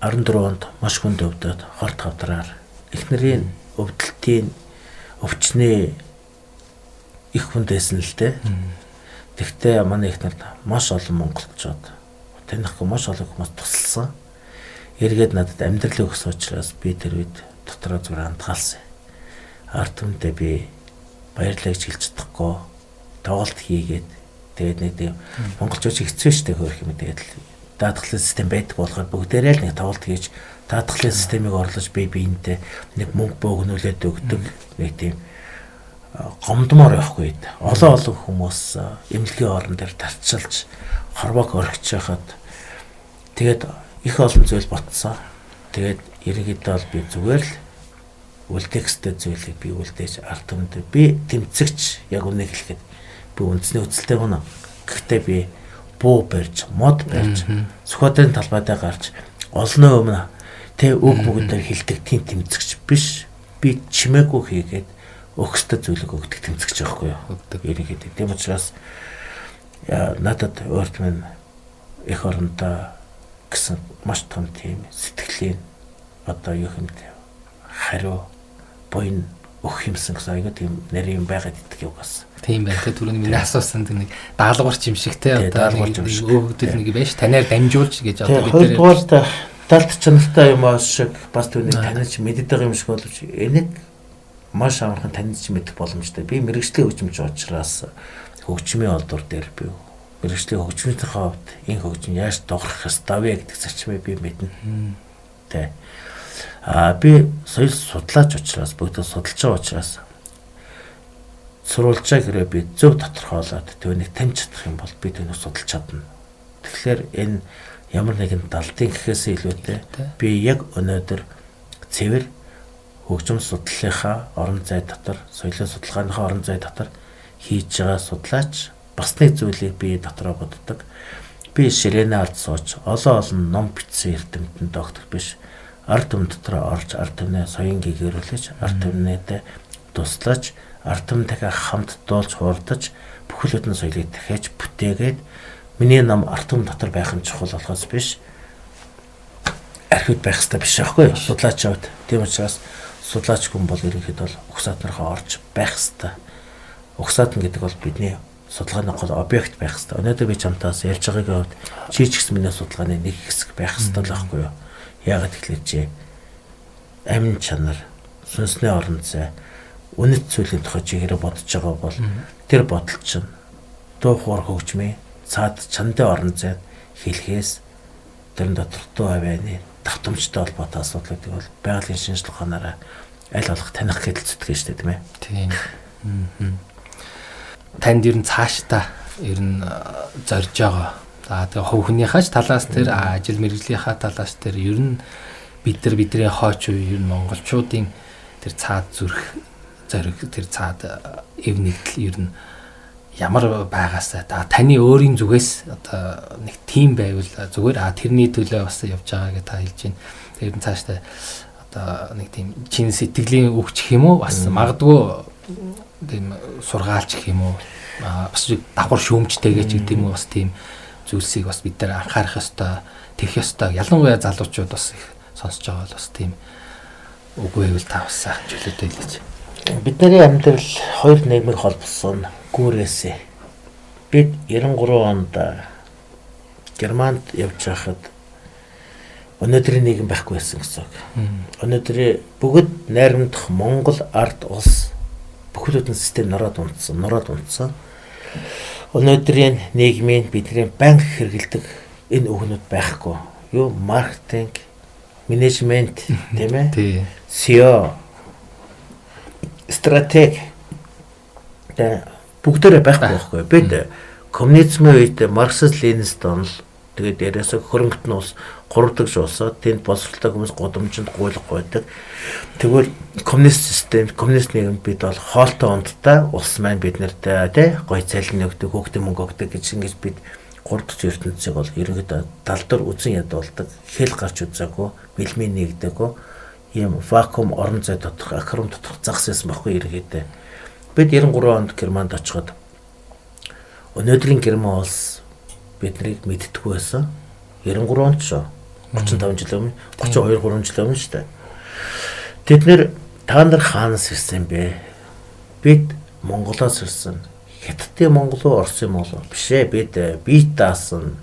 14 онд маш хүнд өвдөд хорт хавдраар эхнэрийн өвдөлтийн өвчний их хүнд байсан л дээ. Тэгтээ манай эхнэрд маш олон монголчууд танихгүй маш олон хүмүүс тусалсан. Эргээд надад амьдрал өгсөн учраас би тэр үед дотроо зүгээр андгаалсан. Ард түмэндээ би баярлалаа гэж хэлж чадахгүй тоглолт хийгээд тэгээд нэг тийм монголчууд хэцүү шттэ хөөрх юм. Тэгээд даатгалын систем байдаг болохоор бүгдээрээ л нэг тоглолт хийж даатгалын системийг орлож би биентэй нэг мөнгө бөөгнүүлээд өгдөг нэг тийм гомдмоор явахгүй. Олон олон хүмүүс эмнэлгийн орон дээр тарчилж хорвоог орхиж байхад тэгээд их олон зүйл ботсон. Тэгээд ерөнхийдөө бол би зүгээр л үлдээх ёстой зүйлийг би үлдээж ард түмэнд би тэмцэгч яг үнэ хэлэхэд би үндэсний үзэлтэй байна. Гэхдээ би буу барьж, мод барьж, Сүхбаатарын талбай дээр гарч олонны өмнө тэ үг мөгөдөр хэлдэг тийм тэмцэгч биш. Би чимээгүй хийгээд өгөх ёстой зүйлийг өгдөг тэмцэгч байхгүй юу? Ерөнхийдөө. Тийм учраас надад өөрт минь эх орондоо гэсэн маш том тийм сэтгэлийн одоо юу юм бэ? Хариу буян өгөх юмсан гэсэн айгүй тийм нарийн юм байгаад идэх юм бас. Тийм байна те. Түрүүний миний асуусан нэг даалгаварч юм шиг те. Одоо өгөгдөл нэг байж танаар дамжуулж гэж одоо бид нэр хоёрдугаар далд чанартай юм шиг бас түүнийг таних мэддэг байгаа юм шиг боловч энийг маш амархан таних мэдэх боломжтой. Би мэргэжлийн хөгжимч учраас хөгжмийн олдвор дээр би мэргэжлийн хөгжмийнхээ хувьд энэ хөгжим яаж дуурах ёстой вэ гэдэг зарчмыг би мэднэ. Тэ. Би соёл судлаач учраас бүгд судалж байгаа учраас сурвалжаа хэрэг би зөв тодорхойлоод түүнийг таньж чадах юм бол би түүнийг судалж чадна. Тэгэхээр энэ ямар нэгэн далдын гэхээс илүүтэй би яг өнөөдөр цэвэр хөгжим судлалынхаа орон зай дотор, соёлын судалгааныхаа орон зай дотор хийж байгаа судлаач бас нэг зүйлийг би дотроо боддог. Би ширээний ард сууж олон олон ном бичсэн эрдэмтэн доктор биш. Ард түмэн дотор орж ард түмнээ соён гэгэрүүлж, ард түмнээдээ туслаж, ард түмэнтэйгээ хамт дуулж хуурдаж бүхэл бүтэн соёлыг дахиад бүтээгээд миний ном ард түмэн дотор байх нь чухал болохоос биш архивд байх ёстой биш аахгүй юу? Судлаач авд. Тийм учраас судлаач хүн бол ерөнхийдөө бол угсаатнархаа орж байх ёстой. Угсаатан гэдэг бол бидний судалгааны гол объект байх ёстой. Өнөөдөр би чамтаас ярьж байгаагийн хувьд чи ч гэсэн миний судалгааны нэг хэсэг байх ёстой л аахгүй юу? Яагаад тэгэхээр чи амин чанар, сүнсний орон зай, Үнэт зүйлийн тухай чигээрээ бодож байгаа бол тэр бодол чинь дуу хуур хөгжмийн цаад чандын орон зайд хэлхээс тэрэн дотор дуу авианы давтамжтай холбоотой асуудал гэдэг бол байгалийн шинжлэх ухаанаараа аль болох таних гэдэл зүтгэж шүү дээ, тийм ээ. Тийм. Танд ер нь цаашдаа ер нь зорж байгаа. За тэгээ хувь хүнийхээ ч талаас тэр ажил мэргэжлийнхаа талаас тэр ер нь бид нар бидний хойч үе ер нь монголчуудын тэр цаад зүрх зориг тэр цаад эв нэгдэл ер нь ямар байгаасаа та таны өөрийн зүгээс одоо нэг тим байвал зүгээр тэрний төлөө бас явж байгаа гэж та хэлж байна. Тэр нь цаашдаа одоо нэг тийм чин сэтгэлийн үг ч юм уу бас магадгүй тийм сургаалч гэх юм уу бас давхар шүүмжтэйгээ ч гэдэг юм уу бас тийм зүйлсийг бас бид нар анхаарах ёстой, тэгэх ёстой. Ялангуяа залуучууд бас их сонсож байгаа бол бас тийм үг байвал та бас сайхан чөлөөтэй хэлээч. Бидний амьдрал хоёр нийгмийг холбосон гүүрээсээ. Бид 93 онд Германд явж байхад өнөөдрийн нийгэм байхгүй байсан гэсэн үг. Өнөөдрийн бүгд найрамдах Монгол ард улс бүхэл бүтэн систем нороод унтсан. Өнөөдрийн нийгмийн бидний байнга хэрэглэдэг энэ үгнүүд байхгүй. Юу маркетинг, менежмент тийм ээ? CEO, стратеги бүгдээрээ байхгүй байхгүй. Бид коммунизмын үед марксист ленинист онол тэгээд дээрээсээ хөрөнгөт нь улс 3 дахь улсаа тэнд боловсролтой хүмүүс гудамжинд гуйлах гуйдаг. Тэгвэл коммунист систем, коммунист нийгэм бид бол хоолтой унттай улс маань бид нартай тий гой цалин өгдөг, хүүхдийн мөнгө өгдөг гэж ингэж бид 3 дахь ертөнцийг бол ерөнхийдөө далдуур үзэн ядуулдаг, хэл гарч үзээгүй, бэлмийн нэгдээгүй ийм вакуум орон зай доторх, акром доторх загас байсан байхгүй ерөнхийдөө. Бид 93 онд Германд очиход өнөөдрийн Герман улс биднийг мэддэггүй байсан. 93 онд шүү. 35 жил өмнө, 32 3 жил өмнө шүү дээ. Тэд нэр та нар хаанаас ирсэн бэ? Бид Монголоос ирсэн. Хятадын Монгол уу, Оросын Монгол уу? Биш ээ, бид бие даасан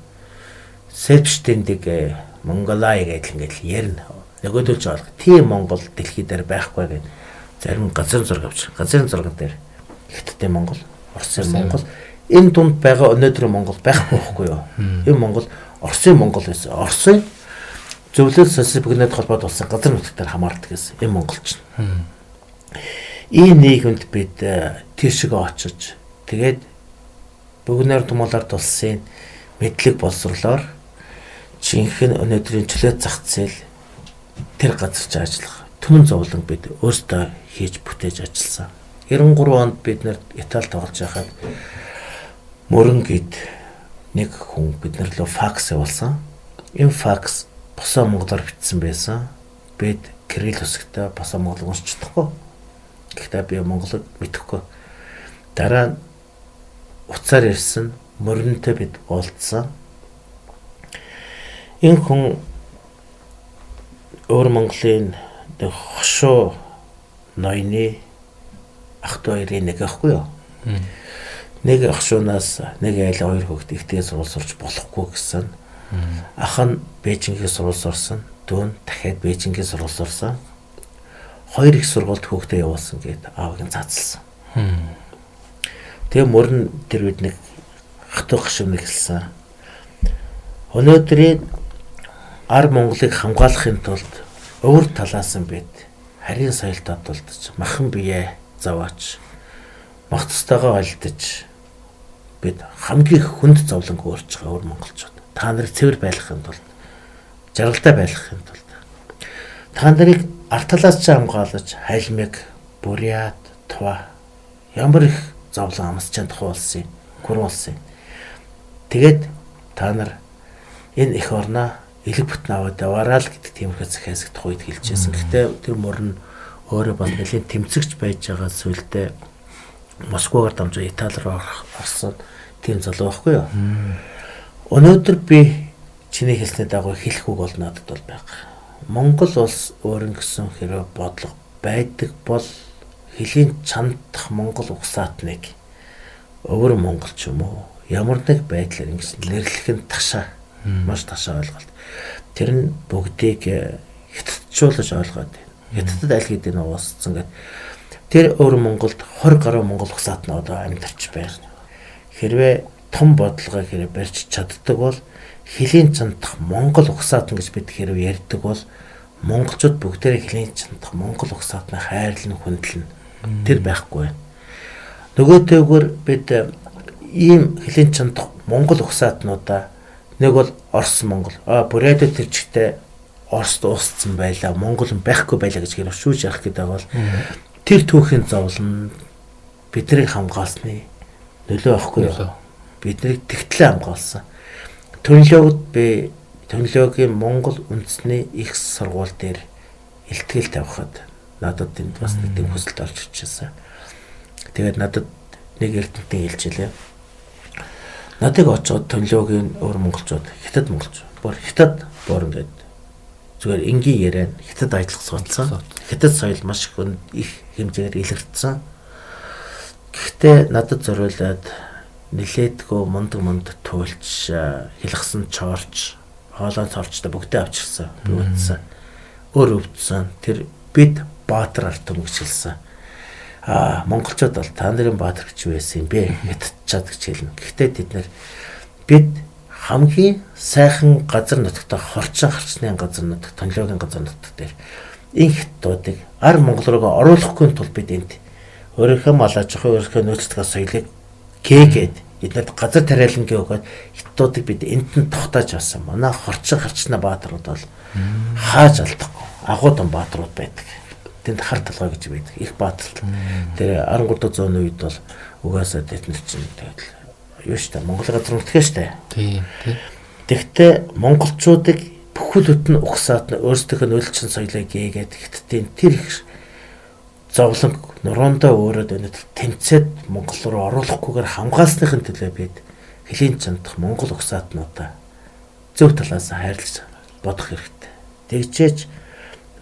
Севштендэг Монголай гэдэл ингээл ярина. Нөгөөдөл ч олго. Тийм Монгол дэлхий дээр байхгүй гэдэг зарим газрын зураг авч. Газрын зурган дээр Хятадын Монгол, Оросын Монгол энэ дунд байгаа өнөөдрийн Монгол байхгүй байхгүй юу? Энэ Монгол Оросын Монгол байсан. Оросын зөвлөл социалист бүгнэд холбоод болсон газар нутгтаар хамаардаг гэсэн энэ монголч. Энэ нийгэмд бид тийшээ очиж тэгээд бүгнээр тумуулаар тулсын мэдлэг боловсрлоор жинхэнэ өнөөдрийн чөлөөт зах зээл тэр газар ч ажиллах түмэн зовлон бид өөрсдөө хийж бүтээж ажилласан. 93 онд бид нэр Итали тоглож байхад Мөрөн гэд нэг хүн бид нар лөө факс явуулсан. Энэ факс босоо монголоор бичсэн байсан. Бид кирилл үсгтээ босоо монгол уншиж чадахгүй. Гэхдээ би монголыг мэдэхгүй. Дараа нь уцаар ирсэн мөрөнтэй бид уулзсан. Энэ хүн өөр Монголын хошуу ноёны ах トゥ хоёрын нэг аахгүй юу? Нэг хошуунаас нэг айл хоёр хүүхэд ихтэй сурвал сурч болохгүй гэсэн. Ах нь Бээжингийн сурвал сурсан, дүү нь дахиад Бээжингийн сурвал сурсан. Хоёр их сургуульд хүүхдээ явуулсан гэд аавыг нь цаацалсан. Тэгээ мөрөн тэр үед нэг хатуу гашуун нэг хэлсэн. Өнөөдрийн ар Монголыг хамгаалахын тулд өвөр талаас нь бид харийн соёлтой дулдаж, махан бие зовооч, мах цустайгаа олдож бид хамгийн хүнд зовлонг өөрч байгаа өвөр монголчууд. Та нарыг цэвэр байлгахын тулд, жаргалтай байлгахын тулд та нарыг ард талаас ч хамгаалаж хальмиг, бурят, тува ямар их зовлон амсчаан тухай улсын, гүрэн улсын. Тэгээд та нар энэ эх орноо элэг бүтэн аваад яваараа л гэдэг тиймэрхүү захиасгах үед хэлжсэн. Гэхдээ тэр мөр нь өөрөө бас нэлийн тэмцэгч байж байгаа зүйлдээ Москвагаар дамжаа Итали руу орсон тийм залуу байхгүй юу? Өнөөдөр би чиний хэлсний дагуу хэлэх үг бол надад бол байгаа. Монгол улс өөрөн гэсэн хэрэг бодлого байдаг бол хөлийн чандах Монгол угсаатныг өвөр Монгол ч юм уу ямар нэг байдлаар ингэж нэрлэх нь ташаа, маш ташаа ойлголт. Тэр нь бүгдийг хятадчуулаж ойлгоод байна. Хятадд аль хэдийн уусцсан гэдэг. Тэр өвөр Монголд 20 гаруй монгол угсаат нь одоо амьдарч байна. Хэрвээ том бодлогоо хэрэг барьж чаддаг бол хөлийн чандах монгол угсаатан гэж бид хэрэг ярьдаг бол монголчууд бүгдээрээ хөлийн чандах монгол угсаатны хайрлан хүндлэн тэр байхгүй байна. Нөгөөтэйгүр бид ийм хөлийн чандах монгол угсаатнуудаа нэг бол Орос Монгол Бурятад тэр чигтээ Оросд уусцсан байлаа, Монгол байхгүй байлаа гэж хэрэг шүүж ярих гэдэг бол тэр түүхийн зовлон биднийг хамгаалсны нөлөө байхгүй юу? Биднийг тэгтлээ хамгаалсан. Төнлөөгд би Төнлөөгийн Монгол үндэсний их сургууль дээр илтгэл тавихад надад энд бас нэг тийм хүсэлт орж ирчихсэн. Тэгээд надад нэг эрдэмтэн хэлж илээ. Надыг очоод Төнлөөгийн өөр монголчууд, хятад монголч, бүр хятад боор ингээд зүгээр энгийн яриа хятад ажиллах судалсан. Хятад соёл маш их хэмжээгээр илэрсэн. Гэхдээ надад зориулаад нилээдгөө мундаг мунд туйлч, хилгсэн чорч, хоолой цорчтой бүгдээ авчирсан. Би үзсэн. Өөр өвдсөн. Тэр бид Баатар Артум гэж хэлсэн. Аа, монголчууд бол та нарын Баатар гэж байсан юм бэ? Хятадчаад гэж хэлнэ. Гэхдээ тэд нэр бид хамгийн сайхан газар нутагта хорчин харчны газар нутаг, Тонлоогийн газар нутаг дээр энэ хятадуудыг ар Монгол руугаа оруулахгүй тул бид энд өөрийнхөө мал аж ахуй, өөрийнхөө нөөцлөх соёлыг гээгээд эднэрт газар тариалангийн өгөөд хятадуудыг бид энд нь тогтоож авсан. Манай хорчин харчны бааtruуд бол хааж алдахгүй агуу том бааtruуд байдаг. Тэнд хар толгой гэж байдаг. Их баатар. Тэр 13 дахь зууны үед бол угаасаа тэд нар чинь тэгэл юу штэ Монгол газар нутгаа штэ. Тийм тий. Тэгтээ монголчуудыг бүхэл бүтэн угсаад нь өөрсдийнхөө нөлөөлчин соёлыг гээгээд хятадын тэр их зовлон нуруундаа өөрөөд өнөд тэмцээд Монгол руу оруулахгүйгээр хамгаалсныхын төлөө бид хөлийн чандах монгол угсаатнуудаа зөв талаас нь хайрлаж бодох хэрэгтэй. Тэгжээж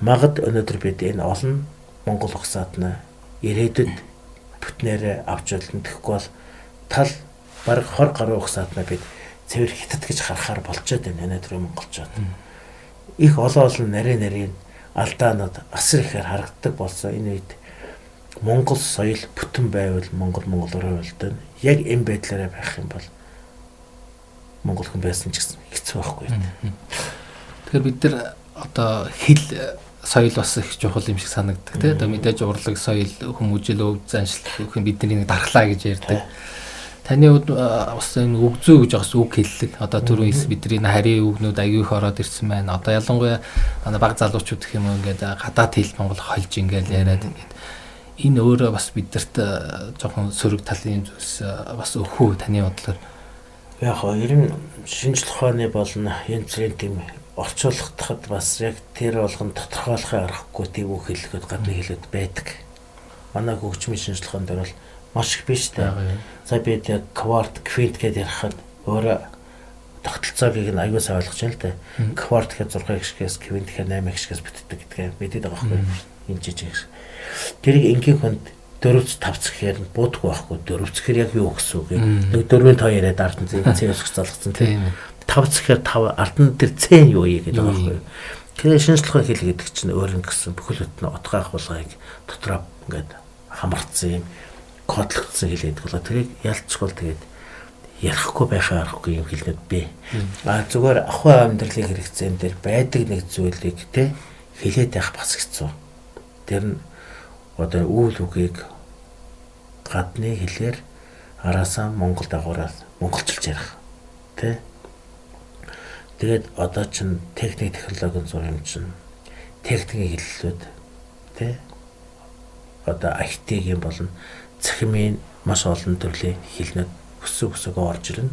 магад өнөөдөр бид энэ олон монгол угсаатнаа ирээдүйд бүтнээрээ авч болно. Тэгэхгүй бол тал бараг 20 гаруй угсаатнаа бид цэвэр хятад гэж харахаар болчоод байна өнөөдөр монголчууд. Их олон олон нарийн нарийн алдаанууд асар ихээр харагддаг болсон. Энэ үед Монгол соёл бүтэн байвал Монгол монгол руу болдно. Яг энэ байдлаараа байх юм бол монгол хүн байсан ч гэсэн хэцүү байхгүй. Тэгэхээр бид нар одоо хэл соёл бас их чухал юм шиг санагддаг тий. Одоо мэдээж урлаг, соёл, хүмүүжил, өв заншил гэх юм бидний нэг дархлаа гэж ярьдаг. Таны хувьд бас энэ үг зүй гэж бас үг хэллэг. Одоо түрүүн хэлсэн бидний харийн үгнүүд аягүй их ороод ирсэн байна. Одоо ялангуяа манай баг залуучууд гэх юм уу ингээд гадаад хэл монгол холж ингээд яриад ингээд энэ өөрөө бас бидэрт жоохон сөрөг талын зүйлс бас өхөө таны бодлоор. Яг хоо ер нь шинжлэх ухааны болон янз бүрийн тийм орчуулгахад бас яг тэр болгон тодорхойлохын аргагүй тийм үг хэллэгүүд гадны хэлүүд байдаг. Манай хөгжмийн шинжлэх ухаан дээр бол маш их биш үү? За бид яг кварт, квинт гэдээ ярихад өөрөө тогтолцоог нь аягүй сайн ойлгож байна л да. Кварт гэхэд 6 гишгээс, квинт гэхэд 8 гишгээс бүтдэг гэдгээ мэдээд байгаа байхгүй юу? Энэ жижиг. Тэрийг энгийн хүнд 4 5 гэхээр нь буудаггүй байхгүй. 4 гэхээр яг юу гэсэн үг юм? Нэг 4-ийн тоо яриад ард нь зэ өсгөх залгацсан тийм. 5 гэхээр 5 ард нь тэр цэн юу юм гэдэг байгаа байхгүй юу? Тэгэхээр шинжлэх ухааны хэл гэдэг чинь өөр юм гэсэн бүхэл бүтэн утга агуулгыг дотроо ингээд хамарцсан юм кодлогдсон хэл гэдэг болоо тэрийг ялцчгүй тэгээд ярихгүй байхаа аргагүй юм хэлнүүд бэ. А зүгээр ахуй амьдралын хэрэгцээн дээр байдаг нэг зүйлийг те хэлээд байх бас хэцүү. Тэр нь одоо үйл үгийг гадны хэлээр араасаа монгол дагуураас монголчилж ярих те. Тэгээд одоо чин техник технологийн зур юм чин техникийн хэллүүд те одоо IT-ийн болон цахимын маш олон төрлийн хэлнүүд өсөг өсөгөө орж ирнэ.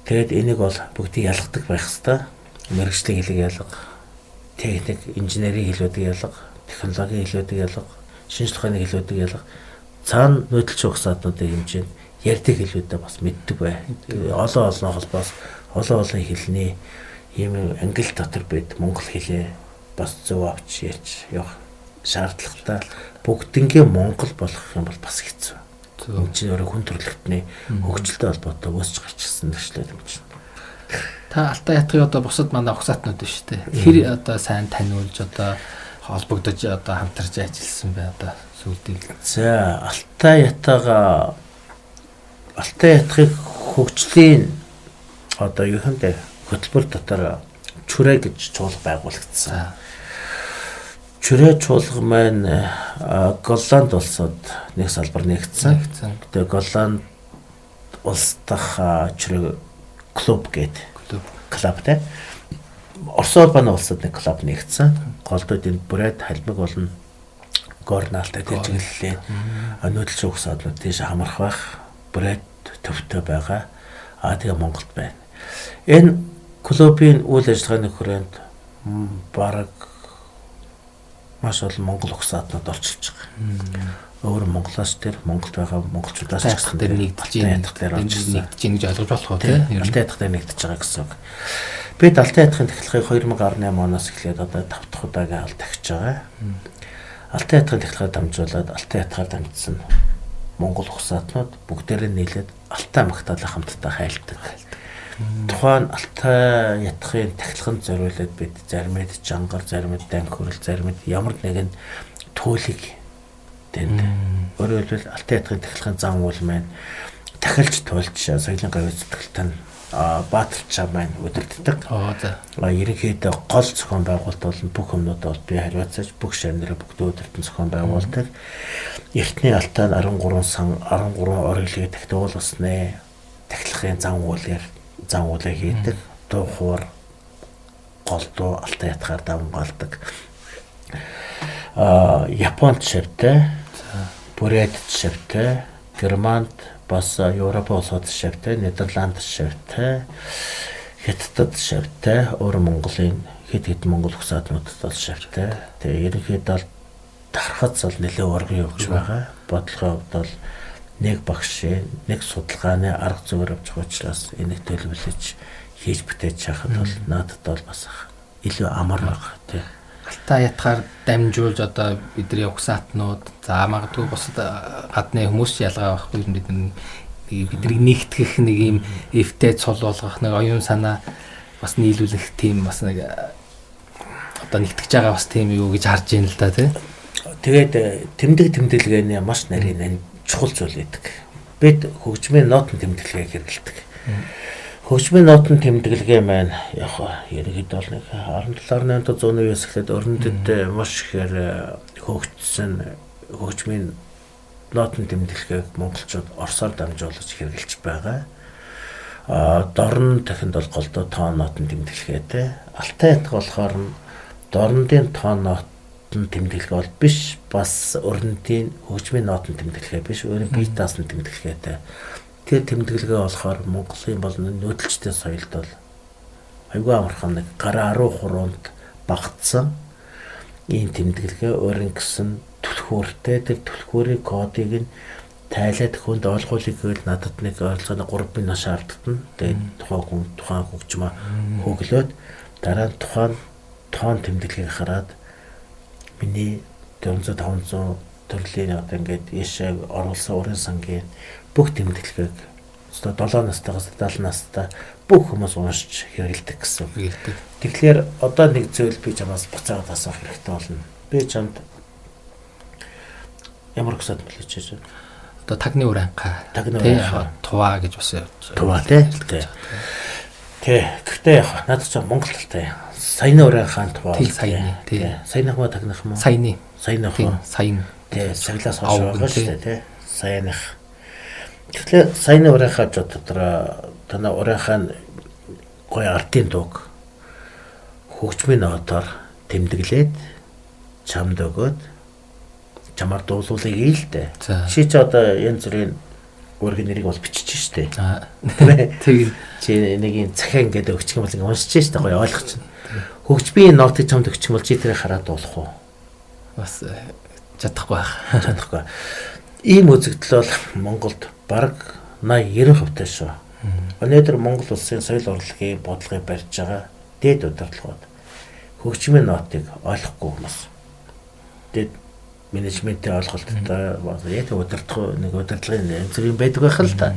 Тэгээд энийг бол бүгдийг ялгадаг байх хэвээр. Мэргэжлийн хэлийг ялга, техник, инженерийн хэлүүдийг ялга, технологийн хэлүүдийг ялга, шинжлэх ухааны хэлүүдийг ялга. Цаана нүүдэлчин угсаатнуудын хэмжээнд ярьдаг хэлүүдээ бас мэддэг бай. Олон олон холбоос олон олон хэлний ийм англи дотор бид монгол хэлээ бас зөв авч ярьж явах шаардлагатай. Бүгднгээ монгол болох юм бол бас хэцүү. Энэ чинь өөрөө хүн төрөлхтний хөгжилтэй холбоотой өсч гарч ирсэн нэршлээд юм чинь. Та Алтай ятгын одоо бусад манай угсаатнууд байна шүү дээ. Хэр одоо сайн таниулж одоо холбогдож одоо хамтарч ажилласан бай одоо сүүлдээ. За, Алтай ятгыг хөгжлийн одоо юу хэмдэ хөтөлбөр дотор Чүрэ гэж чуулга байгуулагдсан. Чүрэ чуулга маань Голланд улсад нэг салбар нэгдсэн. Тэгээ Голланд улс дахь Чүрэ клуб гэдэг. Клуб тэ. Орос улбаны улсад нэг клуб нэгдсэн. Голдууд энд бүрээд халмиг болон горналтай тэр чиглэлээ нүүдэлч угсааднууд тийш хамрах байх. Бүрээд төвтэй байгаа. Аа тэгээ Монголд байна. Энэ клубын үйл ажиллагааны хүрээнд бараг маш олон монгол угсааднууд орчилж байгаа. Өөр Монголоос тэр Монголд байгаа монголчуудаас ч гэсэн тэр нэгдэж нэгдэж гэж ойлгож болох уу тийм? Алтай ятгах дээр нэгдэж байгаа гэсэн үг. Бид Алтай ятгахын тахилгыг 2018 оноос эхлээд одоо 5 дахь удаагийн алт тахиж байгаа. Алтай ятгахын тахилгаар дамжуулаад Алтай ятгаар дамжсан монгол угсаатнууд бүгдээрээ нийлээд Алтай магтаалаа хамтдаа хайлтдаг. Тухайн Алтай ятгахын тахилганд зориулаад бид заримд жангар, заримд данхүрэл, заримд ямар нэгэн төлөг тэнд. Өөрөөр хэлбэл Алтай ятгахын тахилгын зан үйл маань тахилж тулж соёлын гавь зүтгэлтэй нь Баатарчаа маань удирддаг. Ерөнхийдөө гол зохион байгуулалт бол бүх юмнууд бол би хариуцаж бүх шавнараа бүгд удирдан зохион байгуулдаг. Эртний Алтай нь 13 сан 13 ориглыг тахилгуулснэ. Тахилгын зан үйлээр зан үйлээ хийдэг. Дуу хуур голдуу Алтай ятгаар давнгаалдаг. Японд шавтай, Бүрээд шавтай, Германд бас Европ улсууд шавтай, Нидерланд шавтай, Хятадд шавтай, өөр Монголын хэд хэд монгол угсаатнуудад бол шавтай. Тэгээ ерөнхийдөө бол тархац бол нэлээд урган явж байгаа. Бодлогын хувьд бол нэг багшийн, нэг судалгааны арга зүгээр авч байгаа учраас энийг төлөвлөж хийж бүтээж чахад бол надад бол бас илүү амар байгаа тий. Алтай ятгаар дамжуулж одоо бидний угсаатнууд за магадгүй бусад гадны хүмүүс ялгаа байхгүй биднийг нэгтгэх нэг юм эвтэй цул болгох нэг оюун санаа бас нийлүүлэх тийм бас нэг одоо нэгтгэж байгаа бас тийм юу гэж харж байна л да тий. Тэгээд тэмдэг тэмдэглэгээний маш нарийн чухал зүйл байдаг. Бид хөгжмийн нотын тэмдэглэгээг хэрэглэдэг. Хөгжмийн нотын тэмдэглэгээ маань яг ерөнхийдөө бол нэг 17.8 100-аас эхлээд өрнөдөд маш ихээр хөгжсөн хөгжмийн нотын тэмдэглэгээг монголчууд Оросоор дамжуулж хэрэглэж байгаа. Дорн тахинд бол голдоо тоон нотын тэмдэглэгээтэй. Алтай ятг болохоор нь дорндын тоон нотын тэмдэглэгээ бол биш, бас өрнөдийн хөгжмийн нотын тэмдэглэгээ биш, өөрийн бие даасан тэмдэглэгээтэй. Тэр тэмдэглэгээ болохоор Монголын болон нүүдэлчдийн соёлд бол айгүй амархан нэг гараа 10 хуруунд багтсан ийм тэмдэглэгээ өөрийн гэсэн түлхүүртэй тэр түлхүүрийн кодыг нь тайлаад хүнд ойлгуулъя гэвэл надад нэг ойролцоогоо 3 минут шаарддаг. Тэгээд тухайн хүн тухайн хөгжмөө хөглөөд дараа нь тухайн тоон тэмдэглэгийг хараад миний 400 500 төрлийн одоо ингээд ийшээ оруулсан урын сангийн бүх тэмдэглэгээг одоо 7 настайгаас 70 настай бүх хүмүүс уншиж хэрэглэдэг гэсэн. Тэгэхээр одоо нэг зүйл би чамаас буцаагаад асуух хэрэгтэй болно. Би чамд ямар өсөд мөлөж байна? Одоо тагны уранхай. Тагны уранхай. Туваа гэж бас явж. Туваа тий. Тий. Гэхдээ яг надад ч Монгол талтай. Саяны уранхай туваа. Тий, саяны. Тий. Саяных мó тагных мó? Саяны. Саяных уу? Саян. Тий, саглаас хойш байгаа шүү дээ, тий. Саяных. Тэгэхээр саяны уранхай жоо дотор танай уранхай нь гоё ардын дууг хөгжмийн нотоор тэмдэглээд чамд өгөөд чамаар дуулуулъя гээл дээ. Чи ч одоо янз бүрийн өөрийн нэрийг бол бичиж штэ. Тийм. Чи нэг юм захиа ингээд өгчих юм бол ингээд уншиж штэ гоё ойлгочихно. Хөгжмийн нотыг чамд өгчих юм бол чи тэрийг хараад дуулах уу? Бас чадахгүй байх. Чадахгүй. Ийм үзэгдэл бол Монголд бараг 80 90% таа шүү. Өнөөдөр Монгол улсын соёл урлагийн бодлогыг барьж байгаа дээд удирдлагууд хөгжмийн нотыг ойлгохгүй хүмүүс. Дээд менежментийн ойлголттой яг удирдах нэг удирдлагын янз бүрийн байдаг байх л да.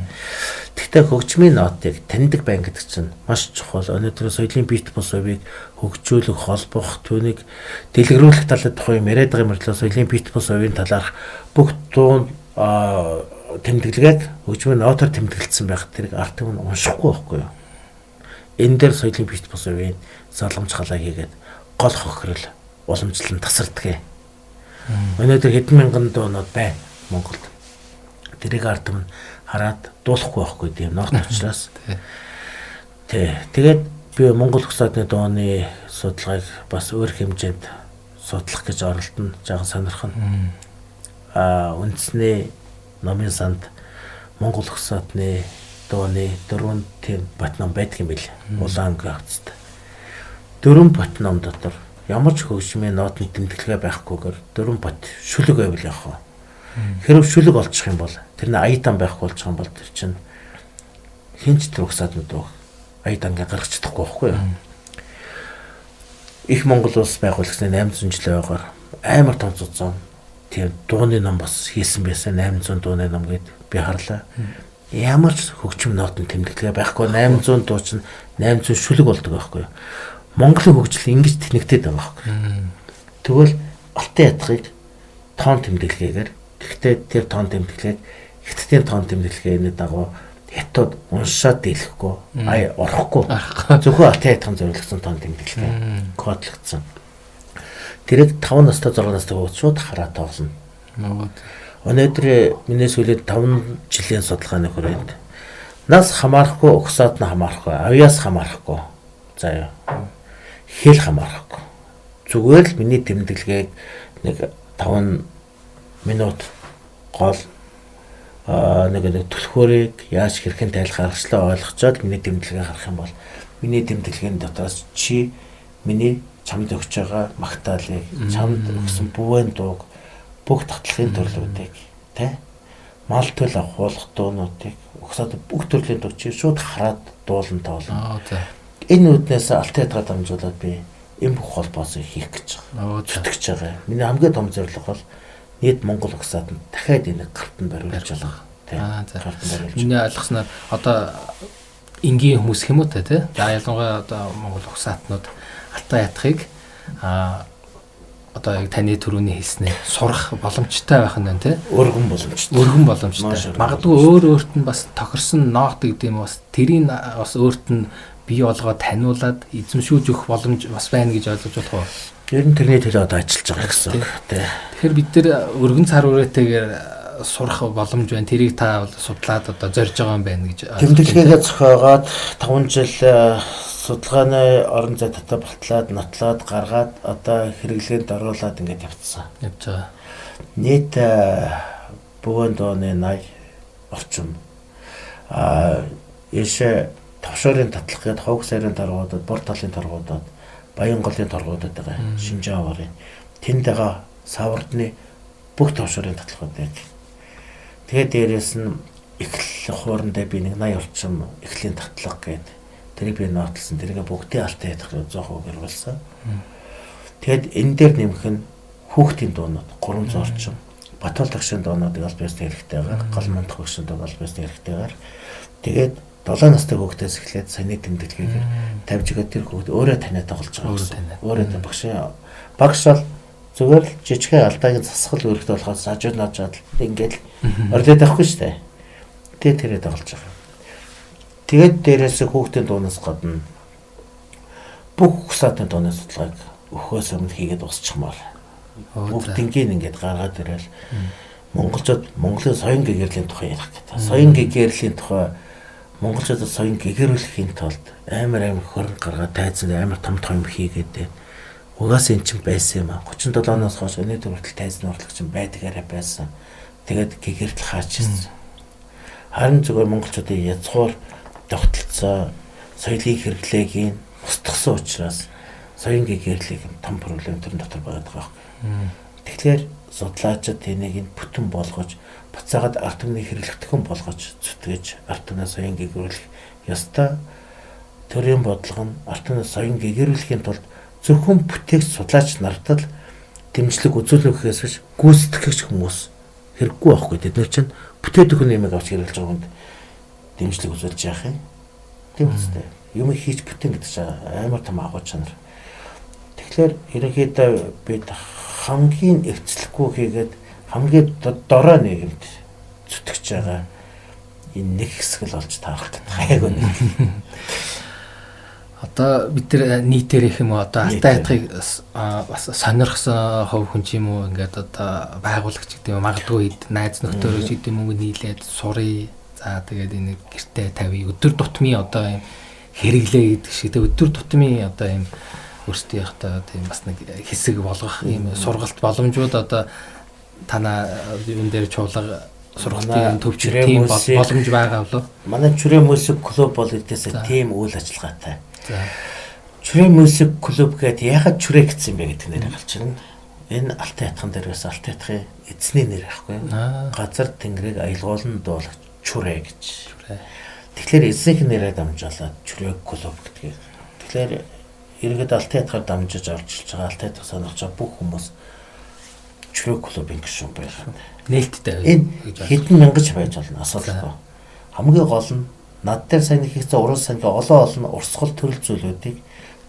Гэхдээ хөгжмийн нотыг таньдаг байна гэдэг чинь маш чухал. Өнөөдөр соёлын бит бус хувийг хөгжүүлэх, холбох, түүнийг дэлгэрүүлэх талаар тухай юм яриад байгаа мөртлөө соёлын бит бус хувийн талаарх бүх дуун тэмдэглэгээг хөгжмийн нотоор тэмдэглэсэн байх тэрийг ард түмэн уншихгүй байхгүй юу? Энэ дээр соёлын бит бус хувийн залгамж халаа хийгээд гол хохирол уламжлал нь тасардаг. Өнөөдөр хэдэн мянган дуунууд байна Монголд. Тэрийг ард түмэн хараад дуулахгүй байхгүй тийм нот учраас. Тий. Тэгээд би Монгол угсаадны дууны судалгааг бас өөр хэмжээнд судлах гэж оролдоно. Жаахан сонирхно. Үндэсний номын санд Монгол угсаадны дууны 4 тийм бат ном байдаг юм бил. Улаан хавцтай. 4 бат ном дотор ямар ч хөгжмийн нотны тэмдэглэгээ байхгүйгээр 4 бат шүлэг байвал явах вэ? Хэрв шүлэг олчих юм бол тэрний аядан байхгүй болчих юм бол тэр чинь хинч тэр угсаадны дуу аядангаа гаргаж чадахгүй байхгүй юу? Их Монгол улс байгуулагчны 800 жилийн ойгоор амар том цуцсан тийм дууны ном бас хийсэн байсан. 800 дууны ном гэд би харлаа. Ямар ч хөгжим нотны тэмдэглэгээ байхгүй 800 дуу чинь 800 шүлэг болдог байхгүй юу? Монголын хөгжил ингэж тэнэгтээд байгаа байхгүй. Тэгвэл алтан ятгыг тоон тэмдэглэгээгээр гэхдээ тэр тоон тэмдэглээг хятадын тоон тэмдэглэгээний дагуу хятад уншаад дийлэхгүй, ай орохгүй. Зөвхөн алтан ятган зориулсан тоон тэмдэглэгээ кодлогдсон. Тэрийг 5 настай 6 настай хүүхд шууд хараад тоглоно. Өнөөдөр миний сүүлийн 5 жилийн судалгааны хүрээнд нас хамаарахгүй, угсаад нь хамаарахгүй, авьяас хамаарахгүй. За юу. Хэл хамаарахгүй. Зүгээр л миний тэмдэглэгээг нэг 5 минут гол нэг түлхүүрийг яаж хэрхэн тайлах аргачлалаа ойлгочоод миний тэмдэглэгээ харах юм бол миний тэмдэглэгийн дотроос чи миний чамд өгч байгаа магтаалыг, чамд өгсөн бүвэн дууг, бүх татлахын төрлүүдийг, тэ мал төл ахуулах дуунуудыг, угсаад бүх төрлийн дуу чи шууд хараад дуулан тоолно. Энэ үүднээс алтан ятгаар дамжуулаад би энэ бүх холбоосыг хийх гэж байгаа. Зүтгэж байгаа. Миний хамгийн том зорилго бол нийт Монгол угсааданд дахиад энийг гартан бариулж байгаа. Гартан бариулж. Миний ойлгосноор одоо энгийн хүмүүс хэм үү те? За ялангуяа одоо Монгол угсаатнууд алтан ятгыг одоо яг таны түрүүний хэлснээр сурах боломжтой байх нь байна те? Өргөн боломжтой. Өргөн боломжтой. Магадгүй өөр өөрт нь бас тохирсон нот гэдэг юм бас тэрийг бас өөрт нь бий болгоод таниулаад эзэмшүүлж өгөх боломж бас байна гэж ойлгож болох уу? Ер нь тэрний төлөө одоо ажиллаж байгаа гэсэн үг тий. Тэгэхээр бид нар өргөн цар үрээтэйгээр сурах боломж байна. Тэрийг та бол судлаад одоо зорж байгаа юм байна гэж. Тэмдэглэгээгээ зохиогоод 5 жил судалгааны орон зай татаа батлаад, нотлоод, гаргаад одоо хэрэглээнд оруулаад ингээд явцсан. Явж байгаа. Нийт бөөн дууны 80 орчим ийшээ товшоорын татлах гээд ховг сайрын торгуудад, бор талын торгуудад, Баянголын торгуудад байгаа. Шинжаан аварын тэнд байгаа савардны бүх товшоорын татлагуудыг. Тэгээд дээрээс нь эхлэл хуурандаа би нэг 80 орчим эхлийн татлага гээд тэрийг би нотлсон. Тэрийг бүгдийн алтан ядах 100% гэрүүлсэн. Тэгээд энэ дээр нэмэх нь хүүхдийн дуунууд 300 орчим, Батал тагшин дуунуудыг аль биесны хэрэгтэйгээр, гал мандах багшин дууг аль биесны хэрэгтэйгээр. Тэгээд 7 настай хүүхдээс эхлээд саяны тэмдэглэгээр тавьж өгөөд тэр хүүхд өөрөө таниад тоглож байгаа гэсэн. Өөрөө багшийн багш бол зүгээр л жижигхэн алдаагийн засгал үүрэгтэй болохоос хажууд наажаад ингээд ордоод авахгүй шүү дээ. Тэгээд тэрээ тоглож байгаа. Тэгээд дээрээс хүүхдийн дуунаас гадна бүх угсаатын дууны судалгааг өхөөс өмнө хийгээд дуусчихмаар. Бүгднийг ингээд гаргаад ирэл монголчууд Монголын соён гэгэрлийн тухай ярих гэдэг. Соён гэгэрлийн тухай монголчуудад соён гэгэрүүлэхийн тулд амар хөрөнгө гаргаад тайзан амар том том юм хийгээд байна. Угаас эн чинь байсан юм а. 37 оноос хойш өнөөдөр хүртэл тайзан урлаг чинь байдгаараа байсан. Тэгээд гэгэртэл хаач ирсэн. Харин зүгээр монголчуудын язгуур тогтолцоо соёлын хэрэглээг нь устгасан учраас соён гэгэрлийг том проблем тэрэн дотор байгаад байгаа байхгүй. Тэгэхээр судлаачид энийг нь бүтэн болгож буцаагаад ард түмний хэрэглэгдэхүүн болгож зүтгэж ард түмнээ соён гэгэрүүлэх ёстой. Төрийн бодлого нь ард түмнээ соён гэгэрүүлэхийн тулд зөвхөн бүтээгч судлаач нартал Дэмжлэг үзүүлэх гэхээс биш гүйцэтгэгч хүмүүс хэрэггүй байхгүй. Тэд нар чинь бүтээгдэхүүн юмыг авч хэрэглэж байгаа хүнд дэмжлэг үзүүлж яах юм? Тийм үстэй. Юм хийж бүтээн гэдэг чинь амар том агуу чанар. Тэгэхээр ерөнхийдөө бид хамгийн эвцлэхгүй хийгээд хамгийн дорой нийгэмд зүтгэж байгаа энэ нэг хэсэг л олж таарах гэдэг. Яг үнэ. Одоо бид нар нийтээр их юм уу одоо алтай хатхыг бас сонирхсон хувь хүн ч юм уу ингээд одоо байгуулагч гэдэг юм магадгүй хэд найз нөхдөөрөө ч гэдэг юм уу нийлээд сурыг. За тэгээд энэ гэртээ тавья. Өдөр тутмын одоо юм хэрэглээ гэдэг шиг тэг өдөр тутмын одоо юм өөрсдийнхөө тийм бас нэг хэсэг болгох юм сургалт боломжууд одоо танаа юун дээр чуулга сургалтын төвч тийм боломж байгаа болов. Манай Чүрээ Music Club бол эдээсээ тийм үйл ажиллагаатай. За. Чүрээ Music Club гэдэг яхад чүрээ гэсэн юм бэ гэдэг нэрийг авч ирнэ. Энэ Алтай хатхан дээр бас Алтай хатхын эзний нэр байхгүй. Газар тэнгэрийг аялгуулан дуулагч Чүрээ гэж. Чүрээ. Тэгэхээр эзнийх нэрээр дамжуулаад Чүрээ клуб гэдгийг. Тэгэхээр ерөнхийдөө Алтай хатгаар дамжиж орж ирж байгаа Алтай хатх сонирхож байгаа бүх хүмүүс Чүрээ клубын гишүүн байгаа. Нээлттэй. Энэ хэдэн мянгаж байж болно асуудалгүй. Хамгийн гол нь над дээр сайн хийгдсэн уран сангийн олон урсгал төрөл зүйлүүдийг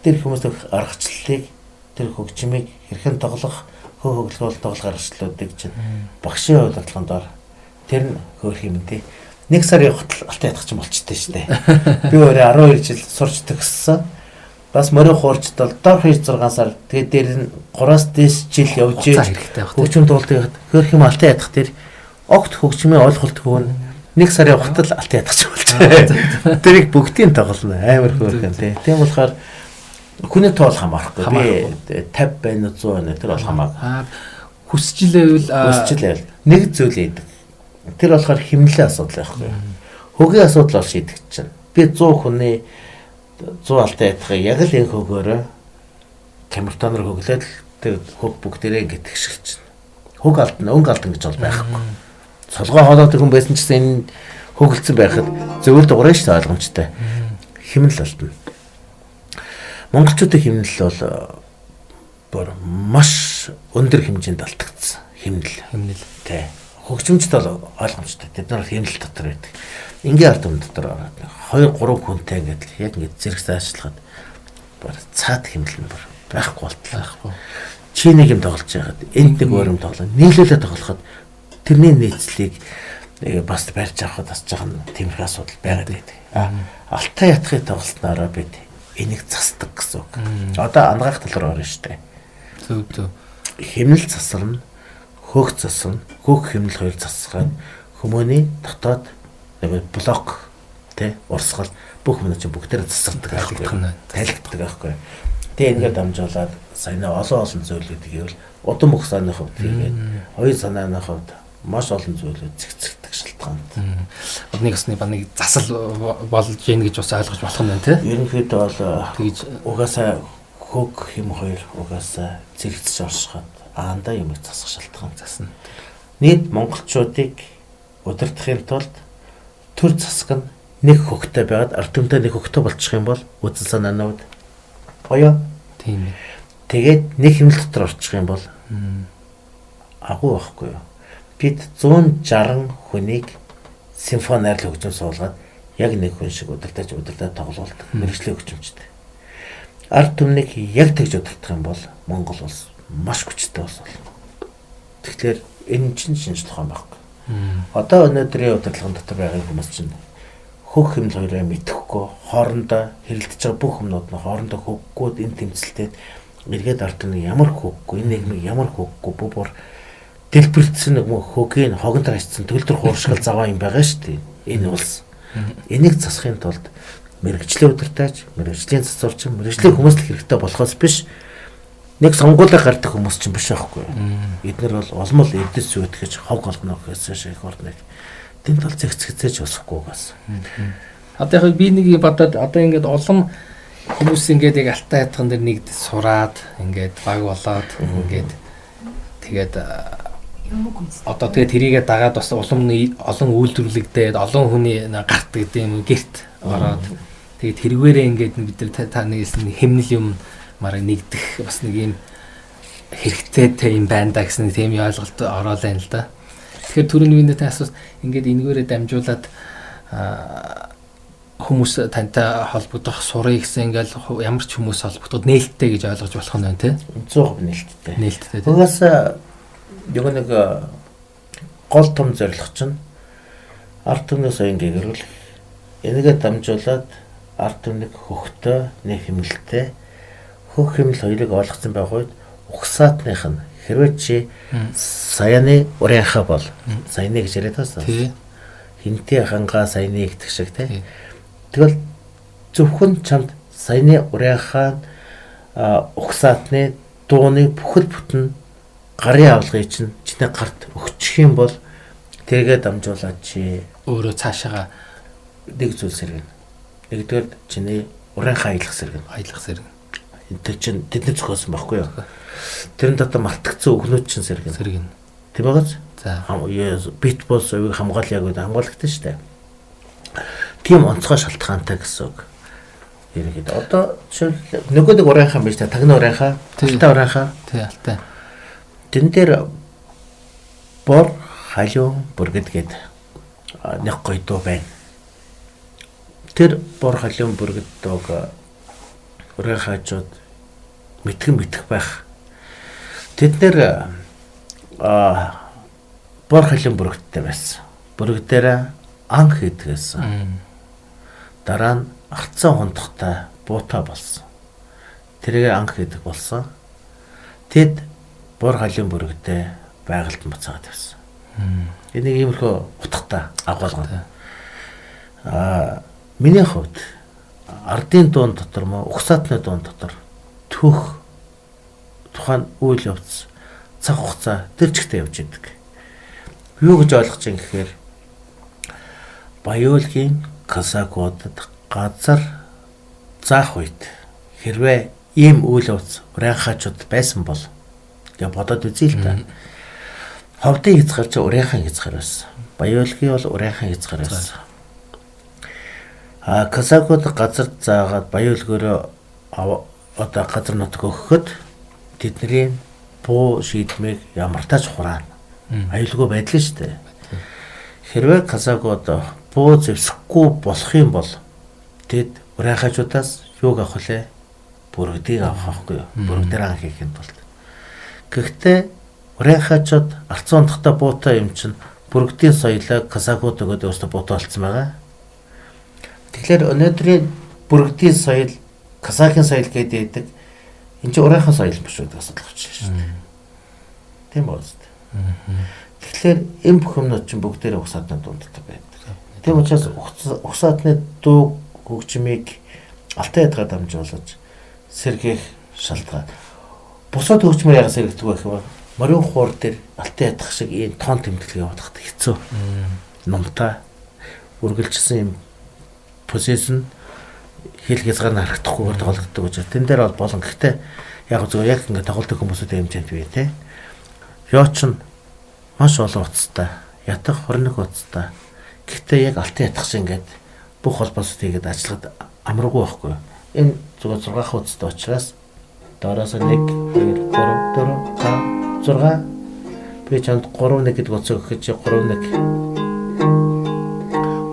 тэр хүмүүст өгөх аргачлалыг тэр хөгжмийг хэрхэн тоглох хөглөөл тоглох аргачлалуудыг чинь багшийн удирдлагын дор тэр нь хөөх юм тий. Нэг сарын хотол алтай ядах чинь болчтой шүү дээ. Би өөрөө 12 жил сурч төгссөн. Бас морин хуурчд бол дор хаяж 6 сар тэгээд дээр нь 3-аас дээш жил явж хөгжим туулдаг хөөх юм алтай ядах тэр огт хөгжмийн ойлголт хөөн нэг сарын хугацаанд алтай ядах ч болчих. Тэрийг бүгдийг тоглоно амар хөөрхөн тий. Тийм болохоор хүний тоол хамаарахгүй. Би 50 байна уу 100 байна тэр бол хамаагүй. Хүсчлээвэл нэг зүйл ийдэг. Тэр болохоор химнэлийн асуудал байхгүй. Хөгийн асуудал бол шийдэгдэж чинь. Би 100 хүний 100 алтай ядахыг яг л энэ хөгөөрөө камертоноор хөглөөд л тэр хөг бүгдээрээ ингэ тэгшилж чинь. Хөг алдна, өнгө алдна гэж бол байхгүй. Солгой хоолойтой хүн байсан ч гэсэн энэ хөглөцсөн байхад зөвл дугаараа шүү дээ ойлгомжтой. Химнэл алдна. Монголчуудын химнэл бол бүр маш өндөр хэмжээнд алдагдсан. Химнэл. Химнэл. Тэ. Хөгжимчд бол ойлгомжтой. Тэд нар химнэл дотор байдаг. Ингийн ард түмэн дотор ороод 2 3 хүнтэй ингээд л яг ингээд зэрэг заашлахад бүр цаад химнэл нь бүр байхгүй болтлоо. Байхгүй. Чи нэг юм тоглож байхад энд нэг өөр юм тоглоо. Нийлүүлээ тоглоход тэрний нийцлийг бас барьж авахд бас жоохон тиймэрхүү асуудал байгаад байдаг. Алтай ятхыг тоглоснороо бид энийг засдаг гэсэн үг. Одоо ангаах тал руу орно шүү дээ. Зөв зөв. Химнэл засарна, хөөх засарна, хөөх химнэл хоёр засгаад хүмүүний дотоод нэг блок тэ урсгал бүх юм чинь бүгдээр засардаг байхгүй. Тайлбардаг байхгүй. Тэгээ энэгээр дамжуулаад саяны олон олон зүйлүүдийг гэвэл удам бүх санааны хувьд хийгээд оюун санааны хувьд маш олон зүйлүүд зэгцэгдэх шалтгаант. Нэг өсний ба нэг засал болж гин гэж бас ойлгож болох юм байна тий. Ерөнхийдөө бол тэгж угаасаа хөг хэм хоёр угаасаа зэрэгцэж оршиход аандаа юм засах шалтгаан засна. Нийт монголчуудыг удирдахын тулд төр засаг нь нэг хөгтэй байгаад ард түмтэй нэг хөгтэй болчих юм бол үзэл санаанууд гоё. Тийм ээ. Тэгээд нэг хэмнэл дотор орчих юм бол агуу байхгүй юу? Бид 160 хүнийг симфони найрлал хөгжим суулгаад яг нэг хүн шиг удирдах тоглуулдаг мэргэжлийн хөгжимчтэй. Ард түмнийг яг тэгж удирдах юм бол Монгол улс маш хүчтэй улс болно. Тэгэхээр энэ чинь шинжлэх ухаан байхгүй. Одоо өнөөдрийн удирдлагын дотор байгаа хүмүүс чинь хөх хэмнэл хоёроо мэдэхгүй хоорондоо хэрэлдэж байгаа бүх юмнууд нь хоорондоо хөггүүд энэ тэмцэлтэй эргээд ард түмний ямар хөггүй энэ нийгмийг ямар хөггүй бүр дэлбэрсэн нэг хөгийн хогон таашсан төлдөр хууршгал заваа юм байгаа шүү дээ. Энэ улс. Энийг засахын тулд мэргэжлийн удирдаач, мэргэжлийн засварчин, мэргэжлийн хүмүүс л хэрэгтэй болохоос биш нэг сонгуулиар гардаг хүмүүс чинь биш байхгүй. Эднэр бол улмал эрдэс зүйтгэж хог олгоно гэхээс шиг их орныг. Тэнд бол зэгцгэцээж босхгүй бас. Одоо яг би нэг бодоод одоо ингээд улам хүмүүс ингээд яг алтай хатхан дээр нэгд сураад ингээд баг болоод ингээд тэгээд одоо тэгээд тэрийгээ дагаад бас улам олон үйлдвэрлэгдээд олон хүний гарт гэдэг юм герт ороод тэгээд тэрвэрээ ингээд бид нар та нэг хэлсэн хэмнэл юм мараг нэгдэх бас нэг юм Хэрэгтэй юм байна да гэсэн тийм ойлголт ороолаа юм л да. Тэгэхээр түрүүний миний тань асуусан ингээд энэгээрээ дамжуулаад хүмүүс тантай холбогдох сурыг гэсэн ингээл ямар ч хүмүүс холбогдоход нээлттэй гэж ойлгож болох нь байна тий. 100% нээлттэй. Нээлттэй. Угаасаа яг нэг гол том зорилго чинь ард түмний соён гэгэрүүл энийгээ дамжуулаад ард түмнийг хөхтэй, нэг хэмнэлттэй, хөх хэмнэл хоёрыг ойлгоцсон байх үед угсаатных нь хэрвээ чи саяны урянхаа бол саяны гэж яриад байсан. Хинтээ хангаа саяны гэдэг шиг тий. Тэгэл зөвхөн чамд саяны урянхаа угсаатны дууны бүхэл бүтэн гарын авлагыг чинь чиний гарт өгчих юм бол тэргээ дамжуулаад чи өөрөө цаашаага нэг зүйл сэргэнэ. Нэгдүгээр чиний урянхаа аялах сэргэнэ. Аялах сэргэнэ. Тэр чинь тэдний зохиосон байхгүй юу? Тэрэн дотор мартагдсан үгнүүд чинь сэргэнэ. Сэргэнэ. Тийм байгааз? За. Бит бус үгийг хамгаалъя гэдэг хамгаалагдсан шүү дээ. Тийм онцгой шалтгаантай гэсэн үг. Ерөнхийдөө одоо жишээл нөгөө нэг урянхаа биш та тагна урянхаа, алтай урянхаа. Тий, алтай. Тэн дээр бор халиун бүргэд гээд нэг гоё дуу байна. Тэр бор халиун бүргэд дууг урянхаачууд мэтгэн битэх байх. Тэд нэр бор халиун бүргэдтэй байсан. Бүргэдээр ан хийдгээсэн. Дараа нь арцсан хундахтай буута болсон. Тэргээ ан хийдэг болсон. Тэд бор халиун бүргэдээ байгальд нь буцаагаад тавьсан. Энийг иймэрхүү утгатай агуулгана. Миний хувьд ардын дуун дотор мо угсаатны дуун дотор түүх тухайн үйл явц цаг хугацаа тэр чигтээ явж идэг. Юу гэж ойлгож байгаа гэхээр Баяуулгийн казакуудад газар заах үед хэрвээ ийм үйл явц урянхаачуд байсан бол гэж бодоод үзье л та. Ховдын хязгаар чи урянхан хязгаар байсан. Баяуулгийн бол урянхан хязгаар байсан. Казакууд газар заагаад Баяуулгөөрөө одоо газар нутаг өгөхөд тэдний буу шийдмийг ямартаач хураана. Аюулгүй байдал шүү дээ. Хэрвээ казакууд буу зэвсэхгүй болох юм бол тэд урянхаачудаас юуг авах вэ? Бүргэдийг авах байхгүй юу? Бүргэдээр ан хийхин тулд. Гэхдээ урянхаачуд арцсан ундахтай буутай юм чинь бүргэдийн соёлоо казакууд өгөөд өөрсдөө буутай болцсон байгаа. Тэгэхээр өнөөдрийн бүргэдийн соёл, казакын соёл гэдэг энэ чинь урянхан соёл биш үү гэдэг асуудал гарч ирж шүү дээ. Тийм үү? Тэгэхээр энэ бүх юмнууд чинь бүгдээрээ угсаатны дундтай байдаг. Тийм учраас угсаатны дуу хөгжмийг алтай ядгаар дамжуулж сэргээх шалтгаан. Бусад хөгжмөр яга сэргэгдэг байх юм бол морин хуур дээр алтай ядах шиг ийм тоон тэмдэглэг явуулахад хэцүү. Номтой үргэлжилсэн юм позишн хэл хязгаар нь харагдахгүйгээр тоглогддог учраас тэн дээр бол болон. Гэхдээ яг зөв яг ингэ тоглодог хүмүүсүүдийн хэмжээнд бий те. Ёоч нь маш олон утастай, ятах 21 утастай. Гэхдээ яг алтан ятах шиг ингээд бүх холбоосууд хийгээд ажиллахад амаргүй байхгүй. Энэ зүгээр 6 утастай учраас доороос 1 2 3 4 5 6 би чамд 3 1 гэдэг утсыг өгөх гэж 3 1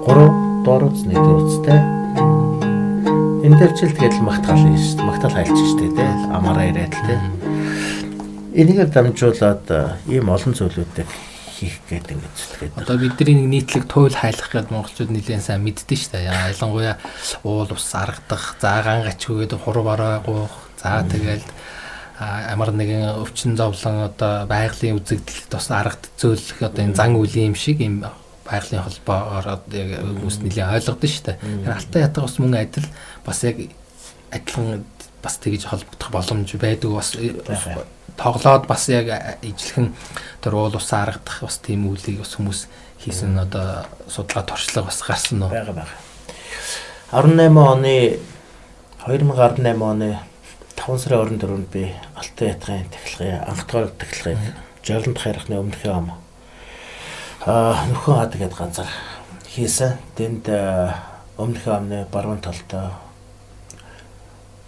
3 доор утас 1 дээр утастай. Энэ дээр чил тэгэл магтаал хийж шүү дээ. Магтаал хайлч шүү дээ тий. Амаараа ирээд л тий. Энийгээр дамжуулаад ийм олон зүйлүүдийг хийх гээд ингэж зүтгээд. Одоо бидний нэг нийтлэг туйл хайлах гээд монголчууд нэлээд сайн мэддэн шүү дээ. Ялангуяа уул ус аргадах, за ган гачгүйгээд хуруу бараа гуух, за тэгэл ямар нэгэн өвчин зовлон одоо байгалийн үзэгдэл тус аргад зөөлөх одоо энэ зан үлийн юм шиг ийм байгалийн холбоогоор яг хүмүүс нэлээд ойлгодсон шүү дээ. Тэгэхээр алтай ятга бас мөн адил бас яг адилхан бас тэгж холбогдох боломж байдаг бас тоглоод бас яг ижлэхэн тэр уул ус аргадах бас тийм үйлийг бас хүмүүс хийсэн одоо судалгаа туршлага бас гарсан уу? Байгаа. 18 оны 2018 оны 5 сарын 24-нд би Алтай ятгын тахилгын анх дахь тахилгыг Жолонд хайрхны өмнөхөн ам нөхөн хад гэдэг газар хийсэн. Тэнд өмнөхөн амны баруун талдаа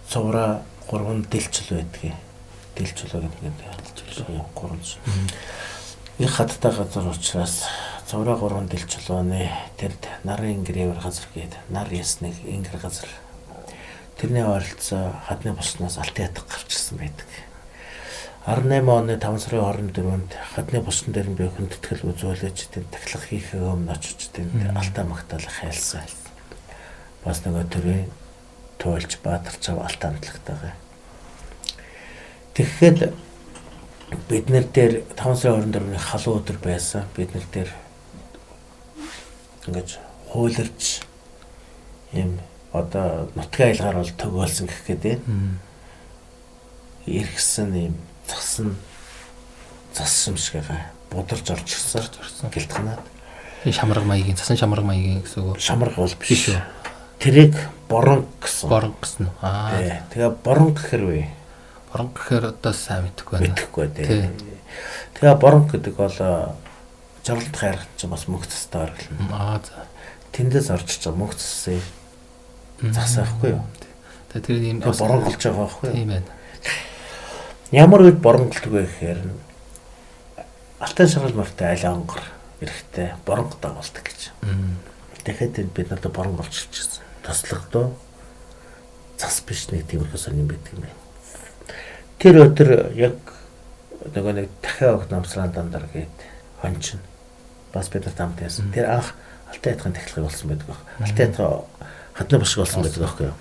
цувраа 3 дэлчил байдгийг. Дэлчулаа гэдэг гурван. Их хаттай газар учраас цувраа гурван дэлчулууны тэрд нарын гэрээвэр газар гээд нар ясных ингэр газар. Тэрний ойролцоо хадны булшнаас алтан ятга гарчсан байдаг. 18 оны 5 сарын 24-нд хадны булшин дээр нь би хүндэтгэл үзүүлж тэнд тахилга хийхээ өмнө очиж тэнд алтаа магтаал хайлсан. Бас нөгөө төрийн туйлж Баатар чав алтан амтлагтайгаа. Тэгэхэд бид нар дээр 5 сарын 24-ний халуун өдөр байсан. Бид нар дээр ингэж хуйларч юм одоо нутгийн аялгаар бол төгөөлсөн гэх гээд байна. Иргэсэн юм цасан цас юм шиг байгаа. Бударч орж ирсэн. Гэлтгнаад. Шамраг маягийн цасан шамраг маягийн гэсэн үг. Шамраг бол биш шүү. Тэрийг боронг гэсэн. Боронг гэсэн. Аа. Тэгээ боронг гэхэр вэ? Боронг гэхээр одоо сайн мэдэхгүй байна. Мэдэхгүй тий. Тэгээ боронг гэдэг бол жаргалт хайрхан чинь бас мөнх цастай орглоно. Аа за. Тэндээс орж ич мөнх цасын зас байхгүй юу? Тэгээ тэр ийм боронголж байгаа байхгүй юу? Тийм байна. Ямар үед боронголдог вэ гэхээр алтан шаргал морьтой аль онгор эрэхтэй боронго дагуулдаг гэж. Тэгэхэд энд бид надад боронго олчихсон. Тослогдоо цас биш нэг тиймэрхүү сонин байдаг юм байна. Тэр өдөр яг нөгөө нэг дахиад огт намсран дандар гээд хончин бас бид нарт хамт байсан. Тэр анх алтан ятгын тахилгыг болсон байдаг баг. Алтан ятга хадны бошиг болсон байдаг байхгүй юу?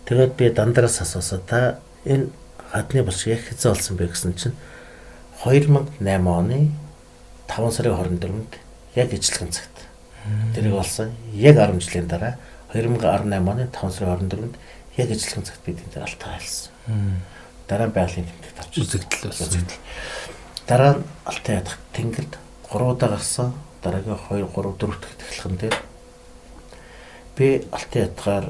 Тэгээд би дандараас асуусаа та энэ хадны бошиг яг хэзээ болсон бэ гэсэн чинь 2008 оны 5 сарын 24-нд яг ижлэгэн цагт. Тэрийг болсон. Яг 10 жилийн дараа 2018 оны 5 сарын 24-нд яг ижлэгэн цагт бид энэ дээр алтаа хайлсан. Дараа нь байгалийн тэмдэгт авч үзэгдэл болсон. Дараа нь алтан ядах тэнгэрд 3 удаа гарсан. Дараагийн 2 3 4 дахь тахилган дээр би алтан ятгаар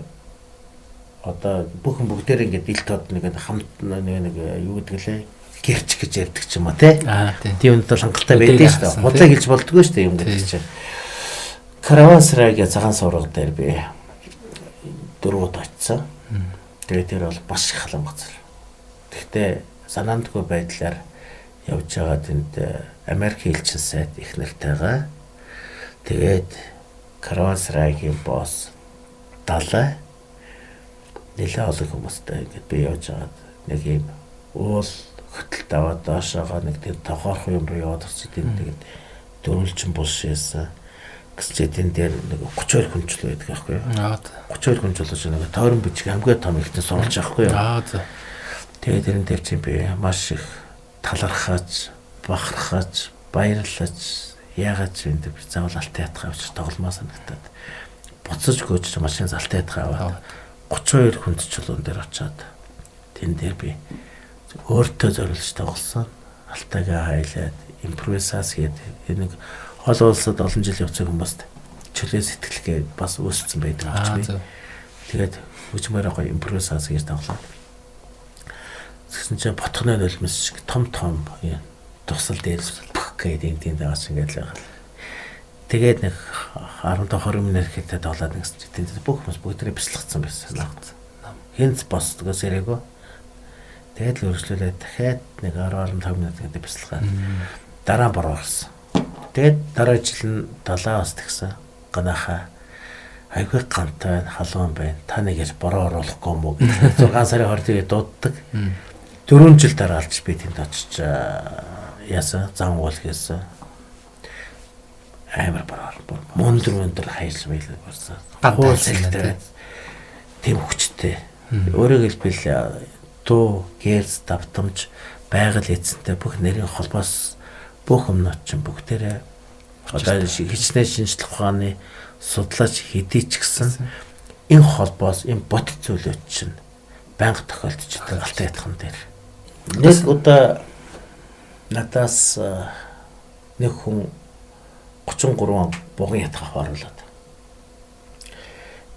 одоо бүхэн бүгдээр ингээд ил тод нэг хамт нэг юу гэдэг лээ гэрч гэж ярьдаг ч юм уу те. Тийм үнд бол хангалттай байдаг шүү дээ. Худлаа гэлж болдгоо шүү дээ юм гэдэг чинь. Каравансарайгийн цагаан сурга дээр би 4 удаа очисон. Тэгээд тэр бол маш их халуун газар. Гэхдээ санаандгүй байдлаар явж байгаа тэнд Америк элчин сайд их нартайгаа тэгээд Каравансарайгийн босс далай нэлээд олон хүмүүстэй ингээд би явж байгаад нэг юм уул хөтөлт аваад доошоогоо нэг тийм тогоорхон юм руу яваад орсон. Тэнд тэгээд дөрвөлжин булш яасан. Гэсэн чи тэн дээр нэг 32 хүнчл байдаг байхгүй юу? 32 хүнчл болж нэг тойрон бичиг хамгийн том ихтэй сурвалж байхгүй юу? Тэгээд тэрэн дээр чинь би маш их талархаж, бахархаж, баярлаж, яагаад ч юм би заавал алтан ятгаа авчир тогломоо санагтаад буцаж гүйж машин алтан ятгаа аваад 32 хүндчлүүн дээр очиад тэн дээр би өөртөө зориулж тоглосон. Алтайгаа хайлаад импровизац гээд энэ нэг хол улсад олон жил явцсан хүмүүст чөлөө сэтгэлгээ бас үүссэн байдаг гэж би. Тэгээд хөгжмөөрөө гоё импровизац гэж тоглоо. Тэгсэн чинь ботхны нулимс шиг том том тусал дээр пөх гээд юм тийм дагаж ингээд л байгаа. Тэгээд нэг 15 20 минут хэрэгтэй тоглоод нэгсэн чинь тэнд бүх хүмүүс бүгдээрээ бяцлагцсан байсан. Хинц босдгоос ирээгүй. Тэгээд л өргөжлүүлээд дахиад нэг 10 15 минут гэдэг бяцлагаад дараа нь бороо гарсан. Тэгээд дараа жил нь далаа бас тэгсэн. Ганахаа айгүй гантай байна, халуун байна. Та нэг яаж бороо оруулахгүй юм уу гэж 6 сарын 20-нд дууддаг. 4 жил дараа алж би тэнд очиж яасан, зан уул хийсэн. Амар бороо мөндөр хайж байлаа болсон. Хууль сэлтэй. Тийм хүчтэй. Өөрөөр хэлбэл дуу, гэрс, давтамж, байгаль эзэнтэй бүх нэрийн холбоос бүх өмнөд чинь бүгдээрээ одоо хичнээн шинжлэх ухааны судлаач хэдий ч гэсэн энэ холбоос энэ бодит зүйлүүд чинь байнга тохиолдож байдаг алтан ятхан дээр. Нэг удаа надаас нэг хүн 33 буган ятгах оруулаад.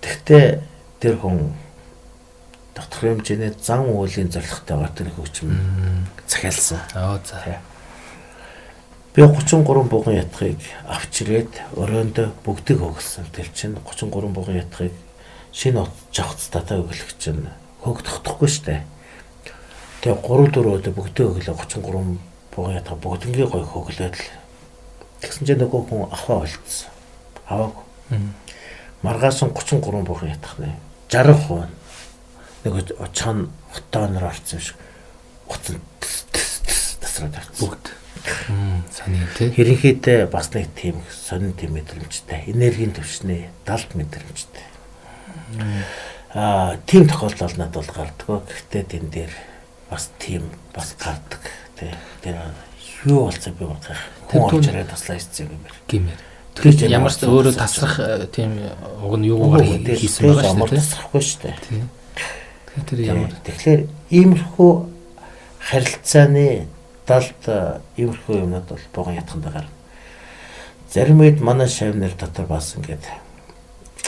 Тэгтээ тэр хүн тодорхой хэмжээний зан үйлийн зорилготойгоор тэр хөгжим захиалсан. За. Би 33 буган ятгахыг авч ирээд өрөөндөө бүгдийг хөглсөн. Тэр чинь 33 буган ятгахыг шинэ жавхцтайтай өглөх чинь хөг тогтохгүй штэ. Тэгээ 3 4 өдөр бүгдээ өглөө 33 буган ятга бүгднгийн гоё хөглөөд л. Тэгсэн чинь нөгөө хүн аваа болцсон. Аваагүй. Маргааш нь 33 буган ятгах нэ. 60%. Нөгөө чон хотооноор орсон юм шиг. Утсан тасраад орсон. Бүгд. Сони тий. Ерөнхийдөө бас нэг тийм сонин тийм мэдрэмжтэй. Энергийн төвшний далд мэдрэмжтэй. Тийм тохиолдол надад бол гардаг. Гэхдээ тэн дээр бас тийм бас гардаг. Тий. Тэр юу болсон би бодох. Хүн орж ирээд таслаа хийсэн юм байна. Гэмээр. Тэгэхээр ямар ч өөрөө тасрах тийм уг нь юугаар хийсэн байгаа шүү дээ. Тасрахгүй шүү дээ. Тий. Тэгэхээр тэр ямар. Тэгэхээр иймэрхүү харилцааны далд иймэрхүү юмнууд бол буган ятганд гарна. Зарим үед манай шавнар дотор бас ингээд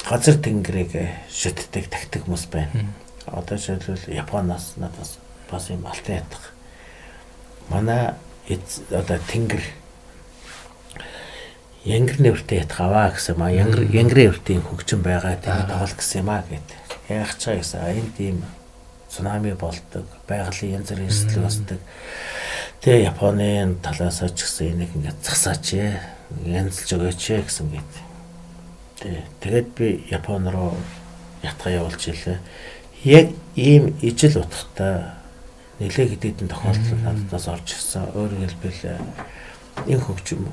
газар тэнгэрийг шүтдэг, тагтаг хүмүүс байна. Одоо жишээлбэл Японоос надаас бас юм алтан ятга. Манай одоо тэнгэр янгэр нэртэй ятга аваа гэсэн маа. Янгэрийн өвтийн хөгжин байгаа тийм тоглол гэсэн юм аа гэт. Яах чаа гэсэн. Энд ийм цунами болдог, байгалийн янз бүрийн эрсдэл болдог. Тэгээ Японы талаас ч гэсэн энийг ингээд засаач ээ, янзлж өгөөч ээ гэсэн гээд. Тэгээд би Япон руу ятгаа явуулж илээ. Яг ийм ижил утгатай нэлээ хэдийдэн тохиолдол надад орж ирсэн. Өөрөөр хэлбэл энэ хөгжим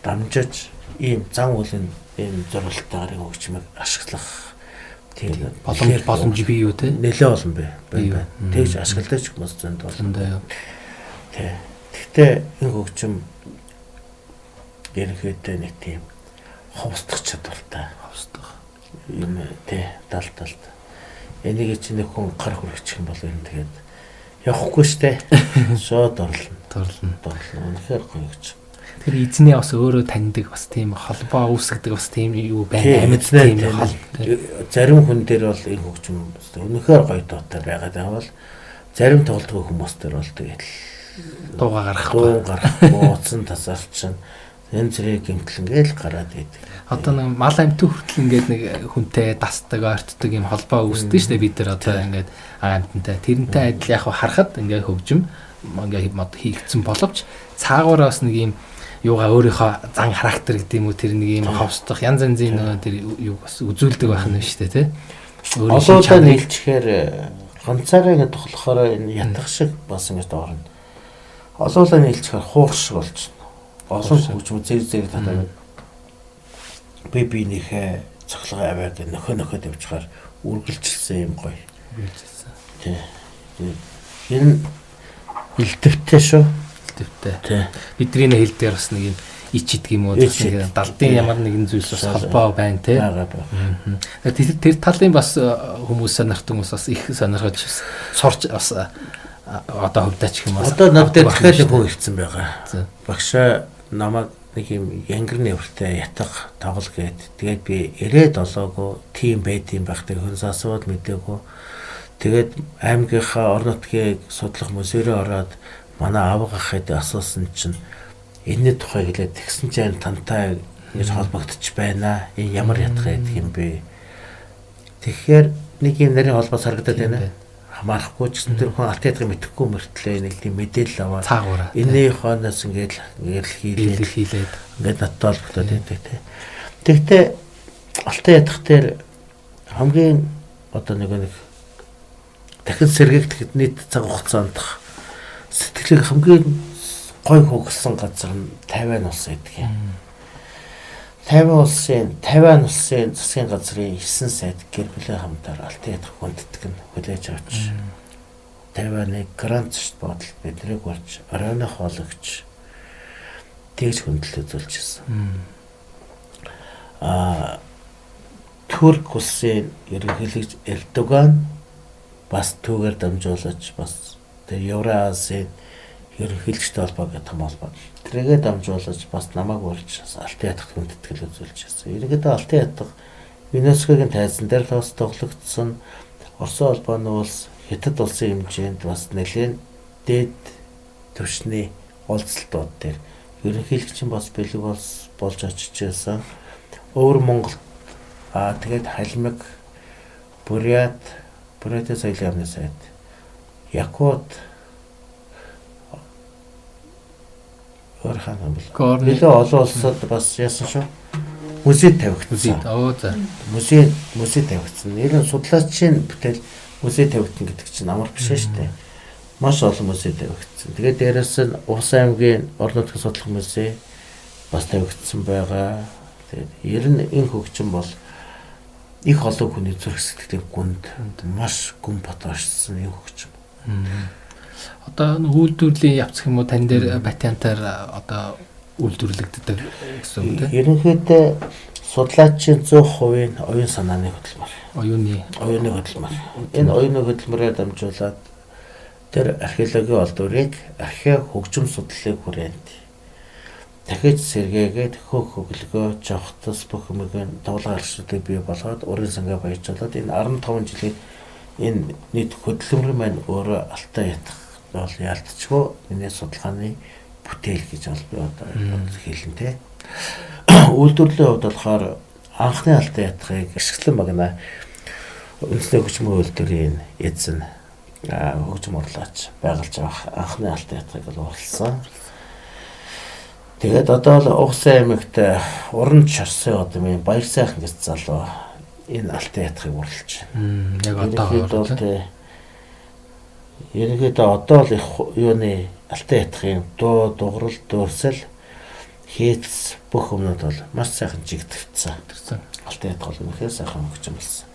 дамжиж ийм зан үлийн ийм зурвалтайгаар энэ хөгжмийг ашиглах тийм боломж бий юу те? Нэлээ олон бий байна. Тэгж ашигладаг ч хүмүүс зөнд олон. Тэ. Гэхдээ энэ хөгжим ерөнхийдөө нэг тийм ховсдох чадвартай. Ховсдох. Юм тий далд. Энийг чинь нэг хүн гар хүрчих юм бол энэ тэгээд явахгүй штэ. Шууд орлно. Дурлна. Үнэхээр гоё гэж. Тэр эзний бас өөрөө таньдаг бас тийм холбоо үүсгдэг бас тийм юу байна. Амьд тийм холбоо. Зарим хүн дээр бол энэ хөгжим үнэхээр гоё дуутай байгаад байгаа бол зарим тоглодог хүмүүс дээр бол тэгээд дууга гаргахгүй, утсан тасарчин янз бүрийн гэмтэл ингээл гараад идэг. Одоо нэг мал амьтан хүртэл ингээд нэг хүнтэй дасдаг, ортдог юм холбоо үүсдэг шүү дээ бид нар одоо ингээд амьтантай. Тэрнтэй адил яг харахад ингээд хөгжим ингээд мод хийгдсэн боловч цаагаараа бас нэг юм юугаа өөрийнхөө зан характер гэдэг юм уу тэр нэг юм ховсдох янз янзын нөгөө тэр юу бас үзүүлдэг байх нь шүү дээ тий. Олоодаа нийлчихээр ганцаараа ингээд тоглохоор энэ ятгах шиг бас ингээд орно. Олоолаа нийлчихээр хуур шиг болчихно. Олон хөгжим зэрэг зэрэг татаад би биенийхээ цохилгоо аваад нөхөө тавьчихаар үргэлжилсэн юм гоё. Үргэлжилсэн. Тий. Энэ элдвтэй шүү. Элдвтэй. Тий. Бидний хэл дээр бас нэг юм ич идэг юм уу нэг далдын ямар нэгэн зүйлс бас холбоо байна тий. Байгаа байна. Тэр талын бас хүмүүс сонирхдаг хүмүүс бас их сонирхож сурч бас одоо хувьдаа ч юм уу. Одоо над дээр дахиад нэг хүн ирсэн байгаа. Багшаа намайг нэг юм янгирны өвөртэй ятга тоглол гээд тэгээд би ирээд олоогүй тийм байд юм байх тэг хүнс асууад мдээгүй. Тэгээд аймгийнхаа орон нутгийг судлах музей рүү ороод манай авга ахад асуусан чинь энэний тухай хэлээд тэгсэн чинь тантай ингэж холбогдчих байна. Энэ ямар ятга гэдэг юм бэ? Тэгэхээр нэг юм нарийн холбоо сарагдаад байна. Хамаарахгүй ч гэсэн тэр хүн алт ятгыг мэдэхгүй мөртлөө нэг тийм мэдээлэл аваад цаагаараа энэний хойноос ингээд л хийлээд ингээд надтай холбогдоод байдаг тий. Тэгтээ алтан ятгах дээр хамгийн одоо нэг дахин сэргээгдэхэд нийт цаг хугацаанд сэтгэлийг хамгийн гой хөгсөн газар нь Тайвань улс гэдэг юм. Тайвань улсын засгийн газрын 9 сайд гэр бүлийн хамтаар алтан ятгах хүндэтгэн нь хүлээж авч Тайваны грант бодол биднийг болж оройн хоологч тэгж хүндлэл үзүүлж ирсэн. Турк улсын ерөнхийлөгч Эрдоган бас түүгээр дамжуулаж бас тэр Евроазийн ерөнхийлөгчтэй холбоо гэх том холбоо. Тэргээ дамжуулаж бас намайг урьж алтан ятгах хүндэтгэл үзүүлж ирсэн. Ерөнхийдөө алтан ятгах ЮНЕСКО-гийн тайзан дээр бас тоглогдсон. Оросын холбооны улс, Хятад улсын хэмжээнд бас нэлээд дээд түвшний уулзалтууд дээр ерөнхийлөгч нь бас бэлэг болж очиж байсан. Өвөр Монгол тэгээд Халимаг, Бурят, Бурятын соёлын яамны сайд, Якут, Өөр хаана юм бол. Нэлээ олон улсад бас яасан шүү. Музей тавигдсан. Оо за. Музей тавигдсан. Нэрэн судлаачийн бүтээл музей тавигдсан гэдэг чинь амар биш шүү дээ. Маш олон музей тавигдсан. Тэгээд дээрэс нь Увс аймгийн орон нутгийн судлах музей бас тавигдсан байгаа. Тэгээд ер нь энэ хөгжим бол их олон хүний зүрх сэтгэлийн гүнд маш гүн бот оршсон энэ хөгжим. Одоо үйлдвэрлэлийн явц юм уу тань дээр патентаар одоо үйлдвэрлэгддэг гэсэн үг тийм. Ерөнхийдөө судлаачийн 100% оюун санааны хөдөлмөр. Оюуны хөдөлмөр. Энэ оюуны хөдөлмөрөөр дамжуулаад тэр археологийн олдврыг архео хөгжим судлалын хүрээнд дахиж сэргээгээд хөх хөглөгөө жавхтас бүх юмыг тоглоом арчуудыг бий болгоод урын сангаа баяжуулаад энэ 15 жилийн энэ нийт хөдөлмөр маань өөрөө алтан ятах бол яалтчгүй миний судалгааны бүтээл гэж бол би одоо хэлнэ те. Үйлдвэрлэлийн хувьд болохоор анхны алтан ятхыг ашиглан багна үндэсний хөгжмийн үйлдвэрийн эзэн хөгжим урлаач байгуулж авах анхны алтан ятхыг бол уралсан. Тэгээд одоо л Угс аймагт уран шорсын удмын Баяр сайхан гэж залуу энэ алтан ятхыг уралж байна. Яг одоо тий. Ерөнхийдөө одоо л их юуны алтан ятхын дуу, дуграл, дурсал, хийц бүх юмнууд бол маш сайхан чигтгдсэн. Алтан ятх бол үнэхээр сайхан хөгжим болсон.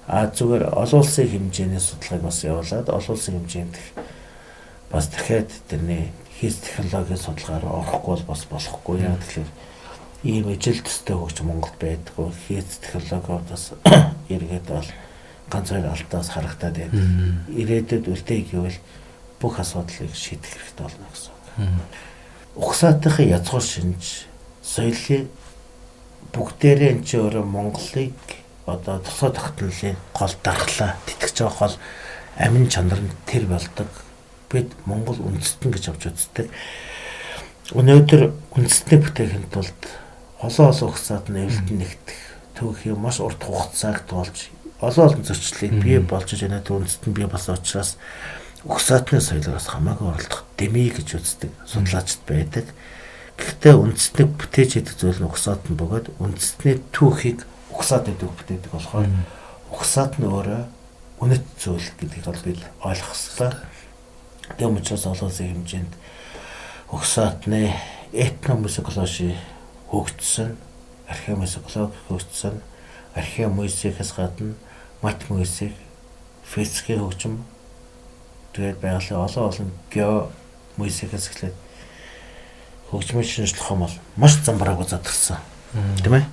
А зүгээр олон улсын хэмжээний судалгааг бас явуулаад олон улсын хэмжээнд бас дахиад тэрний хийц технологийн судалгаар орохгүй бол бас болохгүй. Яг тэгэхээр ийм ижил төстэй хөгжим Монголд байдаггүй. Хийц технологи бас эргээд бол ганц хоёр алдаас харагдаад байдаг. Ирээдүйд үлдээе гэвэл бүх асуудлыг шийдэх хэрэгтэй болно гэсэн үг. Угсаатынхын язгуур шинж соёлын бүгдээрээ энэ чи өөрөө Монголыг одоо тусгай тогтнолын гол дархлаа тэтгэж байгаа гол амин чанар нь тэр болдог. Бид Монгол үндэстэн гэж авч үздэг. Өнөөдөр үндэстнийг бүтээхийн тулд олон олон угсаат нь эвлэлд нэгтгэх түүхийн маш урт хугацааг туулж олон олон зөрчлийг бий болж өнөөдөр үндэстэн бий болсон учраас угсаатны соёлоос хамаагүй оролдох дэмий гэж үздэг судлаачд байдаг. Гэхдээ үндэстнийг бүтээж хийдэг зүйл нь угсаат нь бөгөөд үндэстний түүхийг угсаатны түүх бүтээдэг болохоор угсаат нь өөрөө үнэт зүйл гэдгийг бол бид ойлгох ёстой. Тэм учраас олон улсын хэмжээнд угсаатны этномузикологи хөгжсөн, археомузикологи хөгжсөн, археомузикээс гадна матмузик, физикийн хөгжим, тэгээд байгалийн олон олон геомузикээс эхлээд хөгжмийн шинжлэх ухаан бол маш замбраагүй задарсан. Тийм ээ?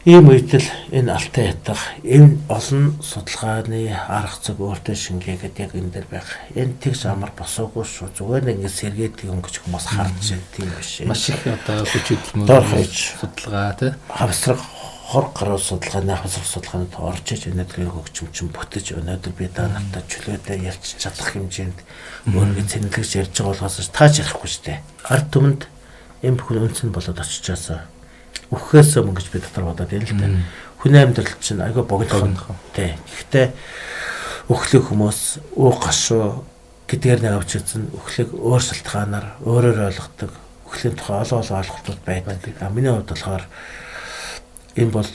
Ийм үед л энэ алтан ятах, энэ олон судалгааны арга зүйг өөртөө шингээгээд яг энэ дээр байх. Энэ тэгш амар босоогүй шүү. Зүгээр нэг ингэ сэргээдэг юм гэж хүмүүс харж байна. Тийм биш. Маш их одоо хүч хөдөлмөр судалгаа тий. Хавсраг 20 гаруй судалгааны хавсраг судалгаанд орж иж өнөөдрийн хөгжим чинь бүтэж өнөөдөр би та нартай чөлөөтэй ярьж чадах хэмжээнд өөрийгөө цэнэглэж ярьж байгаа болохоос тааж ярихгүй шүү дээ. Ард түмэнд энэ бүхэн үнсэн болоод очижаасаа үхэхээс өмнө гэж би дотор бодоод байна л да. Хүний амьдрал чинь айгүй богинохон. Тий. Гэхдээ үхлэх хүмүүс өө гашуу гэдгээр нэг авч үзэн үхлийг өөр шалтгаанаар өөрөөр ойлгодог. Үхлийн тухай олон олон ойлголтууд байдаг. А миний хувьд болохоор энэ бол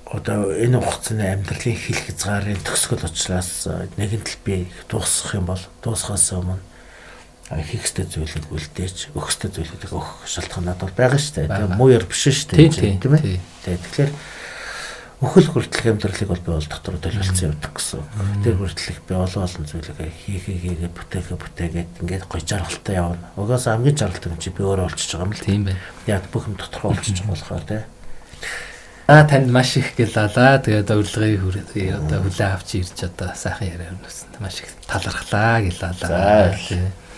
одоо энэ хугацааны амьдралын хил хязгаарын төгсгөл учраас нэгэн тал би дуусгах юм бол дуусахаас өмнө хийх ёстой зүйлийг үлдээж, өгөх ёстой зүйлүүдийг өгөх шалтгаанууд бол байгаа шүү дээ. Тэгээ муу яр биш шүү дээ, тийм ээ. Тэгэхээр үхэл хүртэлх амьдралыг бол би бол дотор төлөвлөсөн явдаг гэсэн. Тэр хүртэлх би олон олон зүйлийг хийгээ бүтээгээд ингээд гой жаргалтай явна. Угаасаа хамгийн жаргалтай юм чи би өөрөө болчихж байгаа юм л. Тийм байна. Яг бүх юм тодорхой болчихж байгаа болохоор тий. Аа танд маш их гэлалаа. Тэгээд урилгыг одоо хүлээн авч ирж одоо сайхан яриа өрнөсөн. Маш их талархлаа гэлалаа. За.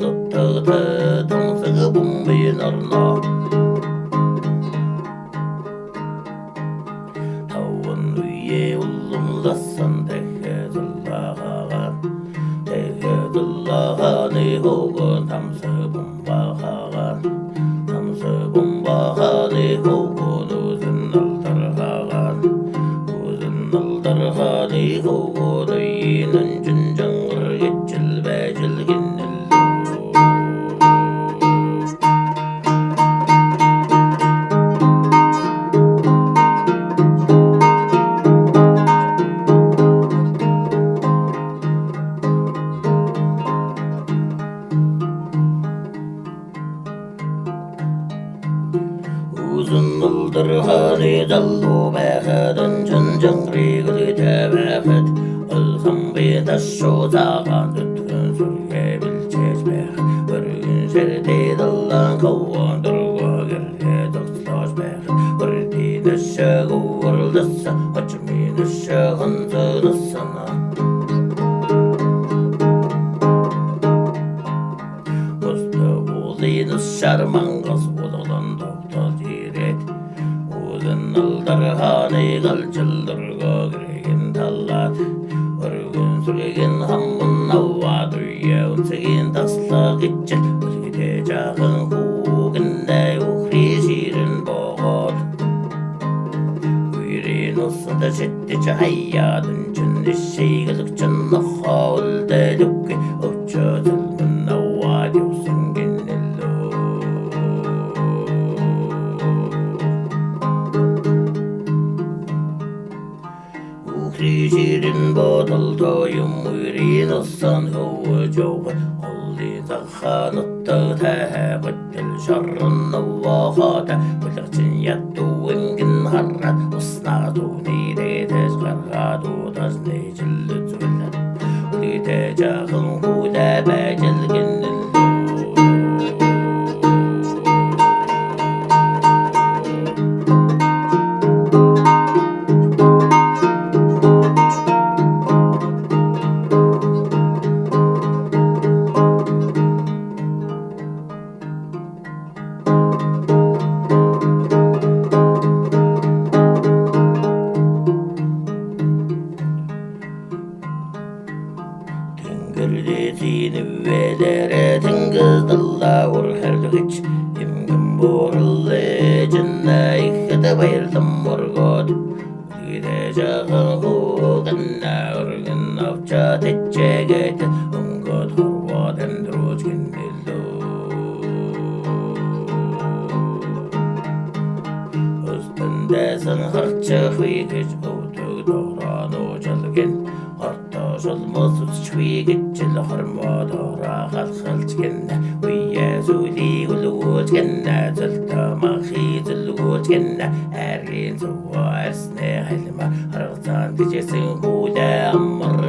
нутаг тамсаг бомбын орно. Таван үе улумласан дахэ зуллахааны хогон тамсаг бомбахагаан тамсаг бомбахааны хогон үзэн алдархагаан үзэн алдархааны хогон уйнан жинжангар гिचл байжил гиннэл. Үзэн алдархааны залуу байхад онжин жангрыг үлдээ байхад өлсөн би ташуу цагаан зүтгэн сүргээ бэлчээж байхад өргөн ширдээ даллан ковон дөргөө гэрээ зогслоож байхад өрдийн өшөг өвөрлөсөн очмын өшөг хонзоносон Уулын шар мангас улган тогтолж ирээд үзэн алдархааны галчилдургоо гэрийн таллаад өргөн сүргийн хаммун аваад үе үнцгийн таслаа гिचл үлгидээ жаахан хүүгэнээ үхри ширэн богоод үерийн усанд шиттэж хаяад үнчин шигэлэгчин нохоо үлдээлүггүй өвчөө зөлмөн аваад явсан гинэлөө. Үхри ширэн бодолдоо юм үерийн усан хөвөж явах олын захаанутдаг тайгатал шарн навахата бүлэгчин ядуу ингэн хараад уснаа түүний дээдэж гаргаад удаж нэжил үзвэл үлгидээ жаахан хүүдээ байжил гинэлөө. Тэнгэрдээ вэлэрэ тэнгис даллаа урхарлыгч эмгэн буураллэ жинна ихэд баярлан моргоод үлгидээ жаахан хүүгэнэ өргөн авчаад ичээгээд өнгөд хорвоод амьдрууж гинэлөө. Өстөндөөсөн харчих үе гэж өвдөг дороо нуужалгэн хортой шулмус үсчгүй гэж л хормоо дороо халахалж гинэ үе зүйлийг үлгүүлж гинэ зөлтөө махи зөлгүүлж гинэ аргийн зүвөө арсны халима харгацаан тэжээсэн хүүдээ амар